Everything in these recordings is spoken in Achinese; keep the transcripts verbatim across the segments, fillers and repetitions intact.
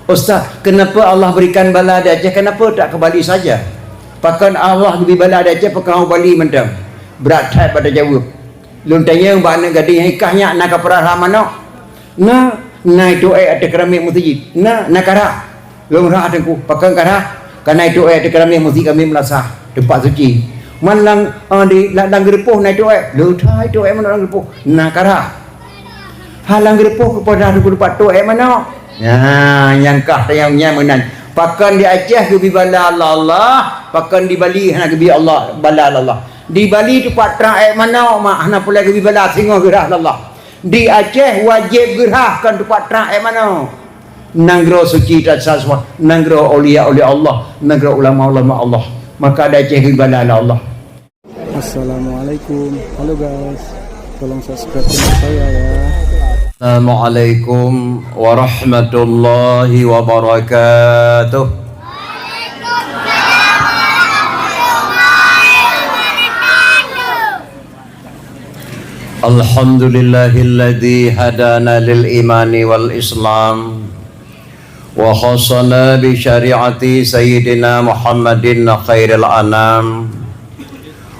"Ustaz, kenapa Allah berikan bala di Aceh, kenapa tak ke Bali saja? Pakon Allah geubri bala di Aceh, pakon hana u Bali mantong?" Brat that bak tajaweueb. Lôn tanyong bak aneuk gadéh nyang i kah nyak, "Na kapeurah rhah manok?" "Na." "Na ituek ateueh keramik meuseujid?" "Na." "Na karhah?" "Lôn rhah, Teungku." "Pakon karhah?" "Ka na ituek ateueh keramik meuseujid kami meulasah, teumpat suci." "Man lam, eh, di, lam, lam geureupoh na ituek?" "Lôn that ituek manok lam geureupoh." "Na karhah?" "Hana lam geureupoh keupeue rhah Teungku teumpat tuek manok?" Nah, nyang kah tanyong nyan meunan. Pakon di Aceh geubri bala lé Allah, pakon di Bali hana geubri Allah, bala lé Allah? Di Bali teumpat trah ék manok, mak, hana peureulée geubri bala, singoh geurhah lé Allah. Di Aceh wajéb geurhah kon teumpat trah ék manok. Nanggroe suci that sasoe, nanggroe aulia-aulia Allah, nanggroe ulama-ulama Allah. Maka di Aceh geubri bala lé Allah. Assalamualaikum. Halo guys, tolong subscribe channel saya ya. Assalamualaikum warahmatullahi wabarakatuh. Alhamdulillahilladzi hadana lil imani wal Islam wa khassana bi syari'ati Sayyidina Muhammadin khairil anam,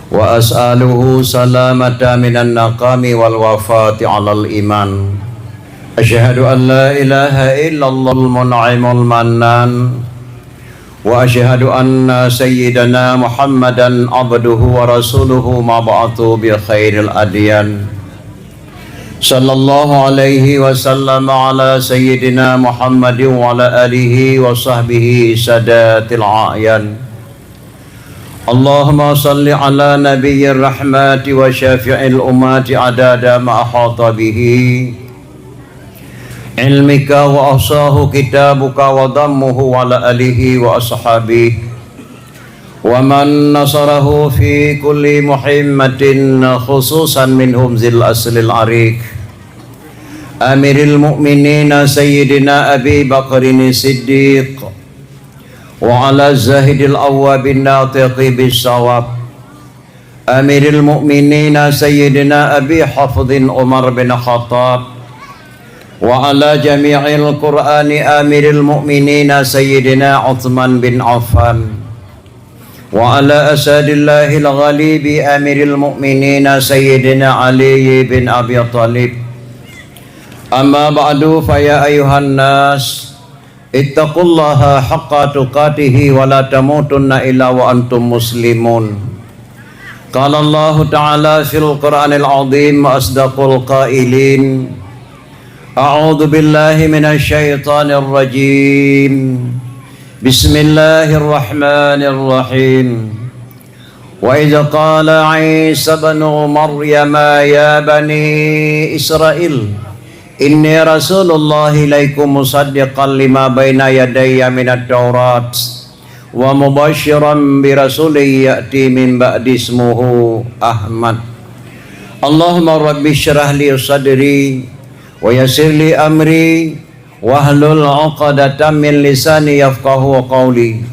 wa as'aluhu salamata minan naqami wal wafati alal iman. Asyhadu an la ilaha illallahul mun'imul mannan, wa asyhadu anna sayyidana Muhammadan abduhu wa rasuluhu mab'atsu bi khairil adyan. Sallallahu alaihi wasallam ala sayyidina Muhammadin wa ala alihi wa sahbihi sadatil a'yan. Allahumma salli ala nabiyyir rahmati wa syafi'il ummati adada ma ahata bihi ilmika wa ahsahu kitabuka wa dammuhu wa ala alihi wa ashabihi wa man nasarahu fi kulli muhimmatin, khususan minhum zil aslil ariq, Amiril Mukminin Sayyidina Abi Bakrin Siddiq, wa ala zahidil awwabin natiqi bis shawab, Amiril Mukminin Sayyidina Abi Hafsin Umar bin Khattab, wa ala jami'il Qur'ani Amiril Mukminin Sayyidina Utsman bin Affan, wa ala asadillahil ghalibi Amiril Mukminin Sayyidina Ali bin Abi Thalib. Amma ba'du, fa ya ayyuhan nas, ittaqullaha haqqa tuqatihi wa la tamutunna illa wa antum muslimun. Qala Allahu ta'ala fil Qur'anil azim wa asdaqul qailin. A'udzu billahi minasy syaithanir rajim. Bismillahirrahmanirrahim. Wa idz qala Isa ibnu Maryam ya bani Israil, inni rasulullah ilaikum musaddiqan lima baina yadayya minat Taurat, wa mubasyiran bi rasulin ya'ti min ba'di ismuhu Ahmad. Allahumma rabbi syrah li sadri, wa yassir li amri, wahlul 'uqdatam min lisani yafqahu qawli.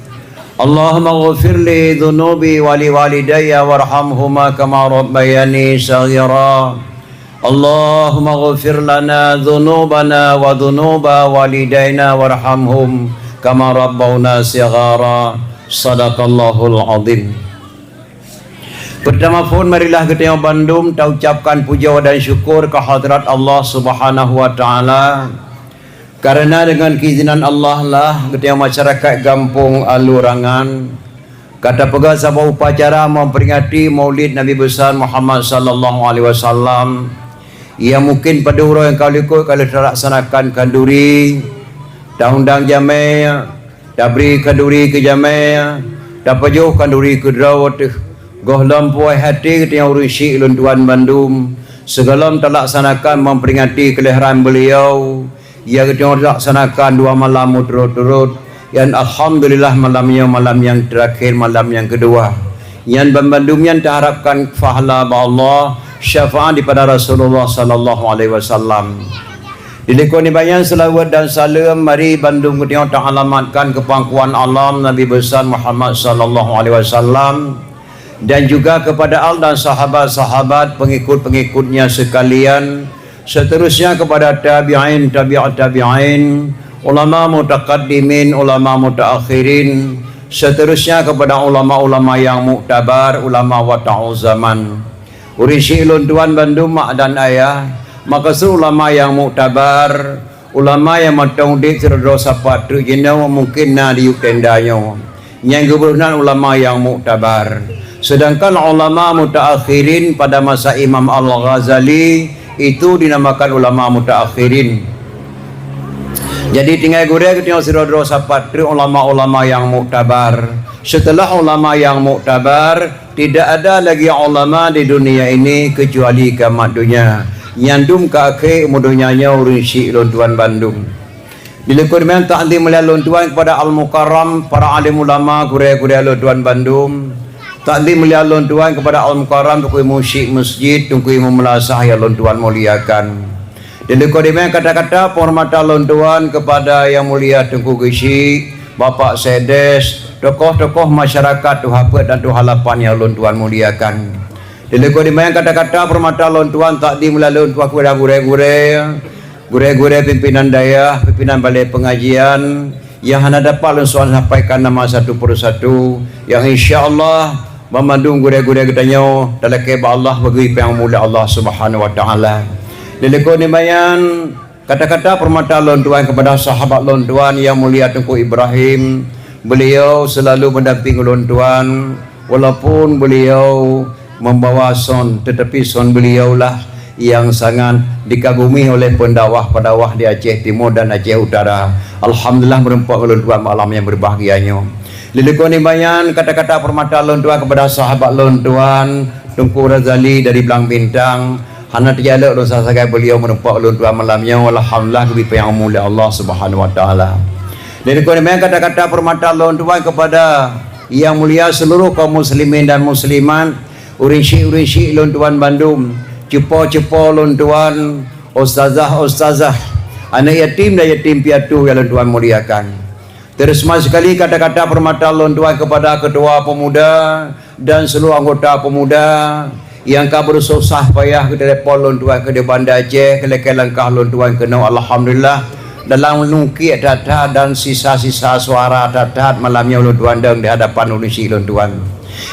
Allahumma ghfir li dzunubi wa li walidayya warhamhuma kama rabbayani shaghira. Allahumma ghfir lana dzunubana wa dzunuba walidaina warhamhum kama rabbauna shighara. Sadaqallahul azim. Peurtama phon, marilah geutanyoe bandum taucapkan pujoe dan syukur keu hadrat Allah Subhanahu wa Ta'ala, kareuna deungon keuizinan Allah lah geutanyoe masyarakat gampông Alurangan ka tapeugah saboh upacara memperingati Maulid Nabi Besar Muhammad sallallahu alaihi wasallam, nyang mungken padub uroe nyang ka likot ka lheueh talaksanakan khanduri, taundang jamé, tabri khanduri keu jamé, tapajoh khanduri keu droe teuh. Gohlom puih até geutanyoe ureuëng syiek lôn tuan bandum, sigohlom talaksanakan memperingati keulahiran beliau, ya geutanyoe talaksanakan dua malam meuturot-turot. Dan alhamdulillah, malam nyoe malam nyang terakhir, malam nyang keudua. Nyan banbandum nyan taharapkan pahala bak Allah, syafaat daripada Rasulullah sallallahu alaihi wasallam. Dilikot nibak nyan seulaweuet dan saleuem, mari bandum geutanyoe taalamatkan keu pangkuan alam Nabi Besar Muhammad sallallahu alaihi wasallam, dan juga kepada al dan sahabat-sahabat, pengikut-pengikutnya sekalian, seterusnya kepada tabi'in, tabi'ut tabi'in, Ulama mutaqaddimin, ulama mutaakhirin, seterusnya kepada ulama-ulama yang muktabar, ulama wata'u zaman. Ureuëng syik lôn tuan bandum mak dan ayah, maka ulama yang muktabar, ulama yang mantong udeb sidroe-droe sapat treuk jinoe mungkin na di yup tenda nyoe. Nyang geuboh nan ulama yang muktabar. Sedangkan ulama mutaakhirin pada masa Imam Al-Ghazali itu dinamakan ulama mutaakhirin. Jadi tinggai gurée geutanyoe sidroe-droe sapat treuk ulama-ulama yang muktabar. Setelah ulama yang muktabar, tidak ada lagi ulama di dunia ini kecuali kiamat dunia. Nyang dum ka akhé umu dunia nyoe ureuëng syik lôn tuan bandum. Dilikot meunan takzim mulia lôn tuan kepada Al-Mukarram, para alim ulama, gurée-gurée lôn tuan bandum. Takzim mulia lôn tuan kepada Al-Mukarram, Teungku Imum Syik Masjid, Teungku Imum Meulasah yang lôn tuan muliakan. Dilikot meunan kata-kata penghormatan lôn tuan kepada yang mulia Teungku Geuchik, Bapak Sekdes, tokoh-tokoh masyarakat Tuha Peuet dan Tuha Lapan yang lôn tuan muliakan. Dilikot meunan kata-kata penghormatan lôn tuan takzim mulia lôn tuan kepada gurée-gurée, gurée-gurée pimpinan dayah, pimpinan balai pengajian, yang hana dapat lôn suan sampaikan nama satu persatu, yang insya Allah banmandum gurée-gurée geutanyoe talakée bak Allah bagi peunyang mulia Allah Subhanahu wa Taala. Dilikot meunan kata-kata penghormatan lôn tuan kepada sahabat lôn tuan yang mulia Teungku Ibrahim, beliau selalu mendampingi lôn tuan, walaupun beliau membawa son, tetapi son beliaulah yang sangat dikagumi oleh pendakwah-pendakwah di Aceh Timur dan Aceh Utara. Alhamdulillah, meureumpok ngon lôn tuan malam yang berbahagia nyoe. Dilikot meunan kata-kata penghormatan lôn tuan kepada sahabat lôn tuan Teungku Razali dari Blang Bintang. Hana teujalok lôn sagai beliau meureumpok lôn tuan malam nyoe. Alhamdulillah, geubri peunyang umu lé Allah Subhanahu wa Taala. Dilikot meunan kata-kata penghormatan lôn tuan kepada yang mulia seluruh kaum muslimin dan muslimat, ureuëng syik-ureuëng syik lôn tuan bandum, cupo-cupo lôn tuan, ustazah-ustazah, aneuk yatim dan yatim piatu yang lôn tuan muliakan. Terutama sekali kata-kata penghormatan lôn tuan kepada ketua pemuda dan seluruh anggota pemuda yang ka beususah payah geutelepon lôn tuan keu di Banda Aceh, keu lakée langkah lôn tuan keunoe. Alhamdulillah, dalam lungkiek that-that dan sisa-sisa suara that-that malam nyoe lôn tuan dong di hadapan ureuëng syik lôn tuan.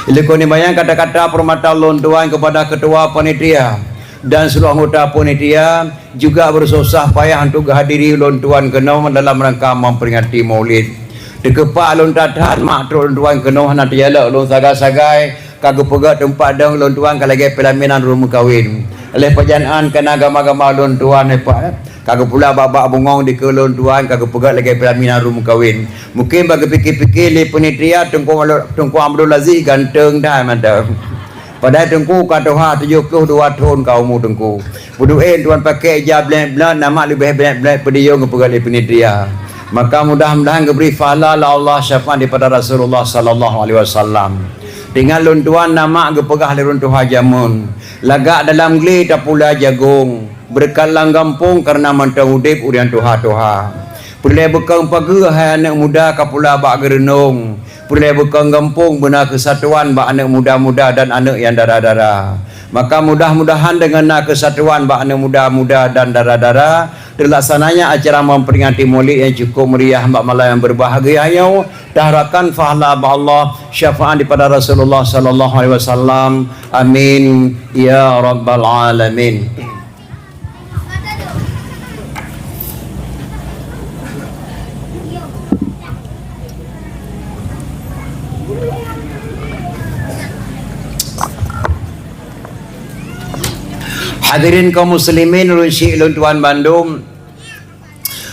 Dilikot meunan kata-kata penghormatan lôn tuan kepada ketua panitia dan seluruh anggota panitia juga beususah payah untuk geuhadiri lôn tuan keunoe dalam rangka memperingati Maulid. Teukeupak lôn that-that mak trok lôn tuan keunoe hana teujalok lôn sagai-sagai, ka geupeugét teumpat dong lôn tuan ka lagée peulaminan rumoh meukawen. Lheueh pajan án ka na gama-gama lôn tuan, eh, Pak, eh. Ka geupula bak-bak bungong dikeue lôn tuan ka geupeugét lagée peulaminan rumoh meukawen. Mungkin bak geupike-pike lé panitia Teungku Abdul, Teungku Abdul Aziz ganteng that mantong. Padahai Teungku ka tuha tujoh ploh dua thon ka umu Teungku. Peuduek tuan pakai ija blek-blek, nama leubeh blek-blek peudiyong geupeugah lé panitia. Maka mudah-mudahan geubri pahala lé Allah syafaat daripada Rasulullah sallallahu alaihi wasallam. Tinggai lôn tuan nama geupeugah lé ureuëng tuha jameun. Lagak dalam glé tapula jagong, beureukat lam gampông kareuna mantong udeb ureuëng tuha-tuha. Peureulée beukong pageue hai aneuk muda ka pula bak geureunong. Peureulée beukong gampông beuna keusatuan bak aneuk muda-muda dan aneuk nyang dara-dara. Maka mudah-mudahan deungon na keusatuan bak aneuk muda-muda dan dara-dara, teulaksananya acara memperingati Maulid nyang cukup meriah bak malam nyang berbahagia nyoe, taharapkan pahala bak Allah, syafaat daripada Rasulullah sallallahu alaihi wasallam. Amin ya rabbal alamin. Hadirin kaum muslimin, ulôn syik lôn tuan bandum.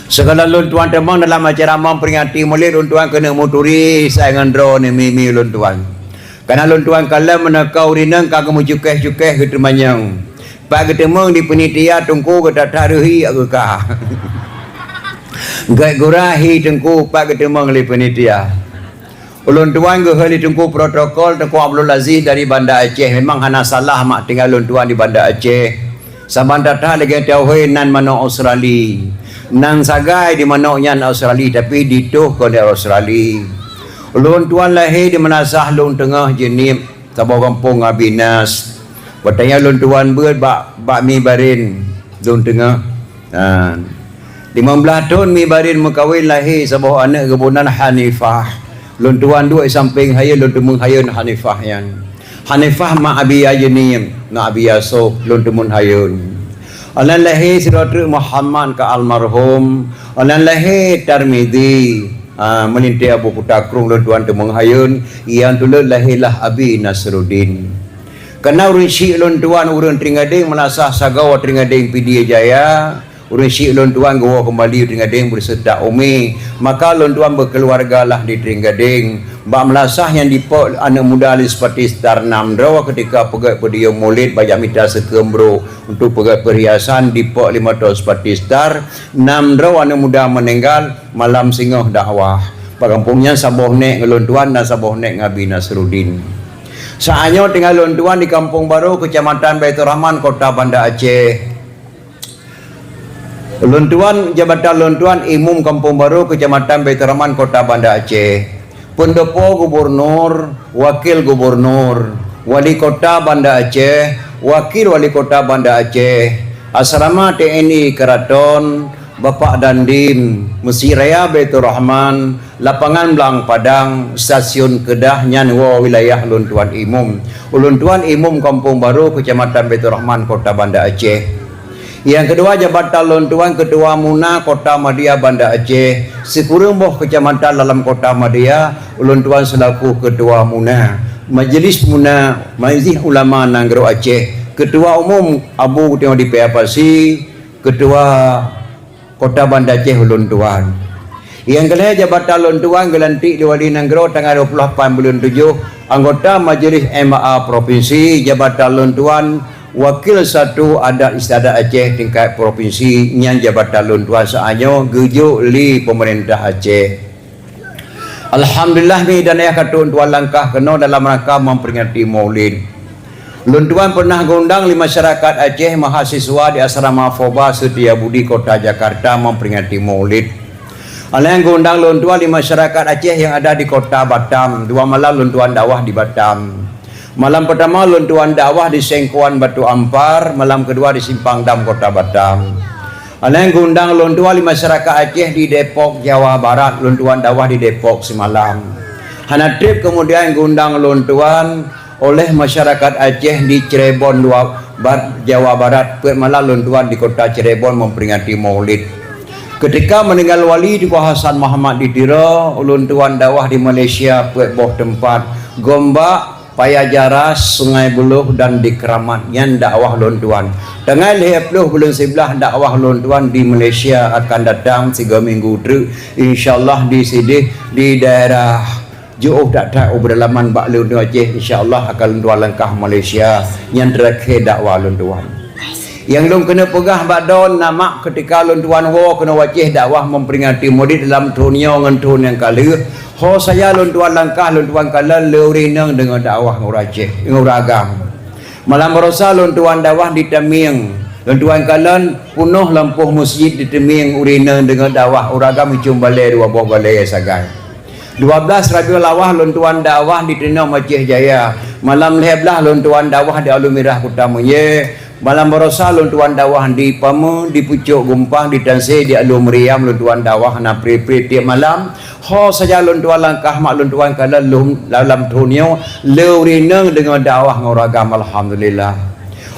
Sigohlom lôn tuan teumong dalam acara memperingati Maulid, lôn tuan keuneuk meuturi saai ngon droeneuh mi-mi lôn tuan. Kareuna lôn tuan kalon meunoe ka ureuëng inong ka geumeucukeh-cukeh geuteumanyong. Pat geuteumeung di panitia Teungku geutatah reuhi geuka. Gét gura hi Teungku pat geuteumeung lé panitia. Ulôn tuan geuhôi lé Teungku protokol Teungku Abdul Aziz dari Banda Aceh. Memang hana salah mak tinggai lôn tuan di Banda Aceh. Saban that-that lagée teuhôi nan manok Australi. Nan sagai di manok nyan Australi, tapi ditoh kon di Australi. Ulôn tuan lahé di Meunasah Lôn Teungoh Jeunieb, saboh gampông Abinas. Watée nyan lôn tuan beuet bak, bak mi Baren Lôn Teungoh. Ha. Limong blaih thon Mibarin meukawen, lahé saboh aneuëk geuboh nan Hanifah. Lôn tuan duek sampéng hayeuen, lôn teumeung hayeuen Hanifah nyan. Hanifah mak Abi Yajnib, mak Abi Yusuf, lôn teumeung hayeuen. Anan lahé sidroe treuk Muhammad ka almarhum. Anan lahé Tirmizi, ah, meulintée Abu Kuta Krueng, lôn tuan teumeung hayeuen. Nyang tuleuet lahé lah Abi Nasruddin. Kana ureuëng syiek lôn tuan ureuëng Trienggadeng, meulasah sagoe Trienggadeng Pidie Jaya, ureuëng syiek lôn tuan geuwoe keumbali Trienggadeng beuseuta umi, maka lôn tuan beukeuluwarga lah di Trienggadeng. Bak meulasah nyang dipok aneuëk muda lé Supatistar nam droe keutika peugét podium mulod bak jak mita sikeumbrok untuk peugét peurhiasan dipok lé moto Supatistar, nam droe aneuëk muda meuninggai malam singoh dakwah. Bak gampông nyan saboh nék ngon lôn tuan dan saboh nék ngon Abi Nasruddin. Saát nyoe tinggai lôn tuan di Kampung Baro, Keucamatan Baiturrahman, Kota Banda Aceh. Lôn tuan, jabatan lôn tuan Imum Kampung Baro, Keucamatan Baiturrahman, Kota Banda Aceh. Peundopo Gubernur, Wakil Gubernur, Wali Kota Banda Aceh, Wakil Wali Kota Banda Aceh, Asrama T N I Keraton, Bapak Dandim, Mesjid Raya Baiturrahman, Lapangan Blang Padang, Stasiun Kedah, nyan woe wilayah lôn tuan Imum. Ulôn tuan Imum Kampung Baro, Keucamatan Baiturrahman, Kota Banda Aceh. Nyang keudua, jabatan lôn tuan Keutua Muna Kota Madya Banda Aceh, sikureueng boh keucamatan dalam Kota Madya, ulôn tuan seulaku Keutua Muna. Majelis Muna, Majelis Ulama Nanggroe Aceh, Keutua Umum Abu Guteng di Paya Pasi, Keutua Kota Banda Aceh ulôn tuan. Nyang keulhèe, jabatan lôn tuan geulantik lé Wali Nanggroe tanggai dua puluh lapan buleuen tujoh, anggota Majelis M A A Provinsi, jabatan lôn tuan Wakil Satu Adat Istiadat Aceh tingkat provinsi, nyan jabatan lôn tuan saát nyoe geujok lé peumeurintah Aceh. Alhamdulillah, mi dan ayah ka lôn tuan langkah keunoe dalam rangka memperingati Maulid. Lôn tuan pernah geuundang lé masyarakat Aceh mahasiswa di Asrama Foba Setia Budi Kota Jakarta memperingati Maulid. Alèh geuundang lôn tuan lé masyarakat Aceh nyang ada di Kota Batam. Dua malam lôn tuan dakwah di Batam. Malam pertama lôn tuan dakwah di Sengkuan Batu Ampar, malam kedua di Simpang Dam Kota Batam. Alèh geuundang lôn tuan lé masyarakat Aceh di Depok, Jawa Barat, lôn tuan dakwah di Depok simalam. Hana trép kemudian geuundang lôn tuan oleh masyarakat Aceh di Cirebon, dua, Bar-, Jawa Barat, peuet malam lôn tuan di kota Cirebon memperingati Maulid. Ketika meninggal Wali Teungku Hasan Muhammad di Tiro, ulôn tuan dakwah di Malaysia peuet boh teumpat, Gombak, Paya Jaras, Sungai Buloh dan di Keramat. Nyan dakwah lôn tuan. Tanggai lhèe ploh buleuen siblaih dakwah lôn tuan di Malaysia akan datang sigoe minggu treuk, insya Allah di sideh di daerah Ju'uh that-that u peudalaman bak lôn tuan Aceh, insya Allah akan lôn tuan langkah Malaysia. Nyan terakhir dakwah lôn tuan. Nyang lôn keuneuk peugah bak droeneuh, na mak, ketika lôn tuan woe keunoe u Aceh dakwah memperingati Maulid dalam thon nyoe ngon thon nyang ka lheueh, ho saja lôn tuan langkah, lôn tuan kalon le ureueng inong deungoe dakwah ngon ureueng Aceh, ngon ureueng agam. Malam baroesa lôn tuan dakwah di Tamieng, lôn tuan kalon peunoh lampôh meuseujid di Tamieng, ureueng inong deungoe dakwah, ureueng agam icong balèe dua boh balèe sagai. Dua blaih Rabiul Awal lôn tuan dakwah di Teunom Aceh Jaya. Malam lhèe blaih lôn tuan dakwah di Alue Mirah Kuta Meunye. Malam baroesa lôn tuan dakwah di Pame, di Pucok Gumpang, di Tansé, di Alue Meuriam lôn tuan dakwah na pri-pri tiep malam. Ho saja lôn tuan langkah mak lôn tuan kalon lôn dalam thon nyoe le ureueng inong deungoe dakwah ngon ureueng agam, alhamdulillah.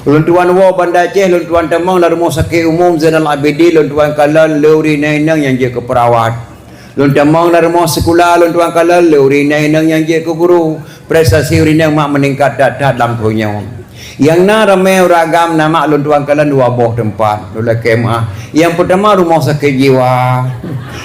Lôn tuan woe Banda Aceh, lôn tuan tamong lam Rumoh Sakét Umum Zainal Abidin, lôn tuan kalon le ureueng inong nyang jeuet keu peurawat. Lôn tamong lam rumoh sikula, lôn tuan kalon le ureueng inong nyang jeuet keu guru. Prestasi ureueng inong mak meuningkat that-that lam thon nyoe. Nyang na ramè ureueng agam na mak lôn tuan kalon dua boh teumpat. Lôn lakèe meu'ah. Nyang peutama rumoh sakét jiwa.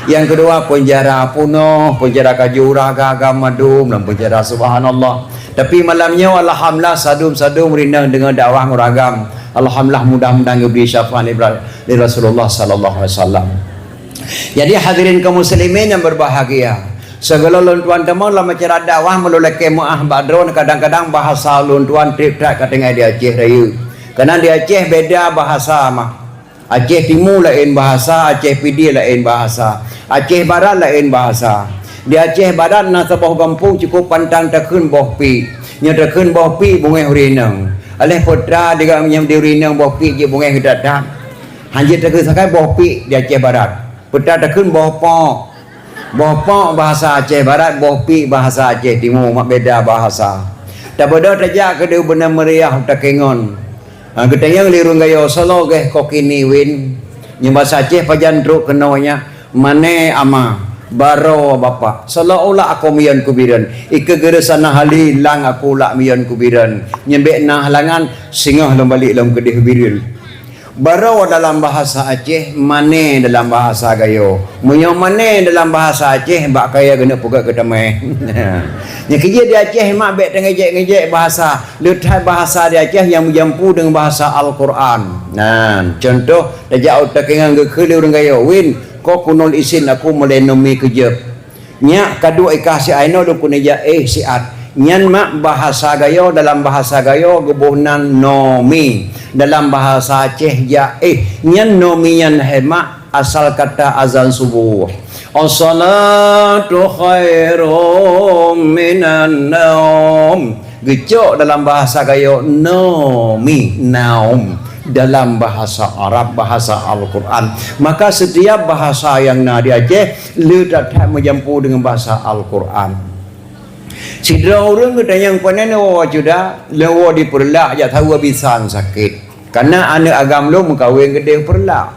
Nyang keudua peunjara peunoh, peunjara ka jiurah agam-agam mandum lam peunjara, subhanallah. Tapi malam nyoe alhamdulillah sadum-sadum ureueng inong deungoe dakwah ngon ureueng agam. Alhamdulillah mudah-mudahan geubri syafaat lé Rasulullah sallallahu alaihi wasallam. Jadi hadirin kaum muslimin yang berbahagia, sigohlom lôn tuan tamong lam acara dakwah meulôn lakèe meu'ah bak droeneuh, kadang-kadang bahasa lôn tuan trép that ka tinggai di Aceh Rayeuk. Karena di Aceh beda bahasa mah. Aceh Timu laén bahasa, Aceh Pidie laén bahasa, Aceh Barat laén bahasa. Di Aceh Barat na saboh gampông cukup pantang takheun boh piek. Nyoe takheun boh piek beungèh ureueng inong. Aléh peue teuma di ureueng inong boh piek jeuet beungèh geutanyoe. Hanjeuet takheun sakai boh piek di Aceh Barat. Peue takheun boh pok. Boh pok bahasa Aceh Barat, boh piek bahasa Aceh Timu, mak beda bahasa. Tabeudôh tajak keudeh beuna meriah takengon. Ha, geutanyong lé ureuëng Gayo, "Soe lo geh kokini win?" Nyan bahasa Aceh pajan trok keunoe nyan, "Mané ama, baroe bapak, soe lo ulah akoe mion kubireuen, ikeue geureusa na hali lang aku lak mion kubireuen, nyan bék na halangan, singoh lom balek lom keudeh bireuen." Baroe dalam bahasa Aceh, mané dalam bahasa Gayo. Meunyoe mané dalam bahasa Aceh, bak kayée keuneuk peugét keu tamé. Nyang keujeuet di Aceh mak bék teungejek-ngejek bahasa. Le that bahasa di Aceh nyang meujampu deungon bahasa Al-Qur'an. Nah, contoh, tajak u takengon geukheun lé ureuëng Gayo, "Win, ko kunul isin aku mulai nomi keujeuet." Nyak ka duek ikah si Aino lôn keuneuk jak éh siat. Nyan mak bahasa Gayo, dalam bahasa Gayo geuboh nan nomi. Dalam bahasa Aceh jak éh. Nyan nomi nyan hai mak asal kata azan suboh. As-salatu khairum minan naum. Geucok dalam bahasa Gayo nomi, naum. Dalam bahasa Arab, bahasa Al-Qur'an. Maka setiap bahasa nyang na di Aceh le that-that meujampu deungon bahasa Al-Qur'an. Sidroe ureuëng geutanyong, "Pane neuwoe cuda?" "Lôn woe di Peureulak, jak saweue bisan sakét. Kareuna aneuëk agam lôn meukawen keudeh Peureulak."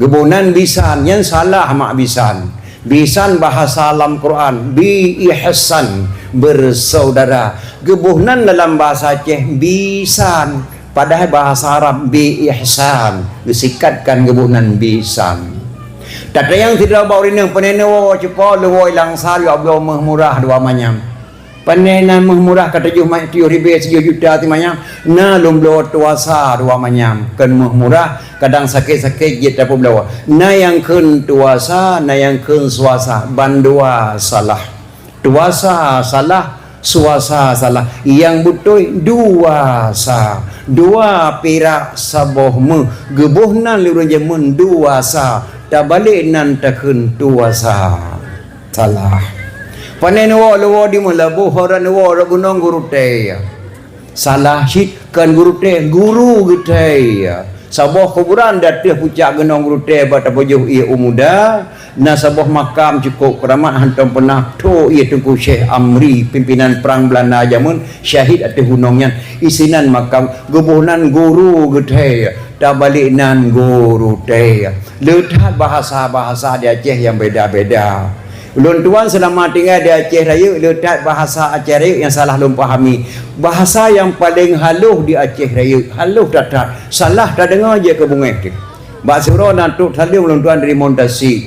Geuboh nan bisan, nyan salah mak bisan. Bisan bahasa lam Quran, bi ihsan, bersaudara. Geuboh nan dalam bahasa Aceh bisan. Padahai bahasa Arab bi ihsan, geusikatkan geuboh nan bisan. Tatanyong sidroe bak ureuëng inong, "Pane neuwoe cupo?" "Lôn woe i Langsa, jak bloe méuh murah dua manyam." "Pane na méuh murah ka tujoh ma-, tujoh ribèe sijuh juta teuma nyan?" "Na lôn bloe tuasa dua manyam, kon méuh murah, kadang sakét-sakét jeuet tapeubloe." "Na nyang kheun tuasa, na nyang kheun suasa, bandua salah." Tuasa salah, suasa salah. Nyang beutôi duasa. Dua pirak saboh méuh. Geuboh nan lé ureuëng jameun duasa. Tabalek nan takheun tuasa. Salah. Pane neuwoe, lôn woe di Meulaboh, rot neuwoe rot gunong Gurutée. Salah cit, kon Gurutée, Guru Geuthée. Saboh kuburan di ateueh pucak gunong Gurutée bak tapajoh ié u muda, na saboh makam cukôp keuramat, hantom peunah tho ié Teungku Syekh Amri, pimpinan prang Beulanda jameun, syahid ateueh gunong nyan. Isinan makam, geuboh nan Guru Geuthée, tabalek nan Gurutée. Le that bahasa-bahasa di Aceh nyang beda-beda. Ulôn tuan seulama tinggai di Aceh Rayeuk, le that bahasa Aceh Rayeuk nyang salah lôn pahami. Bahasa nyang paleng halôh di Aceh Rayeuk, halôh that-that. Salah tadeungoe jeuet keu beungéh teuh. Bak siuroe na trok saleuem ulôn tuan dari Muntasi.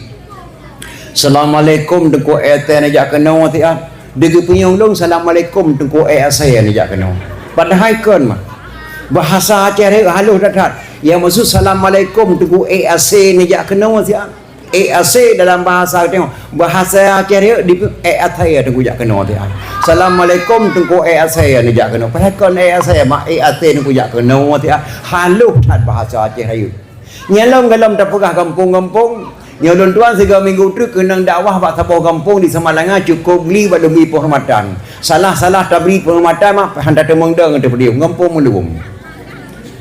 "Assalamualaikum Teungku, ék asèe neujak keunoe siat." Di geupeunyoe lôn, "Assalamualaikum Teungku, ék asèe neujak keunoe." Padahai kon mah. Bahasa Aceh Rayeuk halôh that-that. Nyang maksud, "Assalamualaikum Teungku, ék asèe neujak keunoe siat." Ék asèe dalam bahasa teuh, bahasa Aceh Rayeuk di ék asèe Teungku jak keunoe siat. "Assalamualaikum Teungku, ék asèe neujak keunoe." Padahai kon ék asèe, mak ék asèe Teungku jak keunoe siat. Halôh that bahasa Aceh Rayeuk. Nyan lom golom tapeugah gampông-gampông. Nyoe lôn tuan sigoe minggu treuk keunong dakwah bak saboh gampông di Samalanga, cukôp gli bak lôn bri peuhormatan. Salah-salah tabri peuhormatan mak han tateumeung dong teuh peudeuh, gampông Meuluom.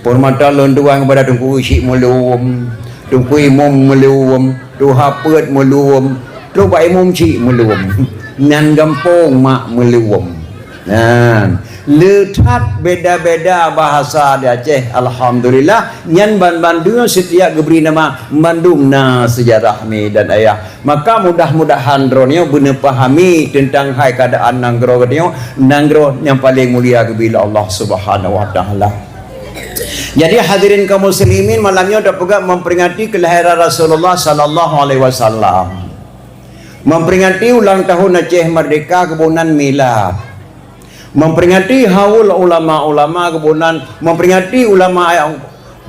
Peuhormatan lôn tuan keupada Teungku Chik Meuluom, Teungku Imum Meuluom, Tuha Peuet Meuluom, trok bak Imum Chik Meuluom. Nan gampông mak Meuluom. Nyan, le that beda-beda bahasa di Aceh. Alhamdulillah, nyan ban-ban dua setiap geubri nama mandum na sejarah mi dan ayah. Maka mudah-mudahan droeneuh beuneupahami teuntang hai keuadaan nanggroe geutanyoe, nanggroe nyang paleng mulia geubri lé Allah Subhanahu wa Taala. Jadi hadirin kaum muslimin, malam nyoe tapeugah memperingati kelahiran Rasulullah sallallahu alaihi wasallam. Memperingati ulang tahun Aceh Merdeka geuboh nan milad. Memperingati haul ulama-ulama geuboh nan, memperingati ulama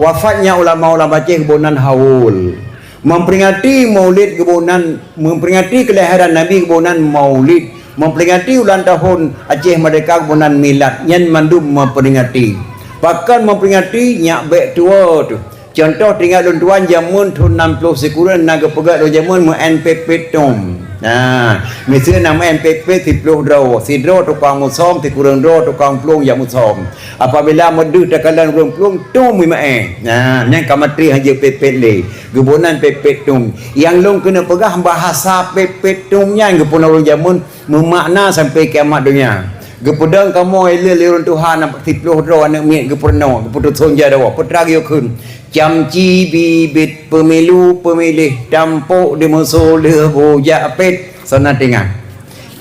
wafatnya ulama-ulama Aceh geuboh nan haul. Memperingati maulid geuboh nan, memperingati kelahiran Nabi geuboh nan maulid. Memperingati ulang tahun Aceh Merdeka geuboh nan milad. Nyan mandum memperingati. Pakon memperingati, nyak bék tuwoe teuh. Contoh, teuingat lôn tuan jameun thôn nam ploh sikureueng na geupeugah lôn jameun meu-N P P Tom. Nah, miseue na meu'én pet-pet siploh droe, sidroe tukang musöm, sikureueng droe tukang plueng jak musöm. Apabila meudeuh takalon ureuëng plueng, tueng meu'én. Nah, nyan ka maté han jeuet pet-pet lé. Geuboh nan pet-pet tueng. Nyang lôn keuneuk peugah bahasa pet-pet tueng nyan geupeunoh ureuëng jameun meumakna sampai kiamat donya. Geupeudong kamoe lé lé ureuëng tuha na siploh droe aneuëk miet geupeurunoe, geupeutuson jaroe, peue teuma geuyue kheun. Camci bibit pemilu pemilih, tampok di musu lheueh bu jak pet. Sona tinggai.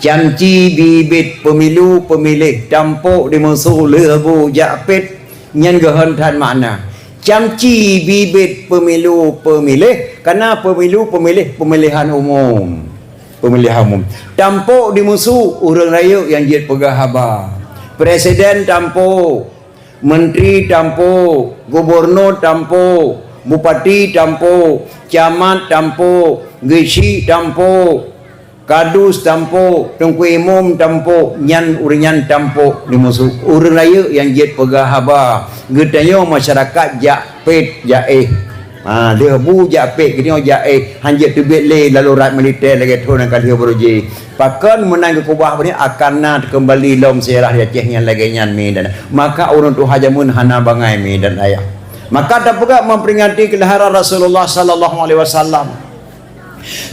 Camci bibit pemilu pemilih, tampok di musu lheueh bu jak pet. Nyan geuhon that makna. Camci bibit pemilu pemilih, kana pemilu pemilih pemilihan umum. Pemilihan umum. Tampok di musu ureuëng rayeuk nyang jeuet peugah haba. Presiden tampok, menteri tampok, gubernur tampok, bupati tampok, camat tampok, geuchik tampok, kadus tampok, teungku imum tampok, nyan ureuëng nyan tampok di musu. Ureuëng rayeuk nyang jeuet peugah haba, geutanyoe masyarakat jak pet jak éh. Ha, lheueh bu jak pet, geutanyoe jak éh, han jeuet teubiet lé lalu rat militer lagée thon nyang ka lheueh beurujée. Pakon meunan geukeubah beunyan akan na teukeumbali lom sejarah di Aceh nyan lagée nyan mi dan. Maka ureuëng tuha jameun hana bangai mi dan ayah. Maka tapeugah memperingati kelahiran Rasulullah sallallahu alaihi wasallam.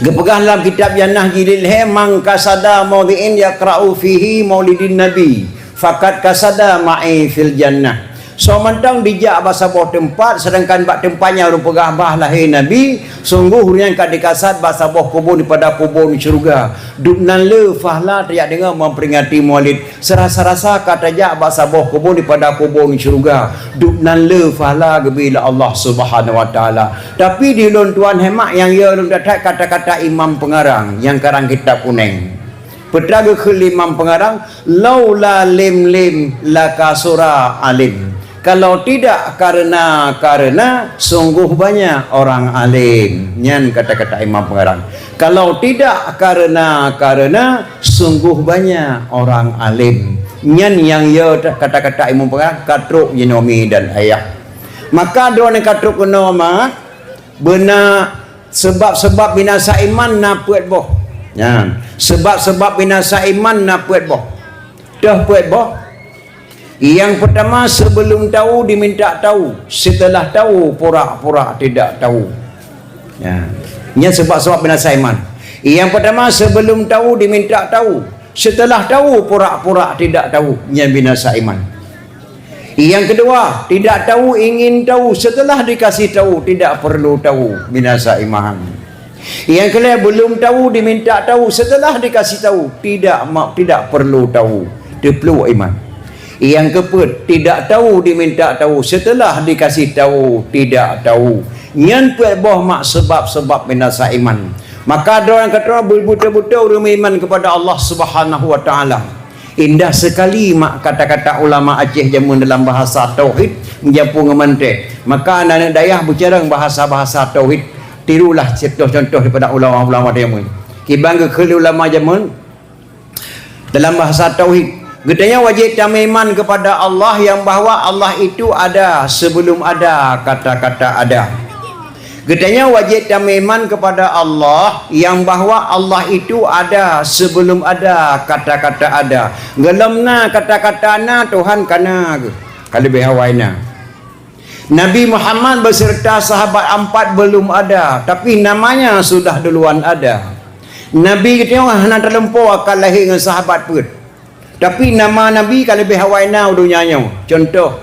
Geupeugah dalam kitab Jannah jilid lhée, "Man qasada maudhi'in yaqra'u fihi maulidin nabi, faqad qasada ma'i fil jannah." Soe mantong dijak bak saboh teumpat, sedangkan bak teumpat nyan ureuëng peugah bah lahé Nabi, sungguh ureuëng nyan ka dikasad bak saboh kubun dipada kubun syeuruga. Dum nan le fahla tajak deungoe memperingati Maulid. Seurasa-rasa ka tajak bak saboh kubun dipada kubun syeuruga. Dum nan le fahla geubri lé Allah Subhanahu wa Taala. Tapi di ulôn tuan hemat nyang yo lôn that-that kata-kata imam pengarang nyang karang kitab kuneng. Peue teuma geukheun lé imam pengarang, "Laula lim-lim lakasura alim." Kalau tidak karena-karena, sungguh banyak orang alim. Nyan kata-kata imam pengarang. Kalau tidak karena-karena, sungguh banyak orang alim. Nyan nyang yo kata-kata imam pengarang ka trok jinoe mi dan ayah. Maka droeneuh ka trok keunoe ma, beuna sebab-sebab binasa iman na peuet boh. Nyan, sebab-sebab binasa iman na peuet boh. Toh peuet boh. Nyang peutama, sebelum tahu diminta tahu, setelah tahu pura-pura tidak tahu. Ya. Nyan sebab-sebab binasa iman. Nyang peutama, sebelum tahu diminta tahu, setelah tahu pura-pura tidak tahu. Nyan binasa iman. Nyang keudua, tidak tahu ingin tahu, setelah dikasih tahu tidak perlu tahu, binasa iman. Nyang keulhèe, belum tahu diminta tahu, setelah dikasih tahu tidak ma-, tidak perlu tahu, teupluek iman. Nyang keupeuet, tidak tahu diminta tahu, setelah dikasih tahu tidak tahu. Nyan peuet boh mak seubab-seubab binasa iman. Maka droe nyang ka troh beubeutôi-beutôi ureuëng meuiman keupada Allah Subhanahu wa Taala. Indah sekali mak kata-kata ulama Aceh jameun dalam bahasa tauhid meujampu ngon mantek. Maka aneuk dayah beucarông bahasa-bahasa tauhid, tirulah contoh-contoh daripada ulama-ulama jameun. Kiban geukheun lé ulama jameun dalam bahasa tauhid, geutanyoe wajéb tameuiman keupada Allah nyang bahwa Allah itu ada sebelum ada kata-kata ada. Geutanyoe wajéb tameuiman keupada Allah nyang bahwa Allah itu ada sebelum ada kata-kata ada. Gohlom na kata-kata na, Tuhan ka na geuh. Ka leubeh awai na. Nabi Muhammad beserta sahabat empat belum ada, tapi namanya sudah duluan ada. Nabi geutanyoe hana talumpoe akan lahé ngon sahabat peuet. Tapi nama Nabi ka leubeh awai na u donya nyoe. Contoh,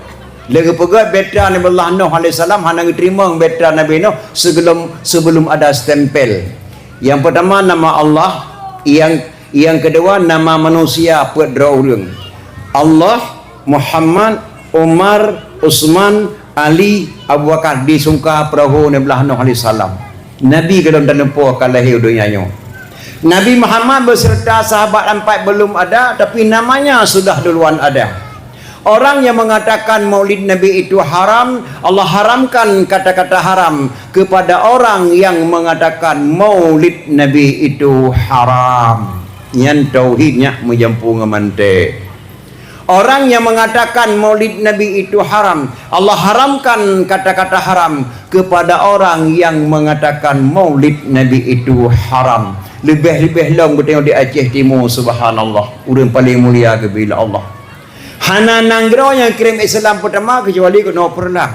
lé geupeugét bahtera Nabi Allah Nuh alaihissalam hana geuteurimong bahtera Nabi Nuh sebelum, sebelum ada stempel. Nyang peutama nama Allah, nyang, nyang keudua nama manusia peuet droe ureuëng. Allah, Muhammad, Umar, Utsman, Ali, Abu Bakar disungka peurahô Nabi Allah Nuh alaihissalam. Nabi gohlom talumpoe ka lahé u donya nyoe. Nabi Muhammad beserta sahabat empat belum ada, tapi namanya sudah duluan ada. Orang yang mengatakan maulid Nabi itu haram, Allah haramkan kata-kata haram kepada orang yang mengatakan maulid Nabi itu haram. Nyan tauhid nyak meujampu ngon mantek. Orang yang mengatakan maulid Nabi itu haram, Allah haramkan kata-kata haram kepada orang yang mengatakan maulid Nabi itu haram. Leubeh-leubeh lom geutanyoe di Aceh Timu, subhanallah, ureuëng paleng mulia geubri lé Allah. Hana nanggroe nyang kirém Islam peutama keucuali keunoe Peureulak.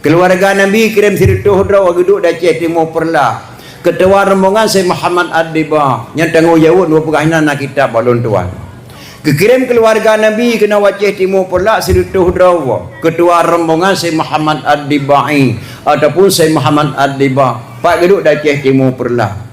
Keuluwarga Nabi kirém sireutôh droe geuduek di Aceh Timu Peureulak. Keutua rombongan Syekh Muhammad Ad-Diba, nyang tanggong jaweueb dua peugah inan na kitab bak lôn tuan. Geukirém keuluwarga Nabi keunoe Aceh Timu Peureulak sireutôh droe, keutua rombongan Syekh Muhammad Ad-Dibai ataupun Syekh Muhammad Ad-Diba, pat geuduek di Aceh Timu Peureulak.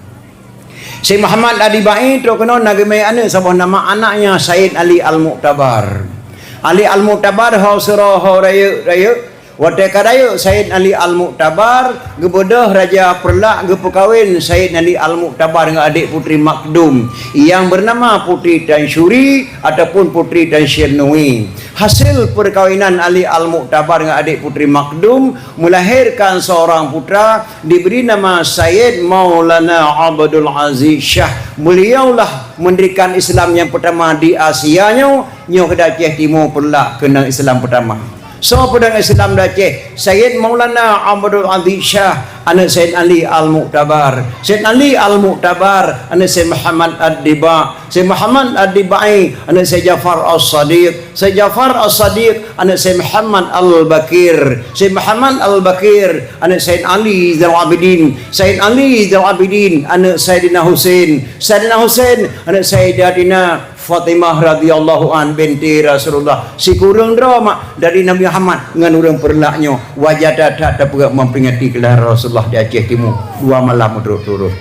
Syekh Muhammad Ad-Dibai trok keunoe na geumé aneuëk saboh nama, anaknya Said Ali Al-Muktabar. Ali Al-Muktabar ho seuro ho rayeuk-rayeuk, watée ka rayeuk Said Ali Al-Muktabar, geubeudôh Raja Peureulak geupeukawen Said Ali Al-Muktabar ngon adék Putri Makdum, nyang beunama Putri Tan Syuri ataupun Putri Tan Syirnui. Hasil peukawinan Ali Al-Muktabar ngon adék Putri Makdum meulahérkan seurang putra, dibri nama Sayyid Maulana Abdul Aziz Syah. Beuliaulah meundirikan Islam nyang peutama di Asia nyoe, nyoe di Aceh Timu Peureulak keunong Islam peutama. Soe peudong Islam di Aceh? Sayyid Maulana Abdul Aziz Syah, aneuëk Sayyid Ali Al-Muktabar. Sayyid Ali Al-Muktabar, aneuëk Sayyid Muhammad Ad-Diba. Sayyid Muhammad Ad-Dibai, aneuëk Sayyid Jafar As-Sadiq. Sayyid Jafar As-Sadiq, aneuëk Sayyid Muhammad Al-Baqir. Sayyid Muhammad Al-Baqir, aneuëk Sayyid Ali Zainal Abidin. Sayyid Ali Zainal Abidin, aneuëk Sayyidina Husain. Sayyidina Husain, aneuëk Sayyidatina Fatimah radhiyallahu an binti Rasulullah. Sikureueng droe mak dari Nabi Muhammad ngon ureuëng Peureulak nyoe. Wajar that-that tapeugah memperingati kelahiran Rasulullah di Aceh Timu dua malam berturut-turut.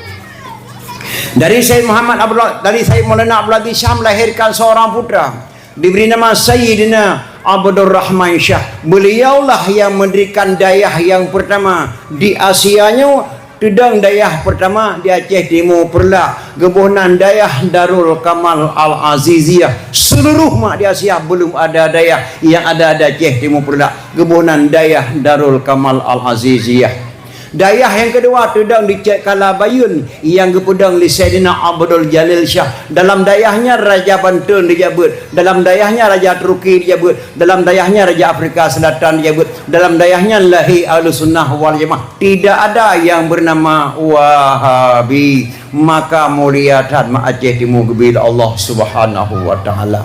Dari Sayyid Muhammad Abdullah, dari Sayyid Maulana Abdul Aziz Syah melahirkan seorang putra, diberi nama Sayyidina Abdul Rahman Syah. Beliaulah yang mendirikan dayah yang pertama di Asia nyoe, teudong dayah pertama di Aceh Timu Peureulak, geuboh nan dayah Darul Kamal Al-Aziziyah. Seluruh mak di Asia belum ada dayah, yang ada di Aceh Timu Peureulak, geuboh nan dayah Darul Kamal Al-Aziziyah. Dayah nyang keudua teudong di Cot Kala Bayeuen nyang geupeudong lé Saidina Abdul Jalil Syah. Dalam dayah nyan Raja Banten dijak beuet, dalam dayah nyan Raja Turki dijak beuet, dalam dayah nyan Raja Afrika Selatan dijak beuet, dalam dayah nyan lahé Ahlussunnah wal Jamaah. Tidak ada yang bernama Wahabi. Maka mulia that mak Aceh Timu geubri lé Allah Subhanahu wa Taala.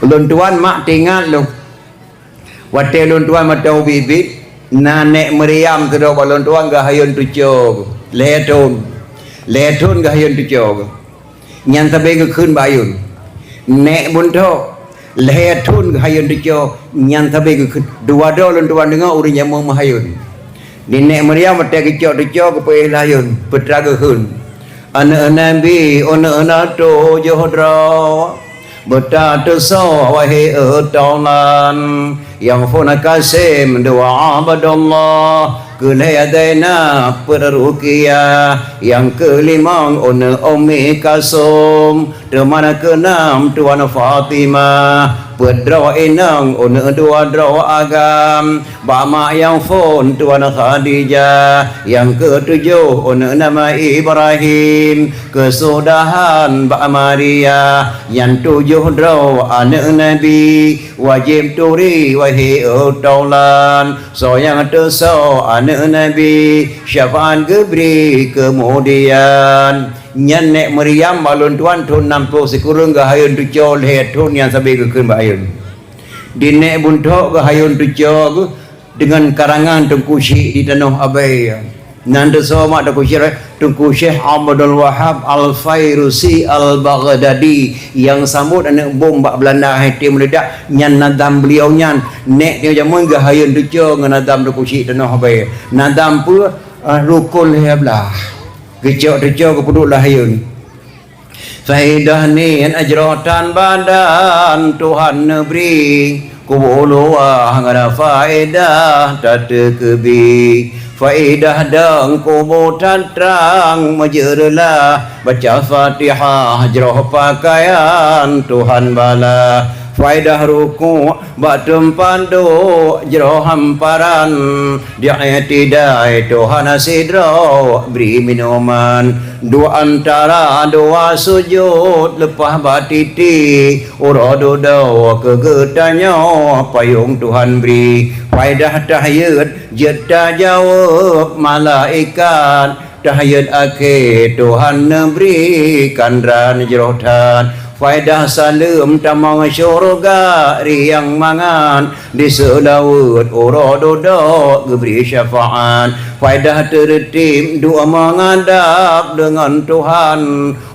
Ulôn tuan mak teuingat lôn. Watée lôn tuan mantong ubit-ubit, na nék Maryam keudroe bak lôn tuan geuhayôn tucoe, lhée thon. Lhée thon geuhayôn tucoe. Nyan sabe geukheun bak ayôn. Nék Buntok, lhée thon geuhayôn tucoe, nyan sabe geukheun. Dua droe lôn tuan deungoe ureuëng nyang meu-meuhayôn. Di nék Maryam watée geucok tucoe geupeuéh lé ayôn, peutra geukheun. Aneuëk Nabi, aneuëk na tujoh droe. Beutatusoe wahé eu tolan, nyang phon Kasim dua Abdullah, keu lhée Zainab peuet Ruqyah, nyang keulimong aneuëk Ummi Kalsum, teuma na keunam tuan Fatimah, peuet droe inong aneuëk dua droe agam, bak mak nyang phon tuan Khadijah, nyang keutujoh aneuëk nama Ibrahim, keusudahan bak Maria, nyan tujoh droe aneuëk Nabi, wajéb turi wahé eu tolan, soe nyang tusoe aneuëk Nabi, syafaat geubri keumudian. Nyan nék Maryam bak lôn tuan thon nam ploh sikureueng geuhayôn tucoe lhée thon nyan sabe geukheun bak ayôn. Di nék Buntok geuhayôn tucoe geuh deungon karangan Teungku Syik di Tanoh Abée. Nan teusoe mak Teungku Syik, Teungku Syekh Abdul Wahab Al-Fairusi Al-Baghdadi nyang sambot aneuëk bom bak Beulanda hai tem meuledak, nyan nadam beliau nyan. Nék nyoe jameun geuhayôn tucoe ngon nadam Teungku Syik Tanoh Abée. Nadam peue? Ah, rukon lhée blaih. Geucok tucoe geupeuduek lam hayôn. Faidah niet jroh tan badan Tuhan neubri, kubu luwah ngon faidah tateukeubi. Faidah dong kubu tan trang meujeureulah, baca Fatihah jroh pakaian Tuhan bala. Faidah ruku' bak teumpat duek jroh hamparan, di i'tidai Tuhan sidroe bri minuman. Dua antara dua sujut leupah bak titi, uroe dudoe keu geutanyoe payong Tuhan bri. Faidah tahiyat jeuet tajaweueb malaikat, Tahiyat akhé Tuhan neubri kandra jroh that. Faedah saleuem tamong syeuruga riang mangat. Di seulaweuet uroe dudoe geubri syafaat. Faedah teureutib dua mangat dab deungon Tuhan.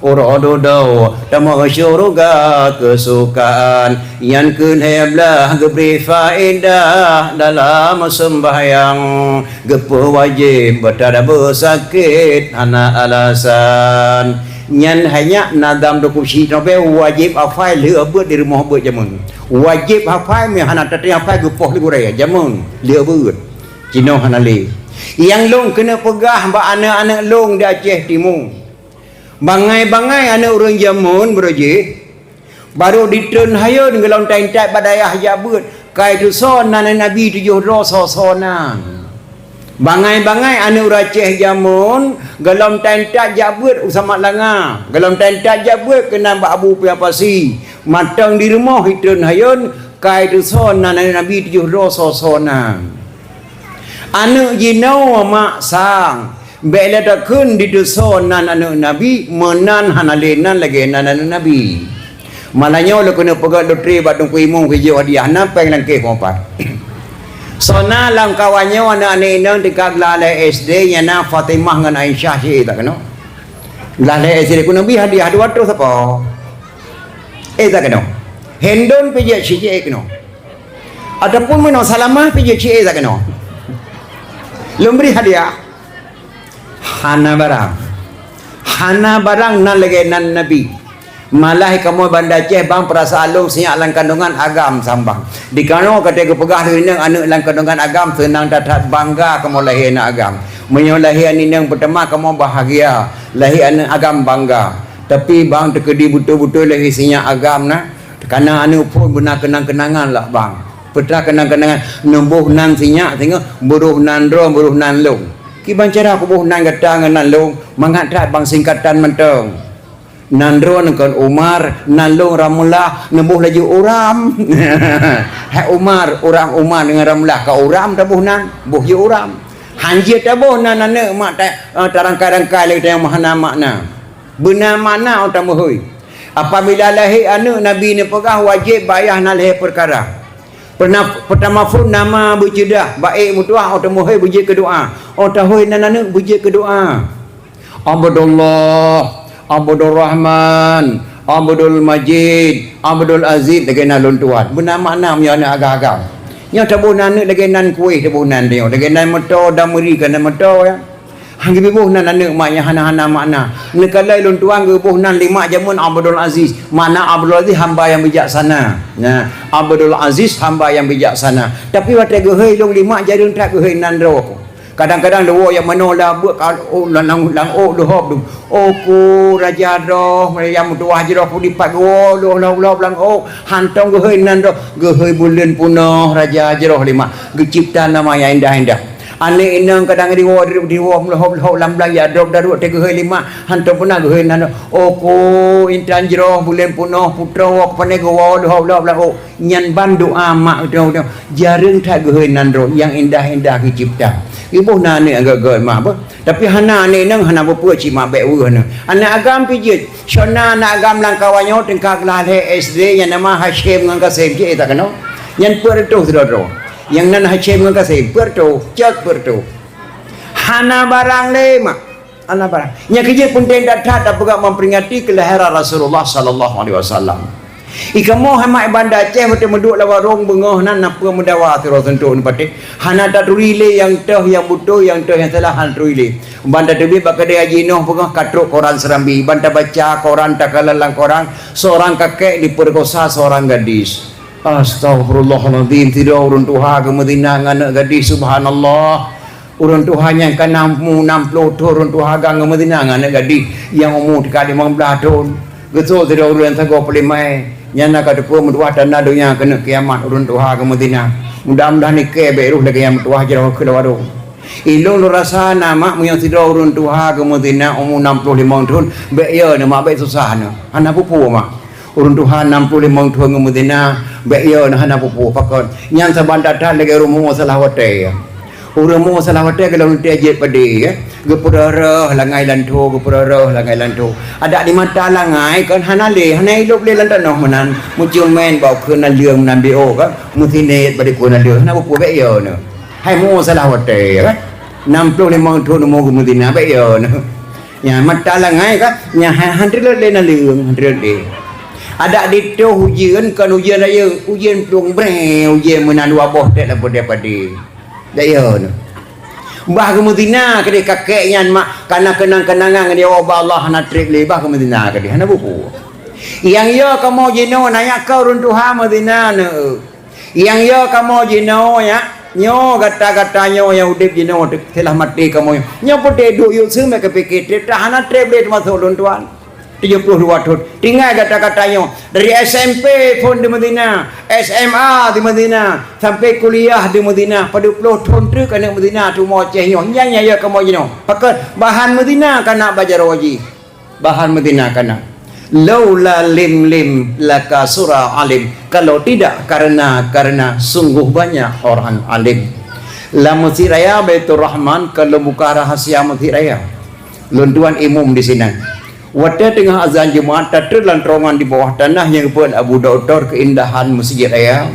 Uroe dudoe tamong syeuruga keusukaan. Nyan keuh lhée blaih geubri faedah dalam seumbahyang. Geupeuwajéb beutadabeue sakét hana alasan. Nyan hanya nadam dukub syiek nobe wajéb hafai lheueh beuet di rumoh beuet jameun. Wajéb hafai meuhana tateueng hafai geupoh lé gurée jameun lheueh beuet. Jinoe hana lé. Nyang lôn keuneuk peugah bak aneuëk-aneuëk lôn di Aceh Timu. Bangai-bangai aneuëk ureuëng jameun beureuji. Barô ditreun hayeuen gohlom tan intat bak dayah jak beuet, kai teusoe nan Nabi tujoh droe soe-soe nan. Bangai-bangai aneuëk ureuëng Aceh jameun gohlom tan intat jak beuet u Samak Langa, gohlom tan intat jak beuet keunan bak Abu Pia Pasi. Mantong di rumoh itreun hayeuen, kai teusoe nan Nabi tujoh droe soe-soe nan. Aneuëk jinoe mak sang, bék lé takheun diteusoe nan aneuëk Nabi, meunan hana lé nan lagée nan aneuëk Nabi. Malah nyoe lôn keuneuk peugét lôtre bak Teungku Imum keu jeuet hadiah, na péng lam kéh meupat. Soe na lam kawan nyoe aneuëk-aneuëk inong tingkat glah lhée S D nyang na Fatimah ngon Aisyah, si ék takeunoe. Glah lhée S D keu Nabi hadiah dua ratus sapo. Ék takeunoe. Hendon pih jeuet si ék keunoe. Ataupun meunoe Salamah pih jeuet si ék takeunoe. Lôn bri hadiah. Hana barang. Hana barang nan lagée nan Nabi. Malah kamoe Banda Aceh bang peurasaan lôn sinyak lam kandongan agam sambang. Di kanoe ka teupeugah lé inong aneuëk lam kandongan agam seunang that-that bangga kamoe lahé aneuëk agam. Meunyoe lahé inong peutama kamoe bahagia, lahé aneuëk agam bangga. Tapi bang teukeudi beutôi-beutôi lahé sinyak agam na, kana aneuëk phon beuna keunang-keunangan lah bang. Peue teuma keunang-keunangan, neuboh nan sinyak singoh, beuroh nan droe, beuroh nan lôn. Kiban cara kuboh nan gata ngon nan lôn, mangat that bang singkatan mantong. Nan droe ngon Umar, nan lôn Ramlah, neuboh laju Uram. Hai Umar, urang Umar ngon Ramlah ka Uram taboh nan, boh jeuet Uram. Hanjeuet taboh nan aneuëk mak ta-, eh, tarangkai-rangkai lagée nyang hana makna. Beuna makna ôh tameuhôi. Apabila lahé aneuëk Nabi neupeugah wajéb bak ayah na lhée peukara. Peuna-, peutama phon nama beuceudah, baék meutuah ôh tameuhôi beujeuet keu doá. Ôh tahôi nan aneuëk beujeuet keu doá. Abdullah, Abdurrahman, Abdul Majid, Abdul Aziz lagée nan lôn tuan. Beuna makna meunyoe aneuëk agam-agam. Nyoe taboh nan aneuëk lagée nan kuéh taboh nan nyoe, lagée nan moto dan meuri keu nan moto ya. Han geuboh nan aneuëk mak nyang hana-hana makna. Neukalai lôn tuan geuboh nan lé mak jameun Abdul Aziz. Makna Abdul Aziz hamba yang bijaksana. Nah, Abdul Aziz hamba yang bijaksana. Tapi watée geuhôi lôn lé mak jareueng that geuhôi nan droe. Kadang-kadang leuwoe nyang manoe lam beuet ka, oh, lam, lam, lam ôk leuhob dum. Oh, ku raja droe, raja meutuah jroh pu dipat geuwoe leuhob-leuhob lam ôk. Hantong geuhôi nan droe, geuhôi buleuen punoh raja jroh lé mak. Geucipta nama yang indah-indah. Aneuëk inong kadang diwoe, diwoe meulohop-lohop lam blang, jak drob daruet teuh geuhôi lé mak, hántom peuna geuhôi nan. Oh ku intan jroh buleuen punoh putroe woe keupané geuwoe lohop-lohop lam ôk. Nyan ban doá mak geutanyoe, jareueng that geuhôi nan droe nyang indah-indah geucipta. Geuboh na aneuëk agam-agam mak beuh. Tapi hana aneuëk inong hana peue-peue cit mak bék weueh na. Aneuëk agam pih jeuet. Soe na aneuëk agam lam kawan nyoe tingkat glah lhée S D nyang nama Hasyim ngon Kasim, cit ék takeunoe. Nyan peuet reutôh sidroe-droe. Nyang nan Hasyim ngon Kasim, peuet reutôh, cok peuet reutôh. Hana barang lé mak. Hana barang. Nyang keujeuet peunteng that-that tapeugah memperingati kelahiran Rasulullah sallallahu alaihi wasallam. I kamoe hai mak i Banda Aceh watée meuduek lam warong beungoh nan na peue meudawa sidroe seuntok nibak teh. Hana taturi lé nyang toh nyang beutôi, nyang toh nyang salah hana taturi lé. Ban tateubiet bak keudée Haji Noh beungoh ka trok koran Serambi. Ban tabaca koran, takalon lam koran, seorang kakek diperkosa seorang gadis. Astagfirullahalazim, sidroe ureuëng tuha geumeuzina ngon aneuëk gadis, subhanallah. Ureuëng tuha nyang ka na umu nam ploh thon, ureuëng tuha agam geumeuzina ngon aneuëk gadis nyang umu teuka limong blaih thon. Geusoe sidroe ureuëng sagoe peulimai, nyan na ka teupeue meutuah tanda donya keuneuk kiamat ureuëng tuha geumeuzina. Mudah-mudahan ikée bék roh lagée nyang meutuah jroh keu lawaro. Ilôn lôn rasa na mak meunyoe sidroe ureuëng tuha geumeuzina umu nam ploh limong thon, bék yo na mak, bék susah na. Hana peue-peue mak. Ureuëng tuha nam ploh limong thon geumeuzina, bék yo na hana peue-peue pakon. Nyan saban that-that lagée rumoh salah watée. Ureuëng mo salah watée golom teuh jeuet padé, ya. Geupeureuh-reuh langai lam tho, geupeureuh-reuh langai lam tho. Adak di mata langai kon hana lé, hana ilop lé lam tanoh meunan. Meuceumen bak keu naleueng meunan B O kan. Meusinet bak dikeu naleueng, hana peue-peue bék yo nyoe. Hai mo salah watée, ya kan. Nam ploh limong thon umu geumeuzina bék yo nyoe. Nyan mata langai kan, nyan han, han treuleueh lé naleueng, han treuleueh lé. Adak ditôh ujeuen, kon ujeuen rayeuk, ujeuen plueng brée, ujeuen meunan dua boh tek lam padé-padé. Dak yo nyoe. Bah geumeuzina keudeh kakek nyan mak, kana keunang-keunangan ngon Allah hana treb lé, bah geumeuzina keudeh, hana buku. Nyang yo kamoe jinoe na nyak keu ureuëng tuha meuzina nyoe. Nyang yo kamoe jinoe nyak, nyoe gata-gata nyoe nyang udeb jinoe teuh, telah maté kamoe. Nyoe peuté duek yue seumé keupike treb, hana treb lé teumasok lôn tuan. Tujoh ploh dua thon. Tinggai gata-gata nyoe. Dari S M P phon di Madinah, S M A di Madinah, sampai kuliah di Madinah. Padub ploh thon treuk aneuk Madinah teuh umu Aceh nyoe. Nyan nyang yo kamoe jinoe. Pakon bahan Madinah kana bak jaroe jih. Bahan Madinah kana. Laula lim lim laka sura alim. Kalau tidak karena, karena sungguh banyak orang alim. Lam Masjid Raya Baitur Rahman, kalau buka rahasia Masjid Raya. Lôn tuan imum di sinan. Watée teungoh azan Jumat, tatreun lam terowongan di bawah tanah nyang geupeuet Abu Doktor keuindahan Masjid Raya.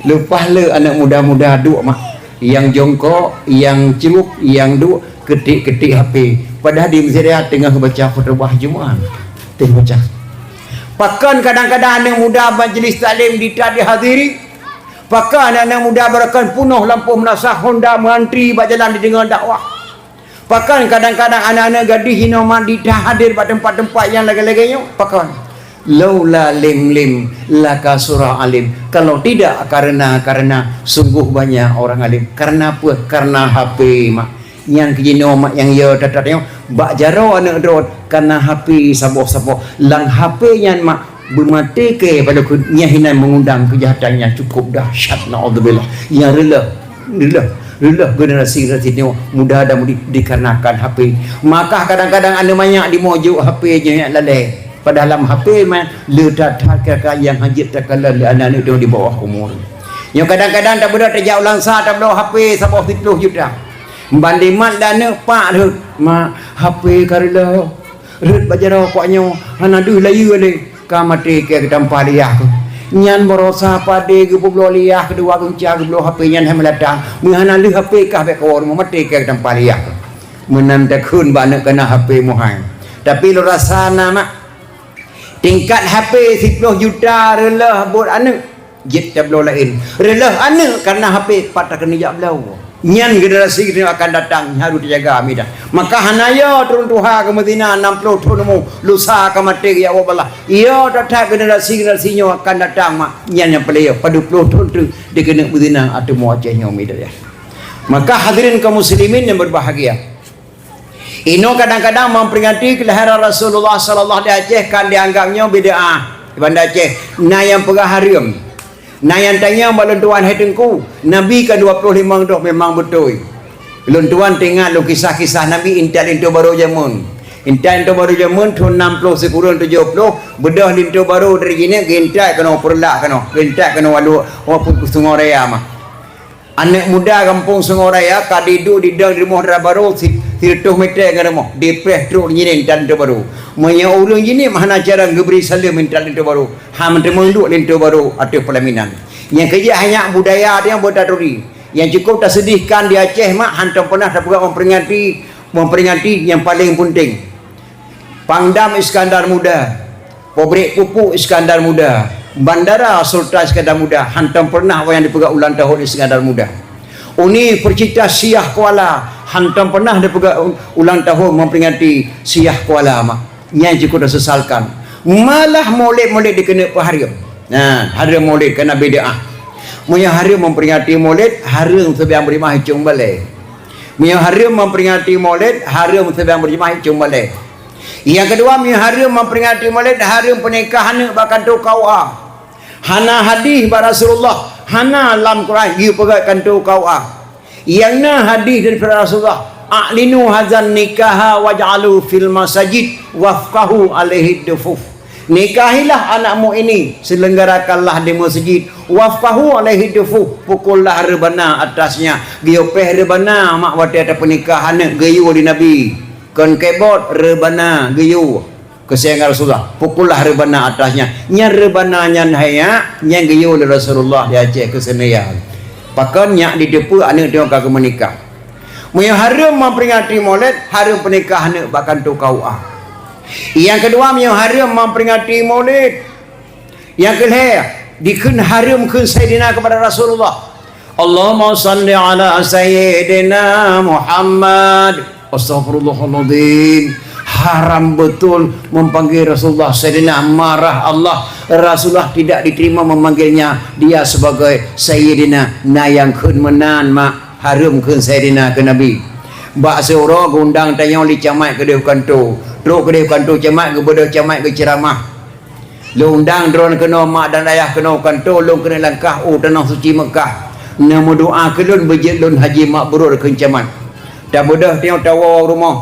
Leupah le aneuk muda-muda duek mak, nyang jongkok, nyang ceurup, nyang duek, keutik-keutik H P. Padahai di Masjid Raya teungoh baca khutubah Jumat. Teungoh baca. Pakon kadang-kadang aneuk muda majlis taklim di, tak dihadiri? Pakon aneuk-aneuk muda barokon punoh lampôh meunasah Honda meuantri bak jalan dideungoe dakwah? Pakon kadang-kadang aneuk-aneuk gadih inoe mak ditahadir bak teumpat-teumpat nyang lagée-lagée nyoe? Pakon? Laula lim lim laka sura alim. Kalau tidak karena, karena sungguh banyak orang alim. Karena apa? Karena H P mak. Nyang keu jinoe mak nyang yo that-that nyoe bak jaroe aneuk droe karena H P saboh-saboh. Lam H P nyan mak beumaté keu pada keu nyang hinan mengundang kejahatan yang cukup dahsyat. Naudzubillah. Nyang reuloh Reuloh, reuloh generasi-generasi nyoe muda dan mudi dikarenakan H P. Maka kadang-kadang aneuk manyak di mojok H P nyoe nyak lalée. Padahai lam H P man le that-that kira-kira nyang hanjeuet takalon lé aneuk-aneuk di bawah umur. Nyoe kadang-kadang tabeudôh tajak u Langsa tabloe H P saboh siplôh juta. Ban dimat lé aneuk pak rhot, "Mak, H P ka reuloh." Rhot bak jaroe kok nyoe hana deuh layeue lé, ka maté keu geutampa liyah keuh. Nyan barosa padé geupeubloe liyah keudua gunca geubloe H P nyan hai meulatang. Meuhana lheueh H P kah bék kawoe rumoh maté keu geutampa liyah keuh. Meunan takheun bak aneuk kana H P muhai. Tapi lôn rasa na mak. Tingkat H P siplôh juta reuloh buet aneuk. Jeuet tabloe laén. Reuloh aneuk karena H P pat takeuneuk jak bloe. Nyan generasi nyoe akan datang, harôh tajaga midah. Maka hana yo ureuëng tuha keumeuzina nam ploh thon umu, lusa ka maté geujak woe bak Allah. Yo that-that generasi-generasi nyoe akan datang mak. Nyan nyang paleng yo, padub ploh thon treuk dikeuneuk meuzina ateueh umu Aceh nyoe midah. Maka hadirin kaum muslimin yang berbahagia. Inoe kadang-kadang memperingati kelahiran Rasulullah sallallahu alaihi wasallam di Aceh kan dianggap nyoe bid'ah di Banda Aceh. Na nyang peugah hareuem. Na nyang tanyong bak lôn tuan hai teungku, Nabi ka dua ploh limong droe memang beutôi. Lôn tuan teuingat lôn kisah-kisah Nabi intat linto barô jameun. Intat linto barô jameun thon nam ploh sikureueng tujoh ploh, beudôh linto barô dari jinek geuintat keunoe Peureulak keunoe, geuintat keunoe Walu, walaupun keu Sungai Raya mah. Aneuk muda gampông Sungai Raya ka diduek didong di rumoh dara barô si-, sireutôh meter ngon rumoh, dipreh trok ngieng dan linto barô. Meunyoe ureuëng jinih hana cara geubri saleuem intat linto barô, han meuteumé duek linto barô ateueh pelaminan. Nyang keujeuet hanya budaya nyang buet taturi. Nyang cukup taseudihkan di Aceh mak hantom peunah tapeugah memperingati, memperingati nyang paleng peunteng. Pangdam Iskandar Muda, Pabrik Pupuk Iskandar Muda, Bandara Sultan Iskandar Muda, hantom pernah wayang dipeugah ulang tahun Iskandar Muda. Universitas Syiah Kuala, hantom pernah dipeugah u-, ulang tahun memperingati Syiah Kuala, mak. Nyang cukup disesalkan. Malah Maulid-Maulid dikeuneuk peuhareuem. Nah, hareuem Maulid keunan bid'ah. Meunyoe hareuem memperingati Maulid, hareuem seubang beurimah icong balée. Meunyoe hareuem memperingati Maulid, hareuem seubang beurimah icong balée. Nyang keudua, meunyoe hareuem memperingati Maulid, hareuem peunikah aneuk bak kantô K U A. Hana hadih bak Rasulullah, hana lam Quran geupeugah kantô K U A. Nyang na hadih daripada Rasulullah, "A'linu hadzan nikaha waj'alu fil masajid wafqahu alaihi dufuf." Nikahilah anakmu ini, selenggarakanlah di masjid, wafqahu alaihi dufu, pukullah rebana atasnya, geuyue péh rebana mak watée tapeunikah aneuëk geuyue lé Nabi. Kon kebot, rebana geuyue. Keuseungan Rasulullah, pukullah rebana atasnya. Nyan rebana nyan hanya nyang geuyue lé Rasulullah di Aceh keuseunaian. Pakon nyak diteupeue aneuëk tanyoe ka geumeunikah. Meunyoe hareuem memperingati Maulid, hareuem peunikah aneuëk bak kantô K U A. Nyang keudua, meunyoe hareuem memperingati Maulid, nyang keu lhée, dikheun hareuem kheun Saidina keupada Rasulullah. Allahumma shalli ala Sayyidina Muhammad. Astaghfirullahaladzim. Haram betul memanggil Rasulullah Sayyidina, marah Allah. Rasulullah tidak diterima memanggilnya dia sebagai Sayyidina. Na nyang kheun meunan mak, hareuem kheun Sayyidina keu Nabi. Bak siuroe geundang tanyoe lé camat keudeh kantô. Trok keudeh kantô camat, geubeudôh camat geuceuramah. Lôn undang droeneuh keunoe mak dan ayah keunoe kantô, lôn keuneuk langkah u tanoh suci Meukah. Neumeudoa keu lôn beujeuet lôn haji mabrur kheun camat. Tabeudôh tanyoe tawoe u rumoh.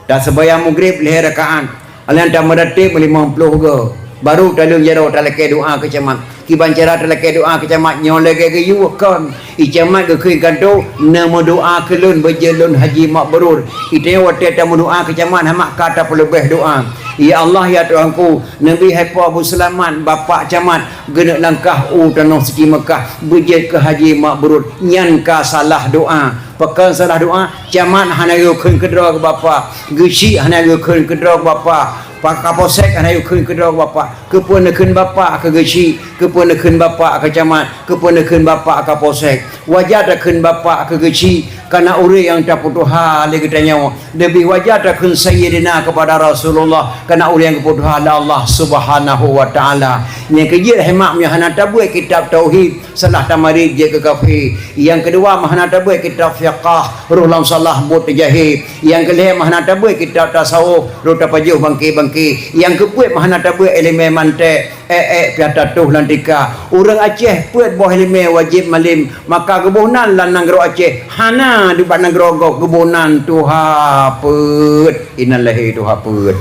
Taseumayang Maghrib lhée rakaat. Alèh nyan tameudateb meulimong ploh goe. Baru taleueng jaroe talakée doa keu camat. Kiban cara talakée doa keu camat nyoe lagée geuyue kon. Ié camat geukheun kantô, neumeudoa keu lôn beujeuet lôn haji mabrur. Ié tanyoe watée tameudoa keu camat hana ka tapeuleubeh doa. Ya Allah, ya Tuhanku, neubri hai Po Abu Seulamat, bapak camat, geuneuk langkah u tanoh suci Meukah, beujeuet keu haji mabrur. Nyan ka salah doa. Pakon salah doa? Camat hana geukheun keudroe keu bapak, geuchik hana geukheun keudroe keu bapak, pa-, kapolsek hana geukheun keudroe keu bapak. Keupeue neukheun bapak keu geuchik, keupeue neukheun bapak keu camat, keupeue neukheun bapak keu kapolsek. Wajar takheun bapak keu geuchik, kareuna ureuëng nyang tapeutuha lé geutanyoe. Leubeh wajar takheun Sayyidina keupada Rasulullah, kareuna ureuëng nyang geupeutuha lé Allah Subhanahu wa Taala. Nyang keujeuet hai mak, meunyoe hana tabeuet kitab tauhid, salah tamarit jeuet keu kafé. Nyang keudua, meunyoe hana tabeuet kitab fiqah, roh lam salah buet teujahé. Nyang keulhée, meunyoe hana tabeuet kitab tasawuf, roh tapajoh bangke-bangke. Nyang keupeuet, meunyoe hana tabeuet iéleumé mantek, ék-ék piah tatoh lam tika. Ureuëng Aceh peuet boh iéleumé wajéb malém, maka geuboh nan lam nanggroe Aceh. Hana dibak nanggroe gob, geuboh nan tuha peuet. Inan lahé tuha peuet.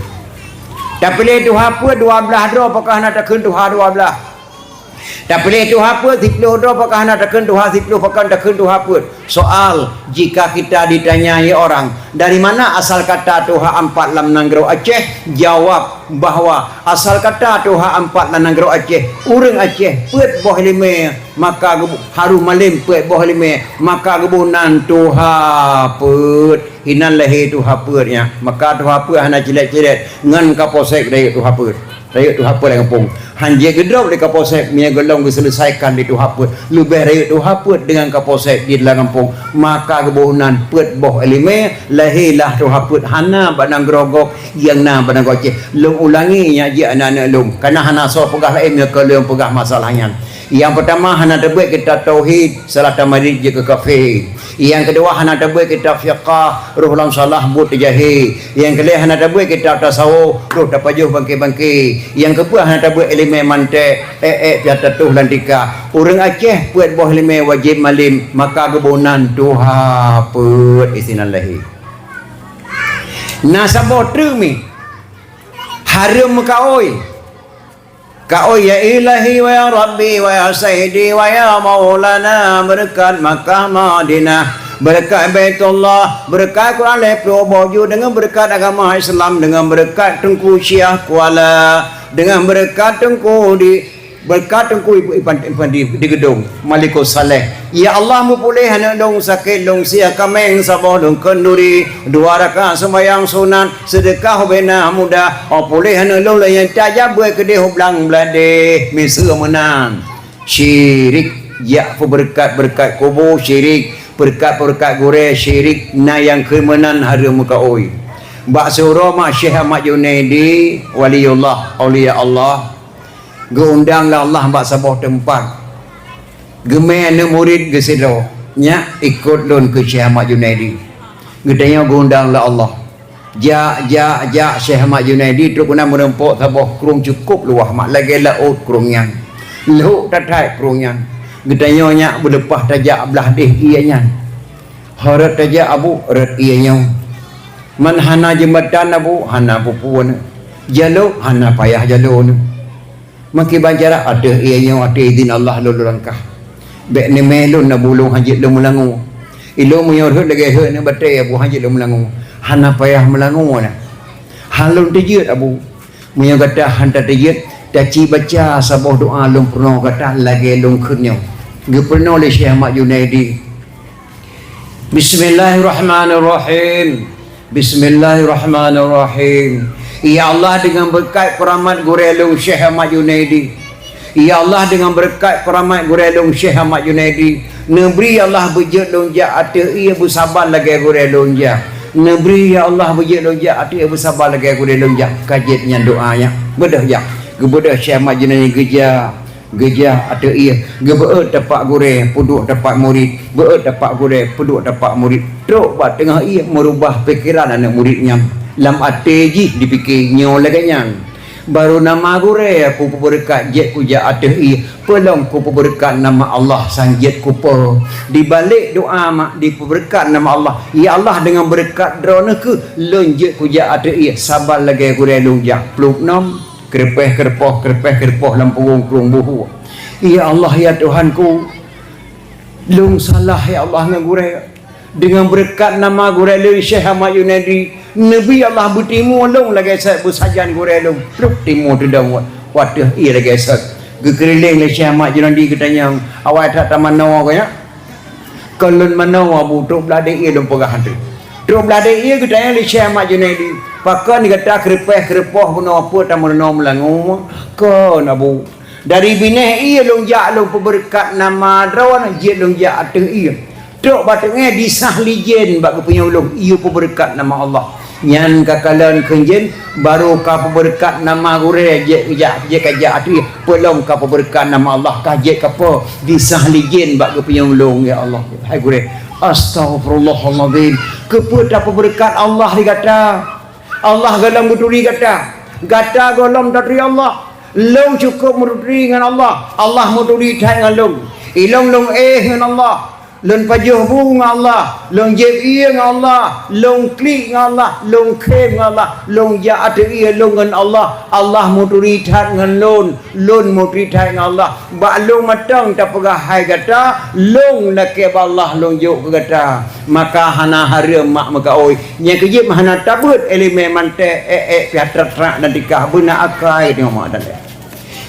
Tapiléh tuha peuet dua blaih droe, pakon hana takheun tuha dua blaih? Tapiléh tuha peuet siploh droe, pakon hana takheun tuha siploh, pakon takheun tuha peuet? Soal, jika kita ditanyai orang, "Dari mana asal kata tuha ampat lam nanggroe Aceh?" Jawab bahwa asal kata tuha ampat lam nanggroe Aceh, ureuëng Aceh peuet boh iéleumé, maka geubo-, harôh malém peuet boh iéleumé, maka geuboh nan tuha peuet. Inan lahé tuha peuet nyan. Maka tuha peuet hana cilét-cilét ngon kapolsek rayeuk tuha peuet. Rayeuk tuha peuet lam gampông. Han jeuet geudrop lé kapolsek, meunyoe gohlom geuseuleusaikan lé tuha peuet. Leubeh rayeuk tuha peuet deungon kapolsek di dalam gampông. Maka geuboh nan peuet boh iéleumé, lahé lah tuha peuet, hana bak nanggroe gob nyang na bak nanggroe Aceh. Lôn ulangi nyan jih aneuëk-aneuëk lôn. Kareuna hana soe peugah laén, meunyoe kon lôn peugah masalah nyan. Nyang peurtama, hana tabeuet kitab tauhid, salah tamarit jeuet keu kafé. Nyang keudua, hana tabeuet kitab fiqah, roh lam salah buet teujahé. Nyang keulhée, hana tabeuet kitab tasawuf, roh tapajoh bangke-bangke. Nyang keupeuet, hana tabeuet iéleumé mantek, ék-ék piah tatoh lam tika. Ureuëng Aceh peuet boh iéleumé wajéb malém, maka geuboh nan tuha peuet isinan lahé. Na saboh treuk mi, hareuem meukaôi. Kaôi, ya Ilahi wa ya Rabbi wa ya Sayyidi wa ya Maulana, beureukat Makkah Madinah, beureukat Baitullah, beureukat Quran lhée ploh boh ju, deungon beureukat agama Islam, deungon beureukat Teungku Syiah Kuala, deungon beureukat Teungku di, beureukat Teungku Ipan, Ipan di, di Geudong. Malikus Saleh. Ya Allah, meupuléh aneuëk lôn sakét lôn sie kaméng saboh lôn kheunduri, dua rakaat seumayang sunat, seudeukah ubena muda, oh puléh aneuëk lôn lagée nyang tajak beuet keudeh u blang bladeh, miseue meunan. Syirik, jak peubeureukat-beureukat kubu syirik, beureukat-beureukat gurée syirik, na nyang kheun meunan hareuem meukaôi. Bak siuroe mak Syekh Ahmad Junaidi, waliullah, aulia Allah, geuundang lé Allah bak saboh teumpat. Geumé aneuëk murit geusidroe, "Nyak, ikot lôn keu Syekh Ahmad Junaidi." Geutanyoe geuundang lé Allah. Jak, jak, jak Syekh Ahmad Junaidi trok keunan meurumpok saboh krueng cukôp luwah mak lagée laôt krueng nyan. Lhok that-that krueng nyan. Geutanyoe nyak beuleupah tajak blah deh ié nyan. Ho rot tajak Abu, rot ié nyoe. Man hana jeumbatan Abu, hana peue-peue nyoe. Jalok, hana payah jalok nyoe. Meukiban cara ateueh ié nyoe, ateueh idhin Allah lôn langkah. Bék neumé lôn na bulông hanjeuet lôn meulangue. Ilôn meunyoe rhot lagée rhot nibak batée, buah hanjeuet lôn meulangue. Hana payah meulangue na. Han lôn teujeuet, Abu. Meunyoe gata han tateujeuet, taci baca saboh doa lôn peurunoe gata lagée lôn kheun nyoe. Geupeurunoe lé Syekh Ahmad Junaidi. Bismillahirrahmanirrahim. Bismillahirrahmanirrahim. Ya Allah, deungon beureukat keuramat gurée lôn Syekh Ahmad Junaidi. Ya Allah, deungon beureukat keuramat gurée lôn Syekh Ahmad Junaidi, neubri ya Allah beujeuet lôn jak ateueh ié beusaba lagée gurée lôn jak. Neubri ya Allah beujeuet lôn jak ateueh ié beusaba lagée gurée lôn jak. Ka jeuet nyan doa nyan. Beudôh jak. Geubeudôh Syekh Ahmad Junaidi geujak. Geujak ateueh ié, geubeuet tapak gurée, peuduek tapak murit, beuet tapak gurée, peuduek tapak murit. Trok bak teungoh ié meurubah pikeran aneuëk murit nyan. Lam até jih jipike nyoe lagée nyan. Barô nama gurée kupeubeureukat jeuet kujak ateueh ié, peulom kupeubeureukat nama Allah sang jeuet kupeue. Dibalek doa mak dipeubeureukat nama Allah. Ya Allah, deungon beureukat Droeneueh kheueh lôn jeuet kujak ateueh ié, saba lagée gurée lôn jak. Pluek nom. Keureupeh-keureupôh, keureupeh-keureupôh lam punggung krueng buhu. Ya Allah, ya Tuhanku, lôn salah, ya Allah, ngon gurée. Deungon beureukat nama gurée lôn Syekh Ahmad Junaidi, neubri Allah beutimu lôn lagée sét beusajan gurée lôn. Pluek timu teudong wat-, wateueh ié lagée sét. Geukeurileng lé Syekh Ahmad Junaidi geutanyong, awai that tamanoe keu nyak. Kon lôn manoe Abu, trok blah dek ié lôn peugah ateueh. Trok blah dek ié geutanyong lé Syekh Ahmad Junaidi, "Pakon gata keureupeh-keureupôh bunoe peue tameurunoe meulangue?" "Kon Abu, dari binéh ié lôn jak lôn peubeureukat nama Droeneueh jeuet lôn jak ateueh ié. Trok bak teungoh disah lé jén bak geupeunyoe lôn ié peubeureukat nama Allah." Nyan ka kalon kheun jén, barô ka peubeureukat nama gurée jeuet jak, jeuet kajak ateueh, peulom ka peubeureukat nama Allah ka jeuet kapeue, disah lé jén bak geupeunyoe lôn, ya Allah. Hai gurée, astaghfirullahalazim. Keupeue tapeubeureukat Allah di gata? Allah gohlom geuturi gata. Gata gohlom taturi Allah. Lôn cukôp meuturi ngon Allah. Allah meuturi that ngon lôn. Ilôn lôn éh ngon Allah. Lôn pajoh bu ngon Allah, lôn jieb ié ngon Allah, lôn klik ngon Allah, lôn khém ngon Allah, lôn jak ateueh ié lôn ngon Allah. Allah meuturi that ngon lôn, lôn meuturi that ngon Allah. Bak lôn mantong tapeugah hai gata, lôn lakée bak Allah lôn jok keu gata. Maka hana hareuem mak meukaôi. Nyang keujeuet hana tabeuet ileumé manté ék-ék piah trak-trak dan tikah beuna akai teuma mak dan.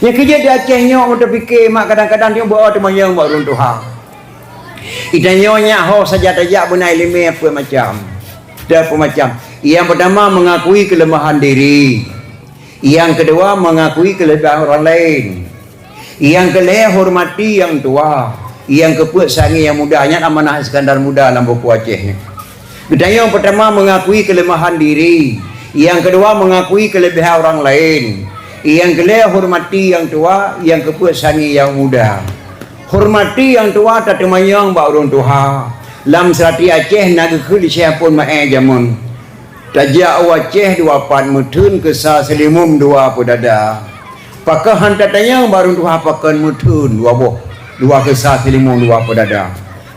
Nyang keujeuet di Aceh nyoe meutapike mak kadang-kadang nyoe beu teumanyong bak ureuëng tuha. Geutanyoe nyak ho saja tajak beuna ileumé peuet macam. Dua peuet macam. Nyang peutama, mengakui kelemahan diri. Nyang keudua, mengakui kelebihan orang lain. Nyang keulhée, hormati nyang tuha. Nyang keupeuet, sangi nyang muda. Nyan amanah Iskandar Muda lam buku Aceh nyoe. Geutanyoe peutama mengakui kelemahan diri, nyang keudua mengakui kelebihan orang lain, nyang keulhée hormati nyang tuha, nyang keupeuet sangi nyang muda. Hormati nyang tuha tateumanyong bak ureuëng tuha. Lam seurati Aceh na geukheun lé Syekh Ampon Maé jameun. Tajak u Aceh dua pat meutheun keusa seulimum dua peudada. Pakon han tatanyong bak ureuëng tuha pakon meutheun dua boh, dua keusa seulimum dua peudada.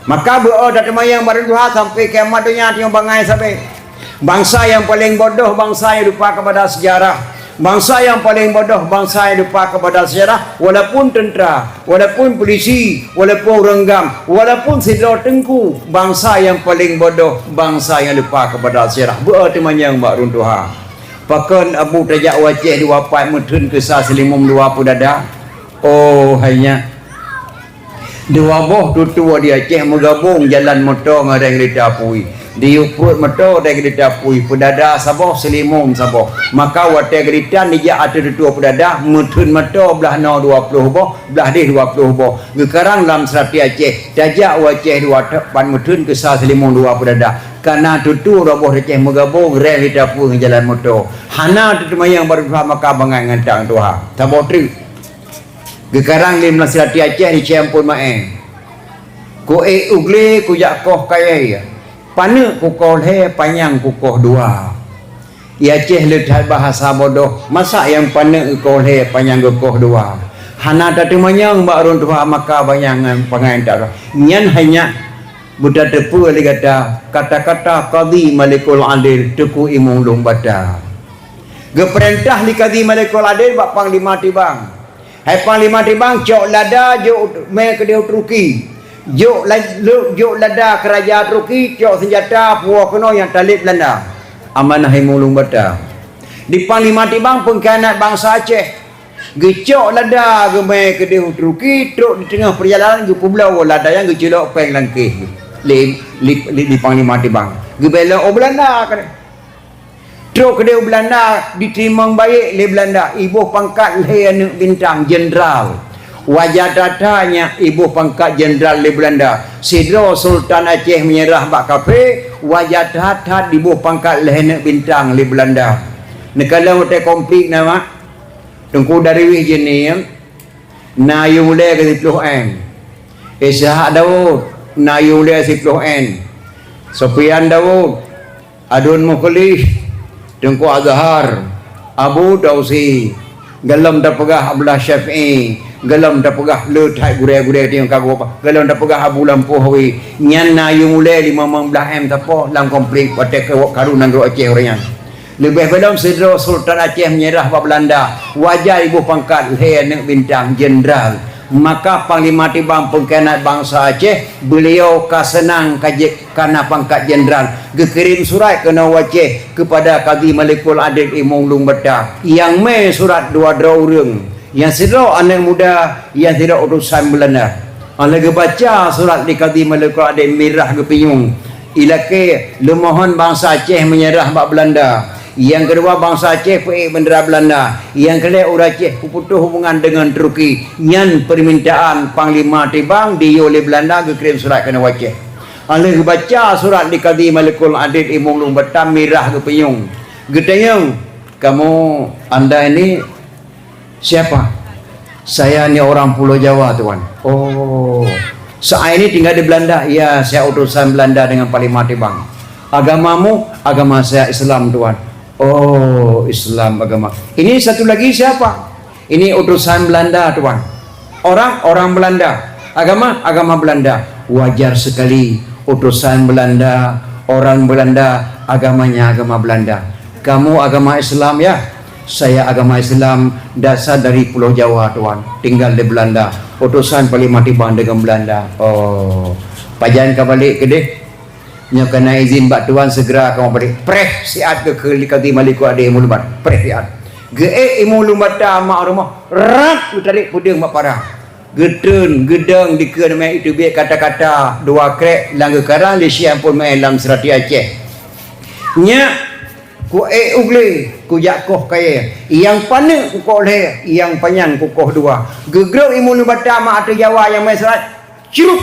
Maka beu-o tateumayang bak ureuëng tuha sampai kiamat donya tanyoe bangai sabe. Bansa nyang paleng bodoh, bansa nyang lupa kepada sejarah. Bansa nyang paleng bodoh, bansa nyang lupa kepada sejarah. Walaupun tentera, walaupun polisi, walaupun ureuëng gam, walaupun sidroe teungku, bansa nyang paleng bodoh, bansa nyang lupa kepada sejarah. Beu-o teumanyong bak ureuëng tuha. Pakon Abu tajak u Aceh dua pat meutheun keusa seulimum dua peudada? Oh, hai nyak. Dua boh tutue di Aceh meugabong jalan moto ngon reng lita apui. Diyue peuet moto reng lita apui, peudada saboh, seulimum saboh. Maka watée geuritan dijak ateueh tutue peudada, meutheun moto blah noe dua ploh boh, blah deh dua ploh boh. Geukarang lam seurati Aceh, tajak u Aceh dua pat meutheun keusa seulimum dua peudada. Kana tutue dua boh di Aceh meugabong reng lita apui ngon jalan moto. Hana teuteumayang bak ureuëng tuha maka bangai ngon tangan tuha. Saboh treuk. Geukarang lé meunaseurati Aceh di Syekh Ampon Maé. Ku ék u glé kujak koh kayée, paneuk kukoh lhée panyang kukoh dua. Di Aceh le that bahasa bodoh, masa nyang paneuk geukoh lhée panyang geukoh dua. Hana tateumanyong bak ureuëng tuha maka bangai ngon pangai tak. Nyan hai nyak beutateupeue lé gata kata-kata Qadhi Malikul Adil Teungku Imum Lueng Bata. Geupeurintah lé Qadhi Malikul Adil bak Panglima Tibang. Hai Panglima Tibang, cok lada jok mé keudeh Turki. Jok la-, lok jok lada keu raja Turki, cok seunjata puwoe keunoe nyang taleb Beulanda. Amanah Imum Lumbata. Di Panglima Tibang peungkhianat bansa Aceh. Geucok lada geumé keudeh Turki, trok di teungoh peurjalanan geupeubloe lada nyan geuculok péng lam kéh lé, lé, lé, lé Panglima Tibang. Geubelok u Beulanda keudeh. Trok keudeh u Beulanda, diteurimong baik lé Beulanda, iboh pangkat lhée aneuk bintang, jeundral. Wajar that-that nyan iboh pangkat jeundral lé Beulanda. Sidroe Sultan Aceh meunyeurah bak kafé, wajar that-that iboh pangkat lhée aneuk bintang lé Beulanda. Neukalon watée konflik na, Mak. Teungku Darwis Jeunieb na yum ulée keu siploh M. Ishak Daud na yum ulée siploh M. Sofyan Daud, Adun Mukhlis, Teungku Azhar, Abu Dausi, gohlom tapeugah Abdullah Syafi'i, gohlom tapeugah le that gurée-gurée nyang ka geuwafat, gohlom tapeugah Abu Lampôh Hawi. Nyan na yum ulée limong blaih M sapoh lam konflik watée ka-, karu nanggroe Aceh ureuëng nyan. Leubeh gohlom sidroe Sultan Aceh meunyeurah bak Beulanda, wajar iboh pangkat lhée aneuk bintang, jeundral. Maka Panglima Tibang peungkhianat bansa Aceh, beuliau ka seunang ka jeuet kana pangkat jeundral, geukirém surat keunoe u Aceh keupada Kadhi Malikul Adil Imum Lumbata, nyang mé surat dua droe ureuëng. Nyang sidroe aneuk muda, nyang sidroe utosan Beulanda. Óh lheueh geubaca surat di Kadhi Malikul Adil mirah geupinyueng, ilakée leumohon bansa Aceh meunyeurah bak Beulanda. Nyang keudua, bansa Aceh peuék beundera Beulanda. Nyang keulhée, ureuëng Aceh peuputôh hubungan deungon Turki. Nyan peumintaan Panglima Tibang diyue lé Beulanda geukirém surat keunoe u Aceh. Óh lheueh geubaca surat di Kadhi Malikul Adil Imum Lumbata mirah geupinyueng. Geutanyong, "Kamu, Anda ini siapa?" "Saya ni orang Pulau Jawa, Tuan." "Oh, saya ini tinggal di Belanda." "Ya, saya utusan Belanda dengan Panglima Tibang." "Agamamu?" "Agama saya Islam, Tuan." "Oh, Islam agama." "Ini satu lagi siapa?" "Ini utusan Belanda, Tuan." "Orang?" "Orang Belanda." "Agama?" "Agama Belanda." Wajar sekali, utusan Belanda, orang Belanda, agamanya agama Belanda. "Kamu agama Islam, ya?" "Saya agama Islam, dasar dari Pulau Jawa, Tuan. Tinggal di Belanda." Utusan Panglima Tibang deungon Belanda. "Oh, pajan ka balek keudeh?" "Nyoe ka na izin bak Tuan, segera kamoe balek." Preh siat geukheun lé Kadhi Malikul Adil Imum Lumbata. Preh siat. Geuék Imum Lumbata mak rumoh, rap geutarek peudeueng bak para. Geutreun, geudong dikeue namanya itu biet kata-kata dua krek lam geukarang lé si Ampon Maé lam Seurati Aceh. "Nyak, kuék u glé, kujak koh kayée. Nyang paneuk kukoh lhée, nyang panyang kukoh dua." Geugrok Imum Lumbata mak ateueh Jawa nyang meusurat. Crup,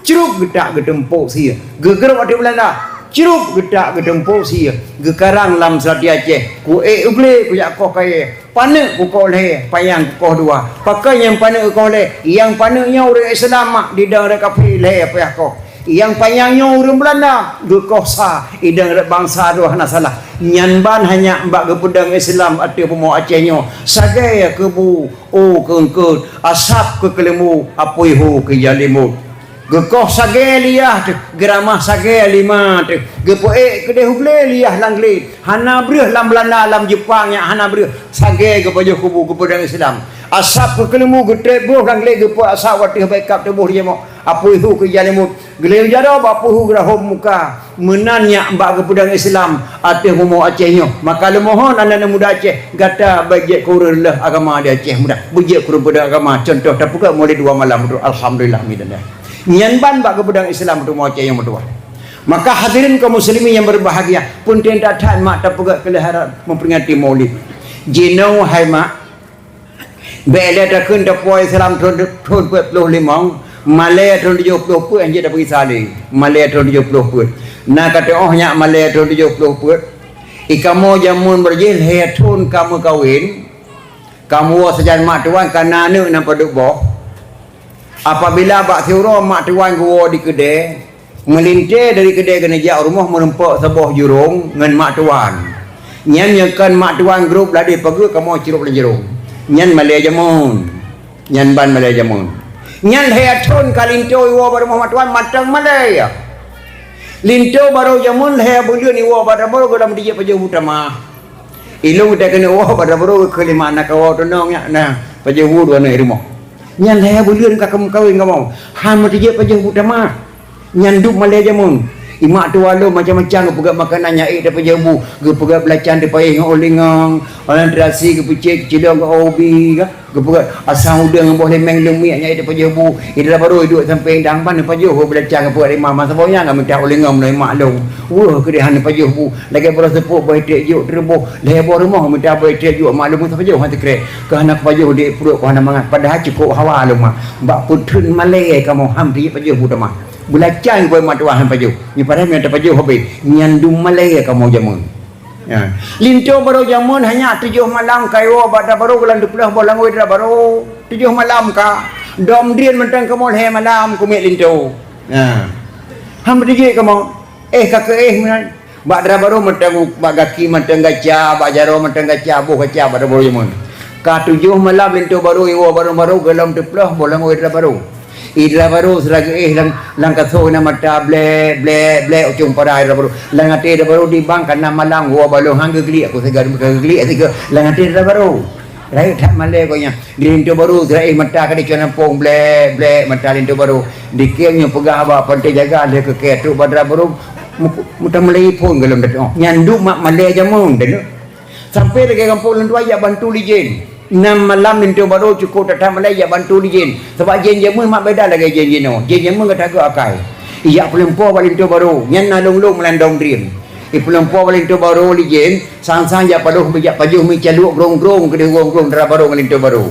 crup geutak geuteumpok sie. Geugrok ateueh Beulanda. Crup geutak geuteumpok sie. Geukarang lam Seurati Aceh. "Kuék u glé, kujak koh kayée. Paneuk kukoh lhée, panyang kukoh dua." "Pakon nyang paneuk kukoh lhée?" "Nyang paneuk nyoe ureuëng Islam mak, didong ureuëng kafé lhée payah koh. Nyang panyang nyoe ureuëng Beulanda, geukoh sa, idong ureuëng bansa droe hana salah." Nyan ban hanya bak geupeudong Islam ateueh bumoe Aceh nyoe. Sagai keubu O keu eungkôt, asab keu keuleumbu, apui hu keu jalimut. Geukoh sagée liah teuh, geuramah sagée lima teuh, geupeuék keudeh u glé liah lam glé. Hana breueh lam Beulanda, lam Jeupang nyan hana breueh. Sagée geupajoh kubu geupeudong Islam. Asab keu keuleumbu geutrép boh lam glé, geupeuék asab watée bak kab tuboh dijamok. Apui hu keu jalimut. Geuleueng jaroe bak puhu geurahom muka, meunan nyak bak geupeudong Islam ateueh bumoe Aceh nyoe. Maka leumohon aneuëk muda Aceh, gata bék jeuet keu ureuëng leueh agama di Aceh muda, bék jeuet keu ureuëng peudong agama. Contoh tapeugét mulai dua malam tu, alhamdulillah, midan dah. Nyan ban bak geupeudong Islam tu bumoe Aceh nyoe meutuah. Maka hadirin kaum muslimin yang berbahagia, peunténg that-that mak tapeugét keu lheueh harab memperingati Maulid. Jinoe hai mak, bék lé takheun tapuwoe Islam thon, thon peuet ploh limong, malée thon tujoh ploh peuet, hanjeuet tapeugisa lé. Malée thon tujoh ploh peuet. Na ka teuoh nyak malée thon tujoh ploh peuet. I kamoe jameun beurjih lhée thon ka meukawen, ka meuwoe sajan mak tuan, ka na aneuëk nyang padub boh. Apabila bak siuroe mak tuan geuwoe di keudée, meulintée dari keudée keuneuk jak u rumoh meurumpok saboh jurông ngon mak tuan. Nyan nyang kon mak tuan grob ladeh pageue kamoe cirôb lam jurông. Nyan malée jameun. Nyan ban malée jameun. Nyan lhée thon ka linto iwoe bak rumoh mak tuan mantong malée. Linto barô jameun lhée buleuen iwoe bak rumoh gohlom dijak pajoh butamah. Ilong teuh keuneuk woe bak rumoh keu lima aneuk kawoe tunong nyak na. Pajoh bu dua aneuk rumoh. Nyan lhèe buleuen ka meukawen kamoe. Han meuteujeuet pajoh bu tamah. Nyan dum malèe jameun. Ié mak tuan lôn macam-macam geupeugöt makanan nyang ék tapajoh bu. Geupeugöt beulacan teupaéh ngon ulèe ngon, orang terasi geupeucék keucilong ngon ubi ka. Geupeugöt asam udeueng ngon boh limeng leumiek nyang ék tapajoh bu. Idra barô iduek sampéng dang ban pajoh bu beulacan geupeugöt limong masa boh nyan ka meuntah ulèe ngon meunurot mak lôn. Weueh keudeh hana pajoh bu. Lagèe baroe seupôt boh iték jok teureubôh, lhèe boh rumoh mita boh iték jok mak lôn meusapeue pajoh han teukrek. Keu hana pajoh di pruet keu hana mangat, padahai cukôp hawa lôn mak. Bak peutheun malèe kamoe han teujiet pajoh bu tamah. Beulacan boh mak tuan han pajoh. Nyoe padahai meunyoe tapajoh habéh, nyan dum malèe kamoe jameun. Ya. Linto barô jameun hanya tujoh malam ka iwoe bak dara barô goh lom teupeuleueh boh langôi dara barô. Tujoh malam ka. Dom drien mantong kamoe lhèe malam keumiet linto. Ya. Han teujiet kamoe. Éh ka keuéh meunan. Bak dara barô mantong, bak gaki mantong gaca, bak jaroe mantong gaca, boh gaca bak dara barô jameun. Ka tujoh malam linto barô iwoe barô-barô goh lom teupeuleueh boh langôi dara barô. Idra barô sira geuéh lam, lam kasô na mata blek, blek, blek ucông pada idra barô. Lam até idra barô di bang ka na malam woe balong han geugeliek aku siga ka geugeliek siga lam até idra barô. Rayeuk that malèe gobnyan. Di linto barô sira éh mata ka dicok nampông blek, blek mata linto barô. Di kém nyoe peugah bak panté jaga lheueh keu kèe trok bak dara barô. Meutamulai phôn goh lom datang. Nyan dum mak malèe jameun teuh. Sampai lagèe gampông lôn tuan jak bantu lé jén. Nam malam linto barô cukôp that-that malèe jak bantu lé jén. Sabab jén jameun mak beda lagèe jén jinoe. Jén jameun ka tagok akai. Ijak peulumpoe bak linto barô. Nyan na lôn-lôn meulandong drien. Ipeulumpoe bak linto barô lé jén. Sang-sang jak pajoh, jak pajoh mi caluek grong-grong keudeh grong-grong dara barô ngon linto barô.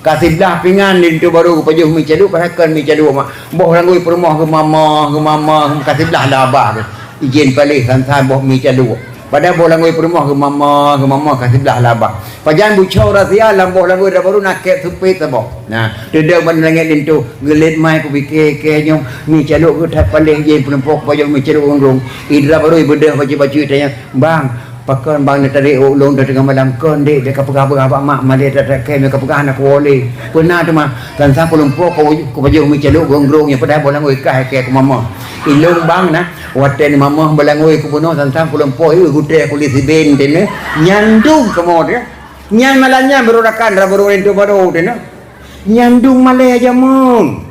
Ka siblah pingan linto barô geupajoh mi caluek, padahai kon mi caluek mak. Boh langôi peurumoh geumama, geumama, ka siblah labah. Ijén paléh san-san boh mi caluek. Padahai boh langôi peurumoh geumama, geumama ka siblah labah. Pajan bucok rahsia lam boh langôi dara barô na kép seupet saboh. Nah, teudong ban langét linto, geulet mai kupiké kèe nyoe mi caluek geuh that paléh ijén peulumpoe kupajoh mi caluek grong-grong. Idra barô ibeudôh bacut-bacut itanya, "Bang, pakon bang neutarek ulôn teungoh malam kon dek, dek kapeugah-peugah bak mak, malèe that-that kèe meukapeugah hana kuwoe lé." Peuna teuma, kan sa peulumpoe ku, kupajoh mi caluek grong-grong nyang padahai boh langôi kah kèe kumama. Ilôn bang na, watèe neumama boh langôi kubunoe sang-sang peulumpoe, eu gutèe kulit siben teuh nyan dum kamoe teuh. Nyan malam nyan baru rakan dara barô linto barô teuh nyan. Nyan dum malèe jameun.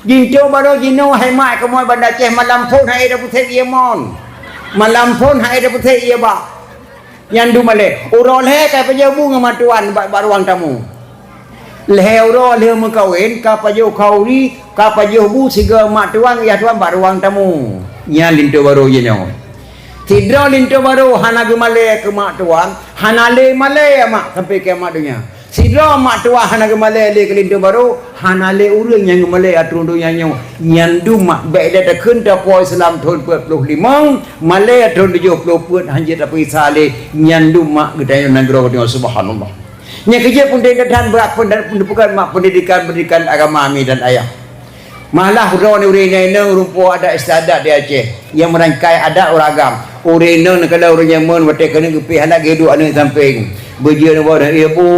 Linto barô jinoe hai mak kamoe Banda Aceh malam phôn hai dapeusék ié mon. Malam phôn hai dapeusék ié bak. Nyan dum malèe. Uroe lhèe ka pajoh bu ngon mak tuan bak, bak ruang tamu. Lhèe uroe lheueh meukawen ka pajoh khauri, ka pajoh bu sigoe mak tuan, yah tuan bak ruang tamu. Nyan linto barô jinoe. Sidroe linto barô hana geumalèe keu mak tuan, hana lé malèe mak sampai kiamat donya. Sidroe mak tuan hana geumalèe lé keu linto barô, hana lé ureueng nyang geumalèe ateueh donya nyoe. Nyan dum mak bèk lé takheun tapuwoe Islam thôn peuet ploh limong, malèe thôn tujoh ploh peuet hanjeuet tapeuriksa lé. Nyan dum mak geutanyoe nanggroe geutanyoe, subhanallah. Nyang keujeuet peunteng that-that bak pen-, pen-, mak pendidikan-pendidikan agama mi dan ayah. Malah droeneuh ureueng inong-inong rumpok adat istiadat di Aceh nyang meurangkai adat ureueng agam. Ureueng inong neukalon ureueng jameun watèe keuneuk geupih aneuk geuduek aneuk sampéng. Beujeuet neuboh ibu.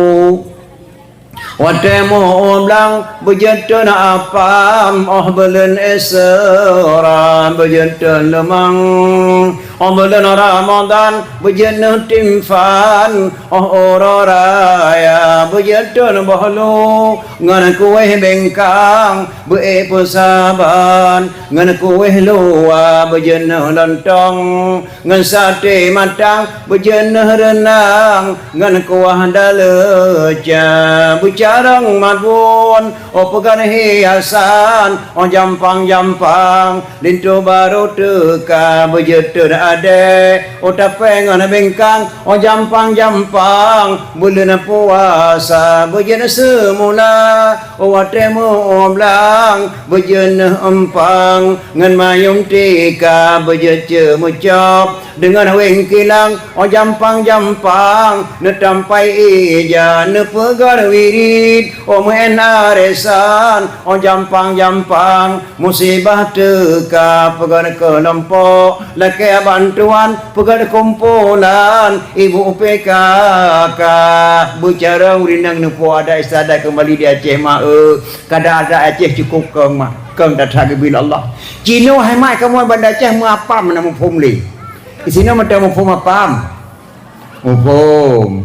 Watèe muphom blang beujeuet teun apam, óh buleuen Isra beujeuet teun leumang. Óh buleuen Ramadhan beujeuet neuh timphan, óh uroe raya beujeuet teun boh lu ngon kuéh bengkang. Beu-ék peusaban ngon kuéh luwa beujeuet neuh lontong, ngon saté matang beujeuet neuh reunang, ngon kuah daleuca beucarông mabon. Óh peugan hiasan, óh jampang-jampang, linto barô teuka beujeuet teun adèe. Óh tapèe ngon bengkang, óh jampang-jampang, buleuen puasa beujeuet seumula. Óh watèe muphom blang beujeuet neuh eumpang, ngon mayôm tika beujeuet ceumeucop. Deungon wéng kilang, óh jampang-jampang, neutampai ija, neupeugah wirid, óh meu'en arisan, óh jampang-jampang, musibah teuka, peugah keulompok, lakèe bantuan, peugah kumpulan, ibu P K K. Beucarông ureueng inong neupuwoe adat istiadat keumbali di Aceh, mak, eu. Kada adat Aceh cukôp kong, mak. Kong that-that geubri lé Allah. Jinoe hai mak kamoe Banda Aceh meuapam na muphom lé. Disinoe mantong muphom apam. Muphom.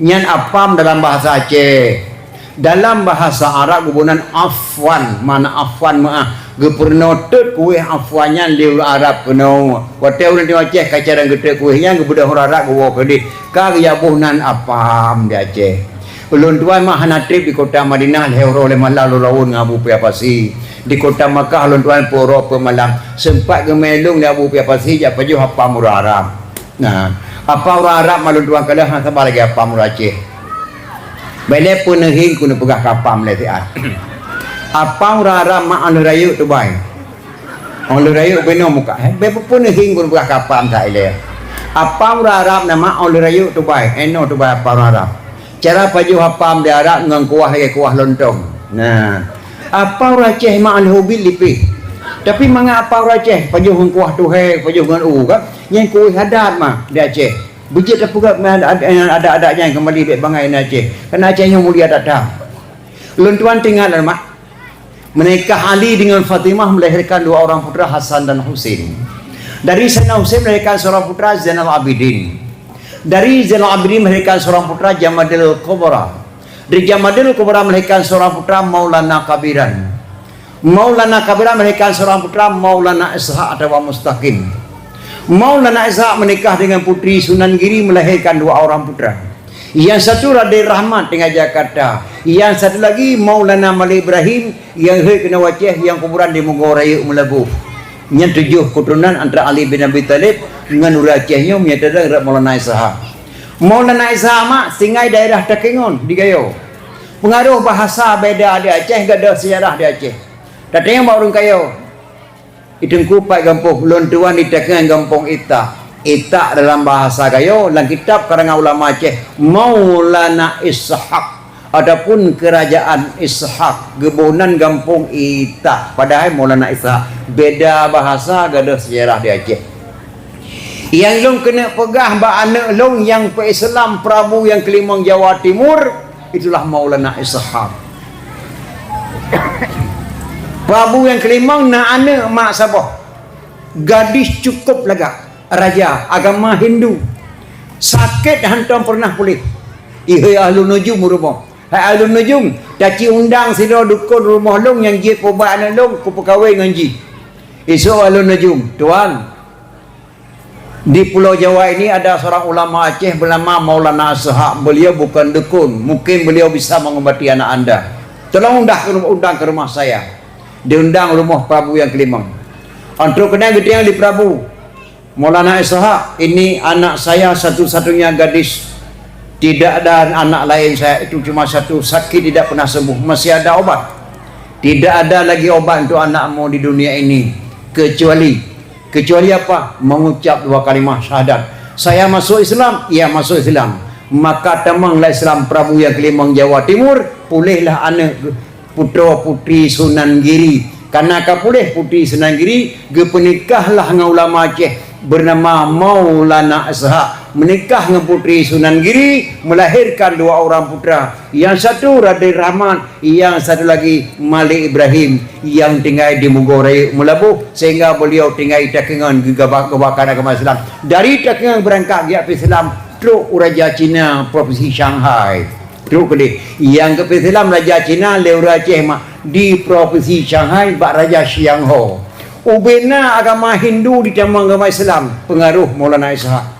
Nyan apam dalam bahasa Aceh. Dalam bahasa Arab geuboh nan afwan, makna afwan meu'ah. Geupeurunoe teut kueh afwan nyan lé ureuëng Arab keunoe. Watée ureuëng Aceh ka carông geuteut kueh nyan geubeudoh ureuëng Arab geuwoe keudeh. Ka geujak boh nan apam di Aceh. Ulôn tuan mah hana treb di kota Madinah lhée uroe lhée malam lôn rawon ngon Abu Pia Pasi. Di kota Makkah ulôn tuan peuet uroe peuet malam. Sempat geumé lôn lé Abu Pia Pasi jak pajoh apam ureuëng Arab. Nah, apam ureuëng Arab mah lôn tuan ka lheueh hana saba lagée apam ureuëng Aceh. Bèk lé peuneuhieng keuneuk peugah keu apam lé siat. Apam ureuëng Arab mah 'oh lheueh rayeuk tubai. 'Oh lheueh rayeuk beunoe muka, eh, bèk peuneuhieng keuneuk peugah keu apam that ilée. Apam ureuëng Arab na mah 'oh lheueh rayeuk tubai, eh, 'oh noe tubai apam ureuëng Arab. Cara pajoh apam di Arab ngon kuah lagée kuah lontong. Nah, apam ureuëng Aceh mah 'oh lheueh ubit lipéh. Tapi mangat apam ureuëng Aceh pajoh ngon kuah tuhé, pajoh ngon u kan. Nyan kueh adat mah di Aceh. Beujeuet tapeugah meunan adat-adat nyan keumbali bèk bangai na Aceh. Karena Aceh nyoe mulia that-that. Lôn tuan teuingat lom mak. Menikah Ali dengan Fatimah melahirkan dua orang putra Hasan dan Husin. Dari Sayyidina Husin melahirkan seorang putra Zainal Abidin. Dari Zainal Abidin melahirkan seorang putra Jamadil Kubra. Dari Jamadil Kubra melahirkan seorang putra Maulana Kabiran. Maulana Kabiran melahirkan seorang putra Maulana Ishak atawa Mustaqim. Maulana Ishak menikah dengan putri Sunan Giri melahirkan dua orang putra. Yang satu Raden Rahmat tinggal Jakarta, yang satu lagi Maulana Malik Ibrahim yang hei keunoe Aceh yang kuburan di Mugo Rayeuk Meulaboh. Nyan tujoh keuturonan antara Ali bin Abi Thalib ngon ureuëng Aceh nyoe meunyo tadong rot Maulana Ishak. Maulana Ishak mak tinggai daerah Takengon di Gayo. Pengaruh bahasa beda di Aceh, gadoh sejarah di Aceh. Tatanyong bak ureuëng Gayo. Di Teungku pat gampông, lôn tuan di Takengon gampông Itak. Itak dalam bahasa Gayo, lam kitab karangan ulama Aceh, Maulana Ishak ataupun Kerajaan Ishak, geuboh nan gampông Itak. Padahai Maulana Ishak beda bahasa, gadoh sejarah di Aceh. Nyang lôn keuneuk peugah bak aneuëk lôn nyang peu-Islam Prabu nyang keulimong Jawa Timur, itulah Maulana Ishak. Prabu nyang keulimong na aneuëk mak saboh. Gadis cukup lagak, raja agama Hindu. Sakét hantom pernah puléh. Ihé ahlu nujum rumoh. Hai ahlu nujum, taci undang sidroe dukon rumoh lôn nyang jeuet peubat aneuëk lôn kupeukawen ngon jih. Isok ahlu nujum, tuan, di Pulau Jawa ini ada seorang ulama Aceh bernama Maulana Ishak. Beliau bukan dukun, mungkin beliau bisa mengobati anak anda. Tolong undang ke, undang ke rumah saya. Diundang rumoh Prabu nyang keulimong. Ôh trok keunan geutanyong lé Prabu, Maulana Ishak, ini anak saya satu-satunya gadis. Tidak ada anak lain saya, itu cuma satu, sakit tidak pernah sembuh, masih ada obat. Tidak ada lagi obat untuk anakmu di dunia ini kecuali, kecuali apa? Mengucap dua kalimah syahadat. Saya masuk Islam, ia masuk Islam. Maka tamong lah Islam Prabu nyang keulimong Jawa Timur, puléhlah aneuëk putroe putri Sunan Giri. Karena ka puléh putri Sunan Giri, geupeunikahlah ngon ulama Aceh bernama Maulana Ishak. Menikah ngon putri Sunan Giri, melahirkan dua orang putra. Yang satu Raden Rahmat, yang satu lagi Malik Ibrahim yang tinggal di Mugo Rayeuk Meulaboh, sehingga beliau tinggal di Takengon geubak-, geubakan agama Islam. Dari Takengon berangkat geujak Islam trok u raja Cina provinsi Shanghai. Trok keudeh. Nyang geupeuseulamat raja Cina lé ureuëng Aceh mak di provinsi Shanghai bak raja Xiang Ho. Ubena agama Hindu ditamong agama Islam, pengaruh Maulana Ishak.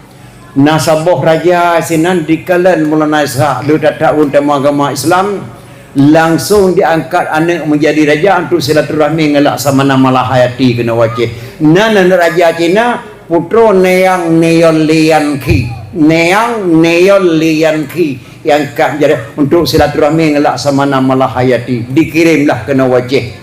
Na saboh raja sinan dikalon Maulana Ishak, lheueh that-that ulôn tamong agama Islam, langsung diangkat aneuëk menjadi raja untuk silaturahmi ngon Laksamana Malahayati keunoe Aceh. Nan aneuëk raja Cina, putroe Neang Neon Lian Khi. Neang Neon Lian Khi. Nyang ka menjadi untuk silaturahmi ngon Laksamana Malahayati, dikirimlah keunoe Aceh.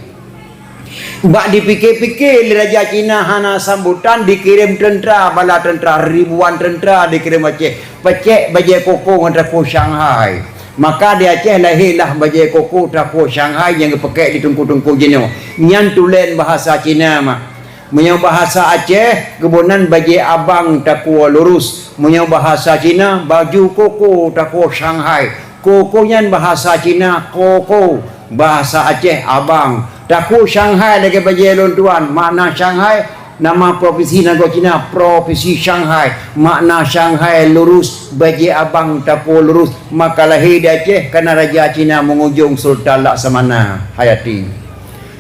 Bak dipike-pike lé raja Cina hana sambutan, dikirim teuntara, bala teuntara, ribuan teuntara dikirim Aceh. Pacek bajée koko ngon takue Shanghai. Maka di Aceh lahirlah bajée koko takue Shanghai nyang geupakek di teungku-teungku jinoe. Nyan tulen bahasa Cina mah. Meunyoe bahasa Aceh, geuboh nan bajée abang takue lurus. Meunyoe bahasa Cina, baju koko takue Shanghai. Koko nyan bahasa Cina koko, bahasa Aceh abang. Takue Shanghai lagée bajée lôn tuan, makna Shanghai Nama provinsi nanggroe Cina, Provinsi Shanghai. Makna Shanghai lurus, bajée abang tapo lurus. Maka lahé di Aceh kana raja Cina meungujong Sultan Laksamana Hayati.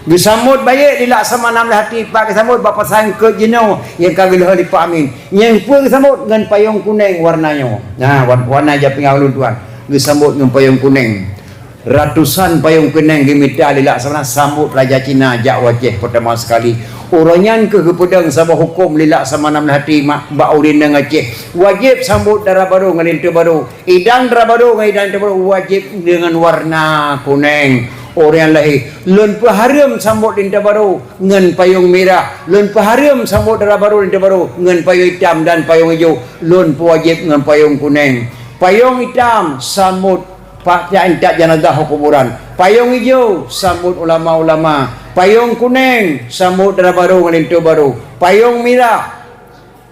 Geusambot bayeuk di Laksamana Hayati, pat geusambot bak pasai eungkôt jinoe nyang ka geulheueh lé Pak Amin. Nyang peue geusambot ngon payong kuneng warna nyoe. Nah, wa-, warna japingan ulôn tuan. Geusambot ngon payong kuneng. Ratusan payong kuneng geumita lé Laksamana sambot raja Cina jak u Aceh peurtama sekali. Uroe nyan keuh geupeudong saboh huköm lé Laksamana Hayati mak bak ureuëng inong Aceh. Wajéb sambot dara barô ngon linto barô. Idang dara barô ngon idang linto barô wajéb deungon warna kuneng. Ureuëng nyang lahé, lôn peuhareuem sambot linto barô ngon payong mirah. Lôn peuhareuem sambot dara barô linto barô ngon payong itam dan payong ijo. Lôn peuwajéb ngon payong kuneng. Payong itam sambot Pak, jak intat janazah u kuburan. Payong ijo sambot ulama-ulama. Payong kuneng sambot dara barô ngon linto barô. Payong mirah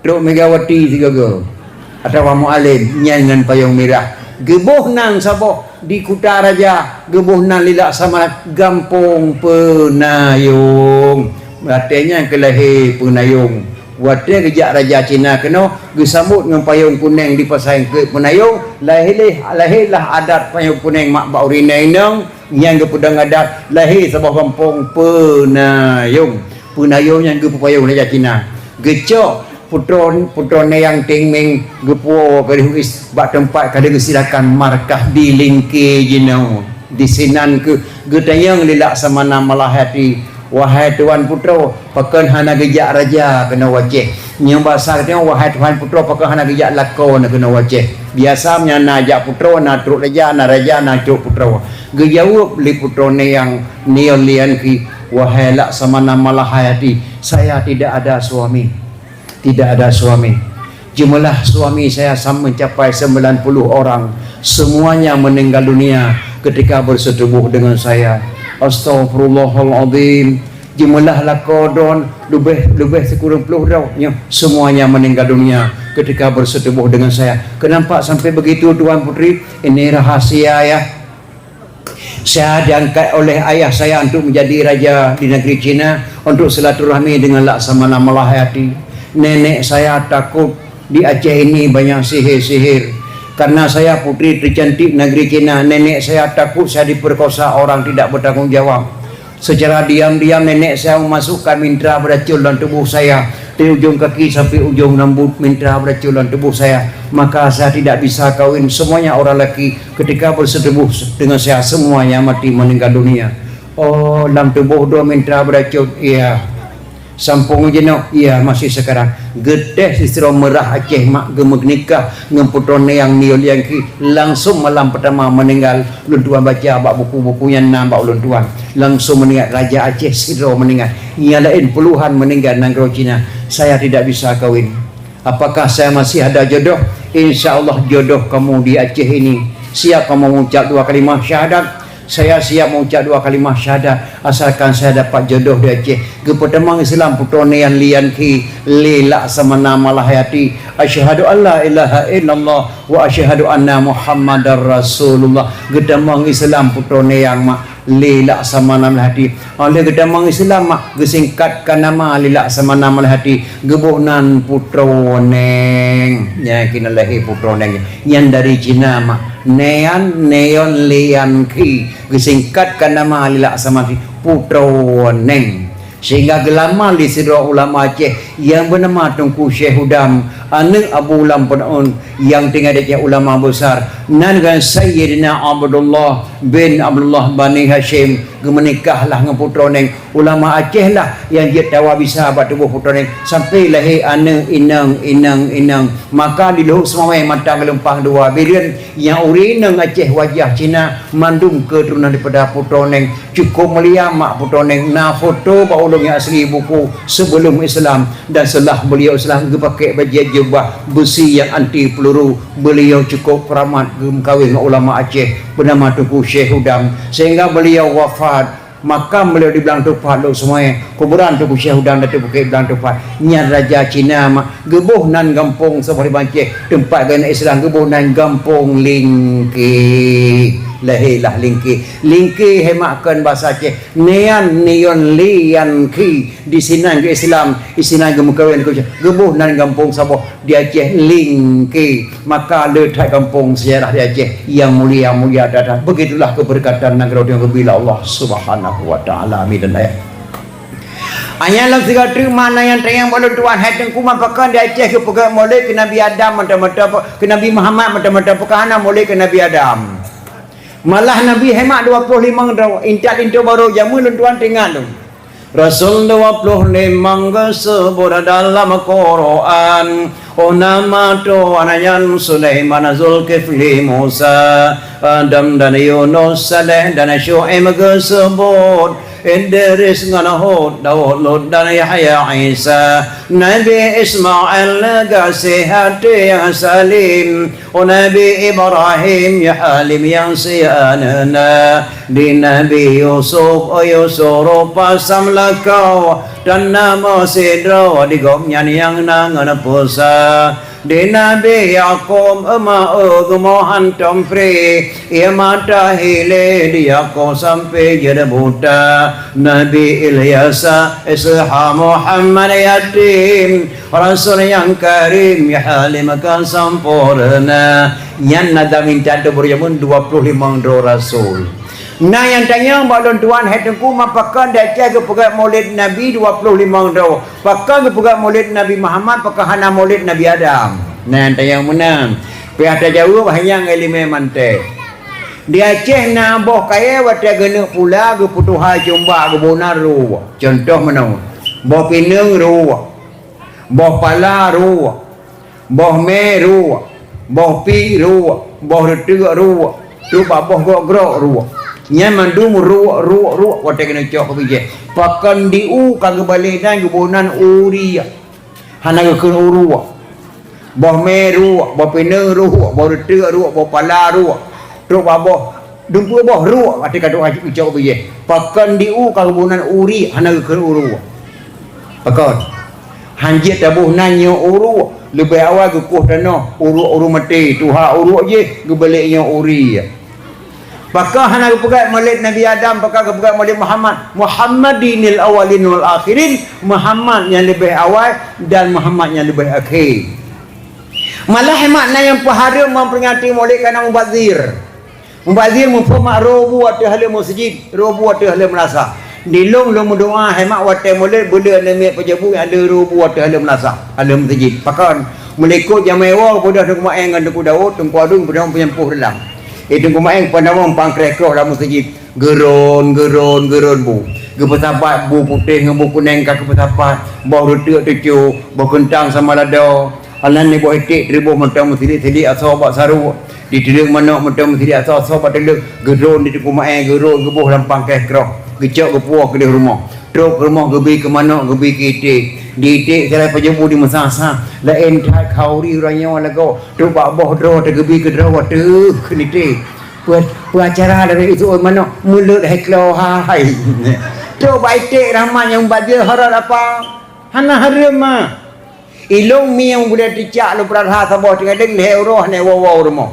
trok Megawati sigoe-goe atawa Mualem nyan ngon payong mirah. Geuboh nan saboh di Kuta Raja, geuboh nan lé Laksamana Gampông Peunayong. Watée nyan keuh lahé Peunayong. Watée geujak raja Cina keunoe, geusambot ngon payong kuneng di pasai eungkôt Peunayong, lahé lé, lahé lah adat payong kuneng mak bak ureuëng inong nyang geupeudong adat, lahé saboh gampông Peunayong. Peunayong nyang geupeupayong raja Cina. Geucok putroe, putroe Nayang Ting Ming geupuwoe keu Huis bak teumpat ka lheueh geusilakan markah di lingke jinoe. Disinan keuh geutanyong lé Laksamana Malahati, "Wahai tuan putroe, pakon hana geujak raja keunoe u Aceh?" Nyang basa geutanyong, "Wahai tuan putroe, pakon hana geujak lakoe keunoe u Aceh?" Biasa meunyoe na jak putroe, na trok raja, na raja, na trok putroe. Geujaweueb lé putroe Nayang Nio Lian Khi, "Wahai Laksamana Malahati, saya tidak ada suami." Tidak ada suami. Jumlah suami saya sam-, mencapai sembilan puluh orang. Semuanya meninggal dunia ketika bersetubuh dengan saya. Astaghfirullahalazim. Jumlah lakoe droe leubeh, leubeh sikureueng ploh droe. Nyoe, semuanya meninggal dunia ketika bersetubuh dengan saya. Kenapa sampai begitu, Tuan Putri? Ini rahasia, ya. Saya diangkat oleh ayah saya untuk menjadi raja di negeri Cina untuk silaturahmi dengan Laksamana Malahati. Nenek saya takut di Aceh ini banyak sihir-sihir. Karena saya putri tercantik negeri Cina, nenek saya takut saya diperkosa orang tidak bertanggung jawab. Secara diam-diam nenek saya memasukkan mintra beracun dalam tubuh saya. Dari ujung kaki sampai ujung rambut mintra beracun dalam tubuh saya. Maka saya tidak bisa kawin. Semuanya orang laki ketika bersetubuh dengan saya, semuanya mati meninggal dunia. Oh, lam tuboh droe mintra beuracon? Iya. Sampông jinoe? Iya, masih sekarang. Geutéh sidroe meurah Aceh mak geumeunikah ngon putroe Nayang Nio Lian Khi, langsung malam pertama meninggal. Ulôn tuan baca bak buku-buku nyang na bak ulôn tuan. Langsung meninggal, raja Aceh sidroe meninggal. Nyang laén puluhan meninggal nanggroe Cina. Saya tidak bisa kawin. Apakah saya masih ada jodoh? Insya Allah jodoh kamu di Aceh ini. Siap kamu mengucap dua kalimah syahadat? Saya siap mengucap dua kalimah syahadat, asalkan saya dapat jodoh di Aceh. Geupeutamong Islam putroe Nayang Lian Khi lé Laksamana Malahayati. Asyhadu an la ilaha illallah wa asyhadu anna Muhammadar Rasulullah. Geutamong Islam putroe Nayang mak lé Laksamana Malahayati. Óh lheueh geutamong Islam mak, geusingkatkan nama lé Laksamana Malahayati, geuboh nan Putroe Neng. Nyan keunan lahé Putroe Neng. Nyan dari Cina mak. Nean, Neon, Lian Khi. Geusingkatkan nama lé Laksamana Putroe Neng. Sehingga geulamal lé sidroe ulama Aceh nyang beunama Teungku Syekh Hudam, aneuk Abu Lam Penaun nyang tinggai di Aceh, ulama besar. Nan ngon Sayyidina Abdullah bin Abdullah Bani Hasyim geumeunikah lah ngon Putroe Neng. Ulama Aceh lah nyang jeuet tawa bisa bak tuboh Putroe Neng sampai lahé aneuk inong, inong, inong. Maka di Luhok Seumawé mata geulumpang dua, Bireuen nyang ureueng inong Aceh wajah Cina, mandum keuturonan daripada Putroe Neng. Cukôp mulia mak Putroe Neng, na foto bak ulôn nyang asli buku sebelum Islam dan setelah beliau Islam geupaké bajée jubah beusi nyang anti peluru. Beliau cukôp keuramat geumeukawen ngon ulama Aceh beunama Teungku Syekh Hudam sehingga beliau wafat. Makam beliau di Blang Tupat, Luhok Seumawé, kuburan Teungku Syekh Hudam di Bukét Blang Tupat. Nyan raja Cina mak geuboh nan gampông saboh di Aceh teumpat geuneuk Islam geuboh nan Gampông Lingki. Lahé lah lingkê. Lingkê hai mak kon basa Aceh. Nian, nion, lian, khi. Di sinan geu Islam, di sinan geumeukawen, geuboh nan gampông saboh. Di Aceh lingkê. Maka le that gampông seujarah di Aceh nyang mulia-mulia that-that. Begitulah keberkatan nanggroe nyang geubri lé Allah Subhanahu wa Taala. Amin dan ayat. Hanya lam sigoe teuk makna nyang tanyong bak lôn tuan hai Teungku, meupakan di Aceh geupeugah mulod keu Nabi Adam mantong-mantong, keu Nabi Muhammad mantong-mantong, pakon hana mulod keu Nabi Adam. Malah Nabi hai mak dua ploh limong droe, intat linto barô jameun lôn tuan teuingat lôn. Rasul dua ploh limong geuseubut dalam Quran. Oh nama Tuhan nyan Sulaiman, Zulkifli, Musa, Adam dan Yunus, Saleh dan Syu'aib geuseubut, Idris ngon Hud, Daud, Lut dan Yahya, Isa, Nabi Ismail gaséh até nyang salim, oh Nabi Ibrahim ya halim nyang sianeuna, di Nabi Yusuf, oh Yusuf rupa sam lakoe, dan na meusidroe di gobnyan nyang na ngon peusa. Di Nabi Yakub, eumeu'eu geumoe hántom pri, ie mata hilé di Yakub sampoe jeuet buta. Nabi Ilyasa, Ishaq, Muhammad yatim, Rasul nyang karim, ya halim ka sampoereuna. Nyan na dalam intat teubri jameun dua ploh limong droe rasul. Na nyang tanyong bak lôn tuan hai Teungku, meupakan di Aceh geupeugah mulod Nabi dua ploh limong droe? Pakon geupeugah mulod Nabi Muhammad, pakon hana mulod Nabi Adam? Na nyang tanyong meunan. Payah tajaweueb hai nyan ngon ileumèe manté. Di Aceh na boh kayèe watèe geuneuk pula geupeutuha cumbak geuboh nan ruek. Cuntoh meunoe, boh pineung ruek, boh pala ruek, boh mè ruek, boh pi ruek, boh reuteuk ruek, trok bak boh grok-grok ruek. Nyan mandum ruek, ruek, ruek watèe keuneuk cok keu bijèh. Pakon di u ka geubalek nan geuboh nan u riek. Hana geukheun u ruek. Boh mè ruek, boh pineung ruek, boh reuteuk ruek, boh pala ruek. Trok bak boh Dumpeue boh ruek watèe ka tuha ucok bijèh. Pakon di u ka geuboh nan u riek hana geukheun u ruek. Pakon? Hanjeuet taboh nan nyoe u ruek, leubeh awai geukoh tanoh u ruek ureueng maté, tuha u ruek jih geubalek nyoe u riek. Pakon hana geupeugah mulod Nabi Adam, pakon geupeugah mulod Muhammad? Muhammadinil awwalin wal akhirin, Muhammad nyang leubeh awai dan Muhammad nyang leubeh akhé. Malah hai mak na nyang peuhareuem memperingati mulod kareuna mubazir. Mubazir muphom mak roh bu ateueh haleum meuseujid, roh bu ateueh haleum meulasah. Di lôn, lôn meudoa hai mak watèe mulod beuleueh aneuk miet pajoh bu nyang le roh bu ateueh haleum meulasah, haleum meuseujid. Pakon? Meulikot jamèe woe geupeudong Teungku Maeng ngon Teungku Daud, Teungku Adun geupeudong peunyampôh deulam. Eh, Teungku Maeng peunawong pangkreh kroh lam meuseujid. Geuron, geuron, geuron bu. Geupeusapat bu putéh ngon bu kunèng ka geupeusapat. Boh reuteuk tujoh, boh keuntang sama lado. Anan nibak iték teureubôh mantong meusilik-silik asoe bak saruek, diteuleuk manok mantong meusilik asoe-asoe bak teuleuk, geuron di Teungku Maeng, geuron geuboh lam pangkeh kroh, geucok geupuwoe keudeh rumoh. Trok keu rumoh geubi keu manok, geubi keu iték. Di iték sira pajoh bu dimeusa-sa, laén that khauri uroe nyoe lagoe, trok bak boh droe teuh geubi keu droe teuh keu iték. Peu-, peu acara lagèe itu manok, mulod hai klo hai. Trok bak iték rahmat nyang bak jeuet horot apa? Hana hareuem mah. Ilôn mieng bulèe teucak lôn peurasa saboh teungadeueng lhèe uroe hana iwoe-woe u rumoh.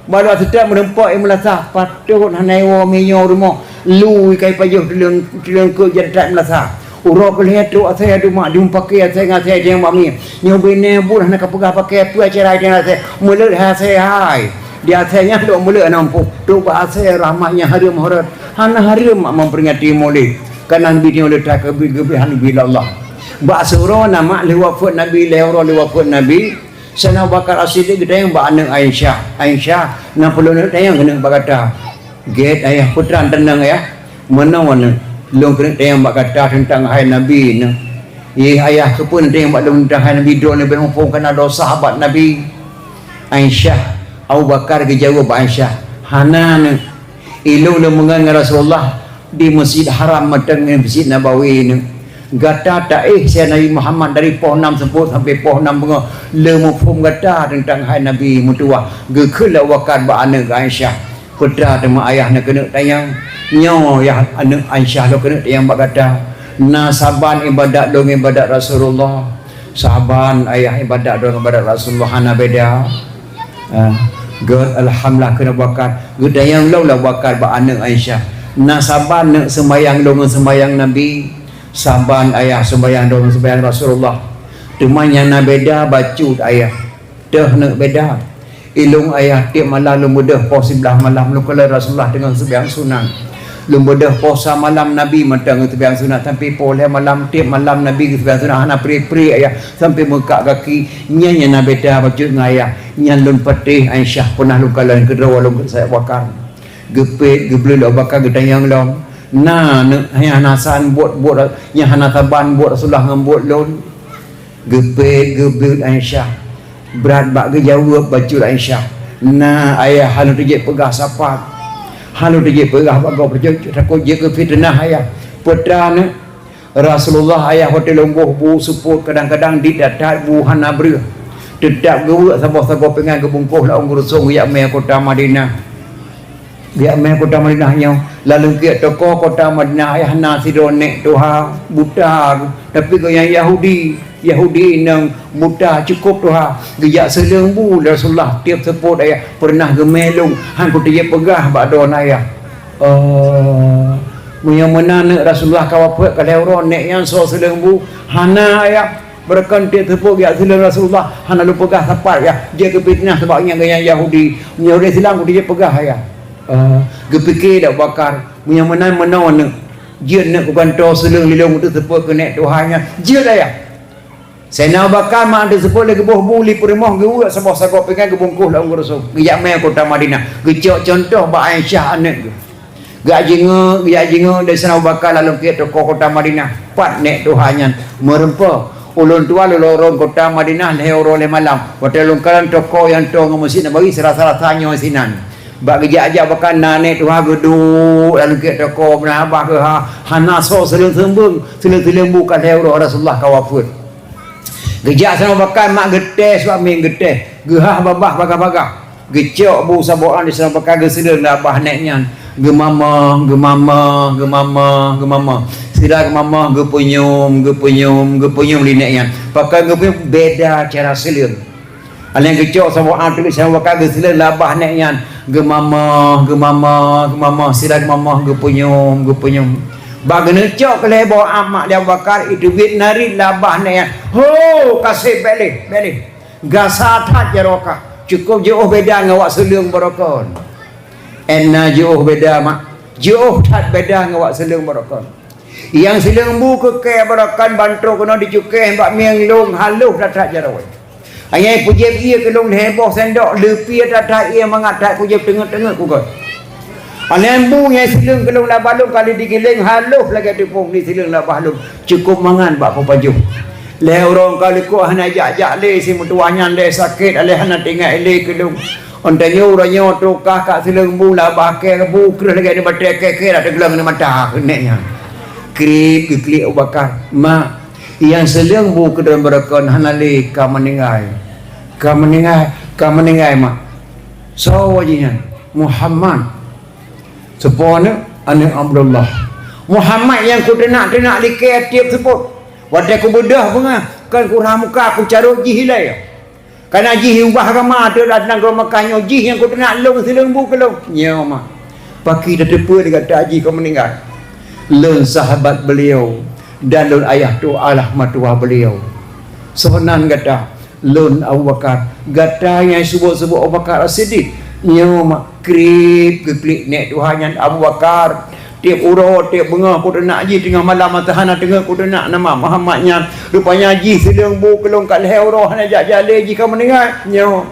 Bak lôn seutôt meureumpok i meulasah, patot hana iwoe meunyoe u rumoh. Lu ikai pajoh tuleueng, tuleueng keuh jak that meulasah. Uroe keu lhèe trok asèe, aduh mak, jeuem paké asèe ngon asèe nyang bak mieng. Nyoe binéh buet hana kapeugah paké peue acara nyang asèe. Mulod hai asèe hai. Di asèe nyan lôn mulod hana muphom. Trok bak asèe rahmat nyang hareuem horot. Hana hareuem mak memperingati mulod. Kareuna Nabi nyoe le that geubi, geubi hana geubi lé Allah. Bak siuroe na mak lheueh wafeuet Nabi, lhèe uroe lheueh wafeuet Nabi, Saidina Abu Bakar As-Siddiq geutanyong bak aneuk Aisyah, "Aisyah, na peue lôn neuk tanyong keuneuk bak gata?" "Gèt ayah, peue treuk tanyong ayah?" "Meunoe aneuk, lôn keuneuk tanyong bak gata teuntang hai Nabi nyoe." "Yeh ayah, keupeue neutanyong bak lôn teuntang hai Nabi, droeneuh leubeh muphom kareuna droe sahabat Nabi?" Aisyah, Abu Bakar geujaweueb bak Aisyah, "Hana neuk. Ilôn lôn meungon ngon Rasulullah di Masjid Haram mantong ngon Masjid Nabawi nyoe. Gata taéh siat Nabi Muhammad dari poh nam seupôt sampoe poh nam beungoh, le muphom gata teuntang hai Nabi meutuwah." Geukheun lé Abu Bakar bak aneuk Aisyah, "Peue treuk teuma ayah neuk keuneuk tanyong? Nyoe yah aneuk Aisyah lôn keuneuk tanyong bak gata. Na saban ibadat lôn ngon ibadat Rasulullah. Saban ayah ibadat lôn ngon ibadat Rasulullah hana beda." Ah. Gét, alhamdulillah, keu Abu Bakar. Geutanyong lom lé Abu Bakar bak aneuk Aisyah, "Na saban neuk seumayang lôn ngon seumayang Nabi?" "Saban, Ayah, seumayang droe ngon seumayang Rasulullah. Teuma nyang na beda bacut, Ayah." "Toh neuk beda?" "Ilôn, Ayah, tieb malam lôn beudôh poh siblaih malam lôn kalon Rasulullah teungoh seumayang sunat. Lôn beudôh poh sa malam Nabi mantong geuseumayang sunat, sampoe poh lhée malam, tieb malam Nabi geuseumayang sunat hana pri-pri, Ayah, sampoe meukak gaki. Nyan nyang na beda bacut ngon Ayah. Nyan lôn patéh Aisyah peunah lôn kalon keudroe lôn keu Abu Bakar." Geupeuet, geubleuet lé Abu Bakar, geutanyong lom, "Na neuk nyang hana san buet, buet nyang hana saban buet Rasulullah ngon buet lôn?" Geupeuet, geubleuet Aisyah. Brat bak geujaweueb bacut Aisyah, "Na, Ayah, hana teujeuet peugah sapat. Hana teujeuet peugah bak gob, takot jeuet keu fiteunah, Ayah." "Peue teuma neuk?" "Rasulullah, Ayah, watée lôn boh bu seupôt, kadang-kadang dit that-that bu hana breueh. Teutab geuweuek saboh sagoe pingan geubungkôh lam geureusong geujak mé kota Madinah. Geujak mé kota Madinah nyoe, lam lungkiek toko kota Madinah, Ayah, na sidroe nék tuha buta, tapi gobnyan Yahudi. Yahudi inong buta, cukôp tuha. Geujak seuleueng bu lé Rasulullah tieb seupôt, Ayah, peureunah geumé lôn, han kuteujeuet peugah bak droeneuh, Ayah." "Oh, meunyoe meunan neuk Rasulullah ka wafeuet ka lhée uroe, nék nyan soe seuleueng bu?" "Hana, Ayah. Beureukon tieb seupôt geujak seuleueng Rasulullah, hana lôn peugah sapat, Ayah. Jeuet keu fiteunah sabab nyan gobnyan Yahudi. Meunyoe ureuëng Islam kuteujeuet peugah, Ayah." Oh, geupike lé Abu Bakar, "Meunyoe meunan meunoe neuk, jeuet neuk keu gantoe seuleueng lé lôn tieb seupôt keu nék tuha nyan. Jeuet, Ayah." Saidina Abu Bakar mak teuseupôt lé geuboh bu li peurumoh, geuweuek saboh sagoe pingan geubungkôh lam geureusong, geujak mé kota Madinah, geucok cuntoh bak Aisyah aneuk geuh. Geujak jingeuk, geujak jingeuk lé Saidina Abu Bakar lam lungkiek toko kota Madinah, pat nék tuha nyan meureumpok. "Ulôn tuan lôn lorong kota Madinah lhée uroe lhée malam. Watée lôn kalon toko nyang toe ngon Meuseujid Nabawi, seurasa-rasa nyoe sinan." Bak geujak-jak Abu Bakar, na nék tuha geuduek lam lungkiek toko, meunan babah geuh, hana soe seuleueng seumbeueng, seuleueng-seuleueng bu ka lhée uroe Rasulullah ka wafeuet. Geujak Saidina Abu Bakar mak geutéh, suami geutéh, geuhah babah bagah-bagah. Geucok bu saboh an di Saidina Abu Bakar, geuseuleueng lam babah nék nyan. Geumamoh, geumamoh, geumamoh, geumamoh. Sira geumamoh, geupeunyum, geupeunyum, geupeunyum lé nék nyan. Pakon geupeunyum, beda cara seuleueng. Alèh geucok saboh an teuk Saidina Abu Bakar, geuseuleueng lam babah nék nyan. Geumamoh, geumamoh, geumamoh, sira geumamoh, geupeunyum, geupeunyum. Bak geuneucok keu lhée boh an mak lé Abu Bakar, iteubiet narit lam babah nék nyan. Ho, ka sép, bék lé, bék lé. Gasa that jaroe kah. Cukôp jiôh beda ngon awak seuleueng baroekon. Ena jiôh beda mak. Jiôh that beda ngon awak seuleueng baroekon. Nyang seuleueng bu keu kée baroekon ban trok keunoe jicukéh bak mieng lôn, halôh that-that jaroe. Anyai peujép ié keu lôn lhée boh sendok, leupie that-that ié mangat that kujép teungeut-teungeut kugét. Alèh bu nyang seuleueng keu lôn lam babah lôn ka lheueh digiléng, halôh lagée teupông di seuleueng lam babah lôn, cukôp mangat bak kupajoh. Lhée uroe ka likot hana jak-jak lé, si meutuwah nyan lé sakét, alèh hana teuingat lé keu lôn. Ôn tanyoe uroe nyoe trok kah ka seuleueng bu lam babah kée, bu kreueh lagée di batée kée-kée dak teugleueng di mata keuneuk nyan. Kriet geuklik Abu Bakar, "Mak, nyang seuleueng bu keu droe baroekon hana lé, ka meuninggai. Ka meuninggai, ka meuninggai, Mak." "Soe jih nyan?" "Muhammad." "Soe po aneuk?" "Aneuk Abdullah." "Muhammad nyang kuteunak-teunak likée tieb seupôt. Watée kubeudôh beungoh, kon kurhah muka, kucarôt jih ilée. Kana jih ubah agama ateueh nanggroe Makkah nyoe, jih nyang kuteunak lôn seuleueng bu keu lôn." "Nyoe, Mak." "Pakri tateupeue lé gata jih ka meuninggai?" "Lôn sahabat beliau dan lôn ayah tu adalah matuwah beliau." "Soe nan gata?" "Lôn Abu Bakar." "Gata nyang seubut-seubut Abu Bakar As-Siddiq?" "Nyoe, Mak." Kriet geuklik nék tuha nyan Abu Bakar. "Tieb uroe, tieb beungoh kuteunak jih, teungoh malam masa hana teungeut kuteunak nama Muhammad nyan. Rupanya jih seuleueng bu keu lôn ka lhée uroe hana jak-jak lé, jih ka meuninggai." "Nyoe."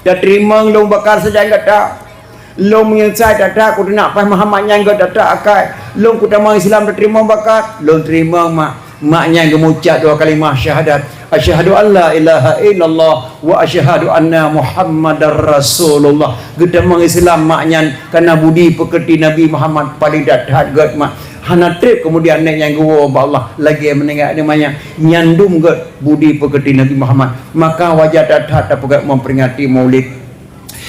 "Tateurimong lôn Bakar sajan gata. Lôn meunyeusai that-that kuteunak paih Muhammad nyan gét that-that akai. Lôn kutamong Islam, tateurimong Bakar?" "Lôn teurimong, Mak." Mak nyan geumucab dua kalimah syahadat, "Asyhadu an la ilaha illallah wa asyhadu anna Muhammadar Rasulullah." Geutamong Islam mak nyan, kareuna budi peukeuti Nabi Muhammad paleng that-that gét mak. Hana treb keumudian nék nyan geuwoe bak Allah lagée meuninggai nyoe mak nyan. Nyan dum gét budi peukeuti Nabi Muhammad. Maka wajar that-that tapeugét memperingati Maulid.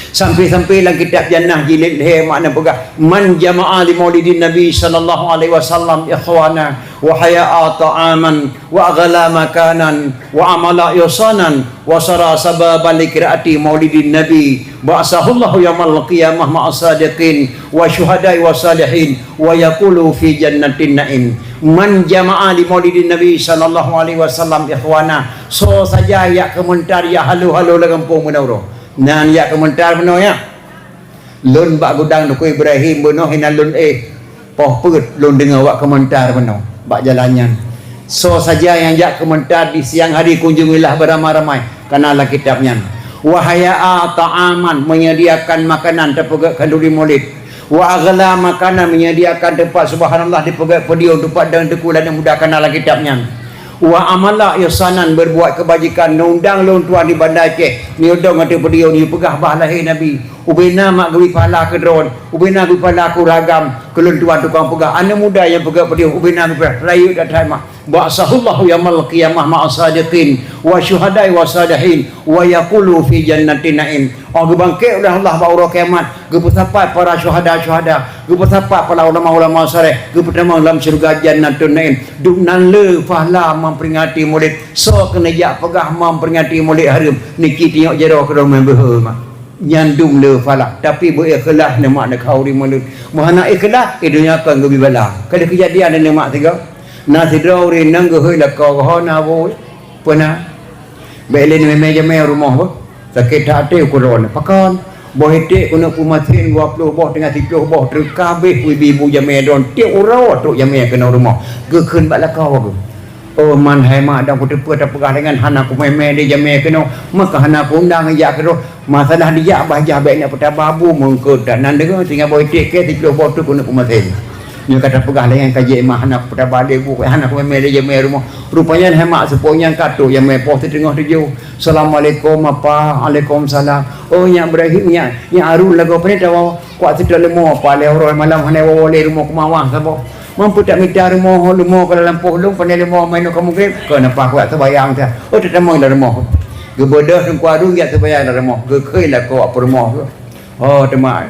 Sampai-sampai lam kitab Jannah jilid lhèe makna peugah, "Man jama'a li maulidin Nabi sallallahu alaihi wasallam ikhwana wa haya'a ta'aman wa aghala makanan wa amala ihsanan wa sara sababan li qiraati maulidin Nabi ba'asahullahu yaumal qiyamah ma'as sadiqin wa syuhada'i wa salihin wa yaqulu fi jannatin na'im." Man jama'a li maulidin Nabi sallallahu alaihi wasallam ikhwana. Soe saja jak keumeuntar, jak halo-halo lam gampông meunoe. Nan jak keumeuntar meunoe, ya. Lôn bak gudang Teungku Ibrahim bunoe hinan lôn éh. Poh peuet lôn deungoe bak keumeuntar bunoe bak jalan nyan. Soe saja nyang jak keumeuntar di siang hari, kunjungilah beramai-ramai, kana lam kitab nyan. Wa haya'a ta'aman, menyediakan makanan, teupeugét khanduri Maulid. Wa aghla makanan, menyediakan teumpat, subhanallah, dipeugét podium, teumpat dang teungku lagèe muda, kana lam kitab nyan. Wa amala ihsanan, berbuat kebajikan, neundang lôn tuan di Banda Aceh, neudong ateueh podium, neupeugah bah lahé Nabi. Ubena mak geubri pahala keu droen, ubena geubri pahala keu ureueng agam, keu lôn tuan tukang peugah, aneuk muda nyang peugah peudeuh, ubena geubri rayeuk that-that mak. Ba'asahullahu yaumal qiyamah ma'as sadiqin wa syuhada'i wa salihin wa yaqulu fi jannatin na'im. Oh, geubangkét uleh Allah bak uroe kiamat, geupeusapat para syuhada-syuhada, geupeusapat para ulama-ulama saleh, geupeutamong lam syeuruga Jannatun Na'im. Dum nan le pahala memperingati Maulid. Soe keuneuk jak peugah memperingati Maulid hareuem, niki tinyok jaroe keudroe meubeue mak. Nyan dum le pahala, tapi beu ikhlas neumak neukhauri Maulid. Meuhana ikhlas, i donya kon geubri bala. Ka lheueh keujadian neumak sigoe. Na sidroe ureueng inong geuhôi lakoe geuh, na bu, peue na. Bèk lé neumè-mè jamè rumoh beuh. Sakét that até ukeue droeneuh. Pakon? Boh iték keuneuk peumasen dua ploh boh, teungoh siplôh boh treuk, ka habéh ibu-ibu jamè droeneuh. Tiep uroe trok jamè keunoe rumoh. Geukheun bak lakoe geuh. Oh, man hai mak, dang kuteupeue tapeugah lé nyan, hana kumè-mè lé jamè keunoe. Maka hana kuundang jak keudroe. Masalah dijak bah, jah bèk neuk peutaba bu meungkot, dan nan deungoe tinggai boh iték kèe siplôh boh treuk keuneuk peumasen. Nyoe ka tapeugah lé nyan ka jeuet mak, hana peutaba lé bu, hana kumè-mè lé jamè rumoh. Rupanya hai mak seupôt nyan ka trok jamè poh siteungoh tujoh. "Assalamualaikum, Apa." "Waalaikumsalam." "Oh, Nyak Ibrahim, Nyak, Nyak Harun lagoe pane tawoe?" "Kuat seutôt leumo, Apa, lhèe uroe malam hana iwoe-woe lé rumoh keumawah saboh. Man peue tak mita rumoh leumo ka lampôh lôn, pane leumo meunyoe ka mugreb?" "Kon Apa, kuat seubayang saja." "Oh, tatamong lam rumoh." Geubeudôh Teungku Harun jak seubayang lam rumoh. Geukheun lakoe peurumoh geuh. Oh, teuma.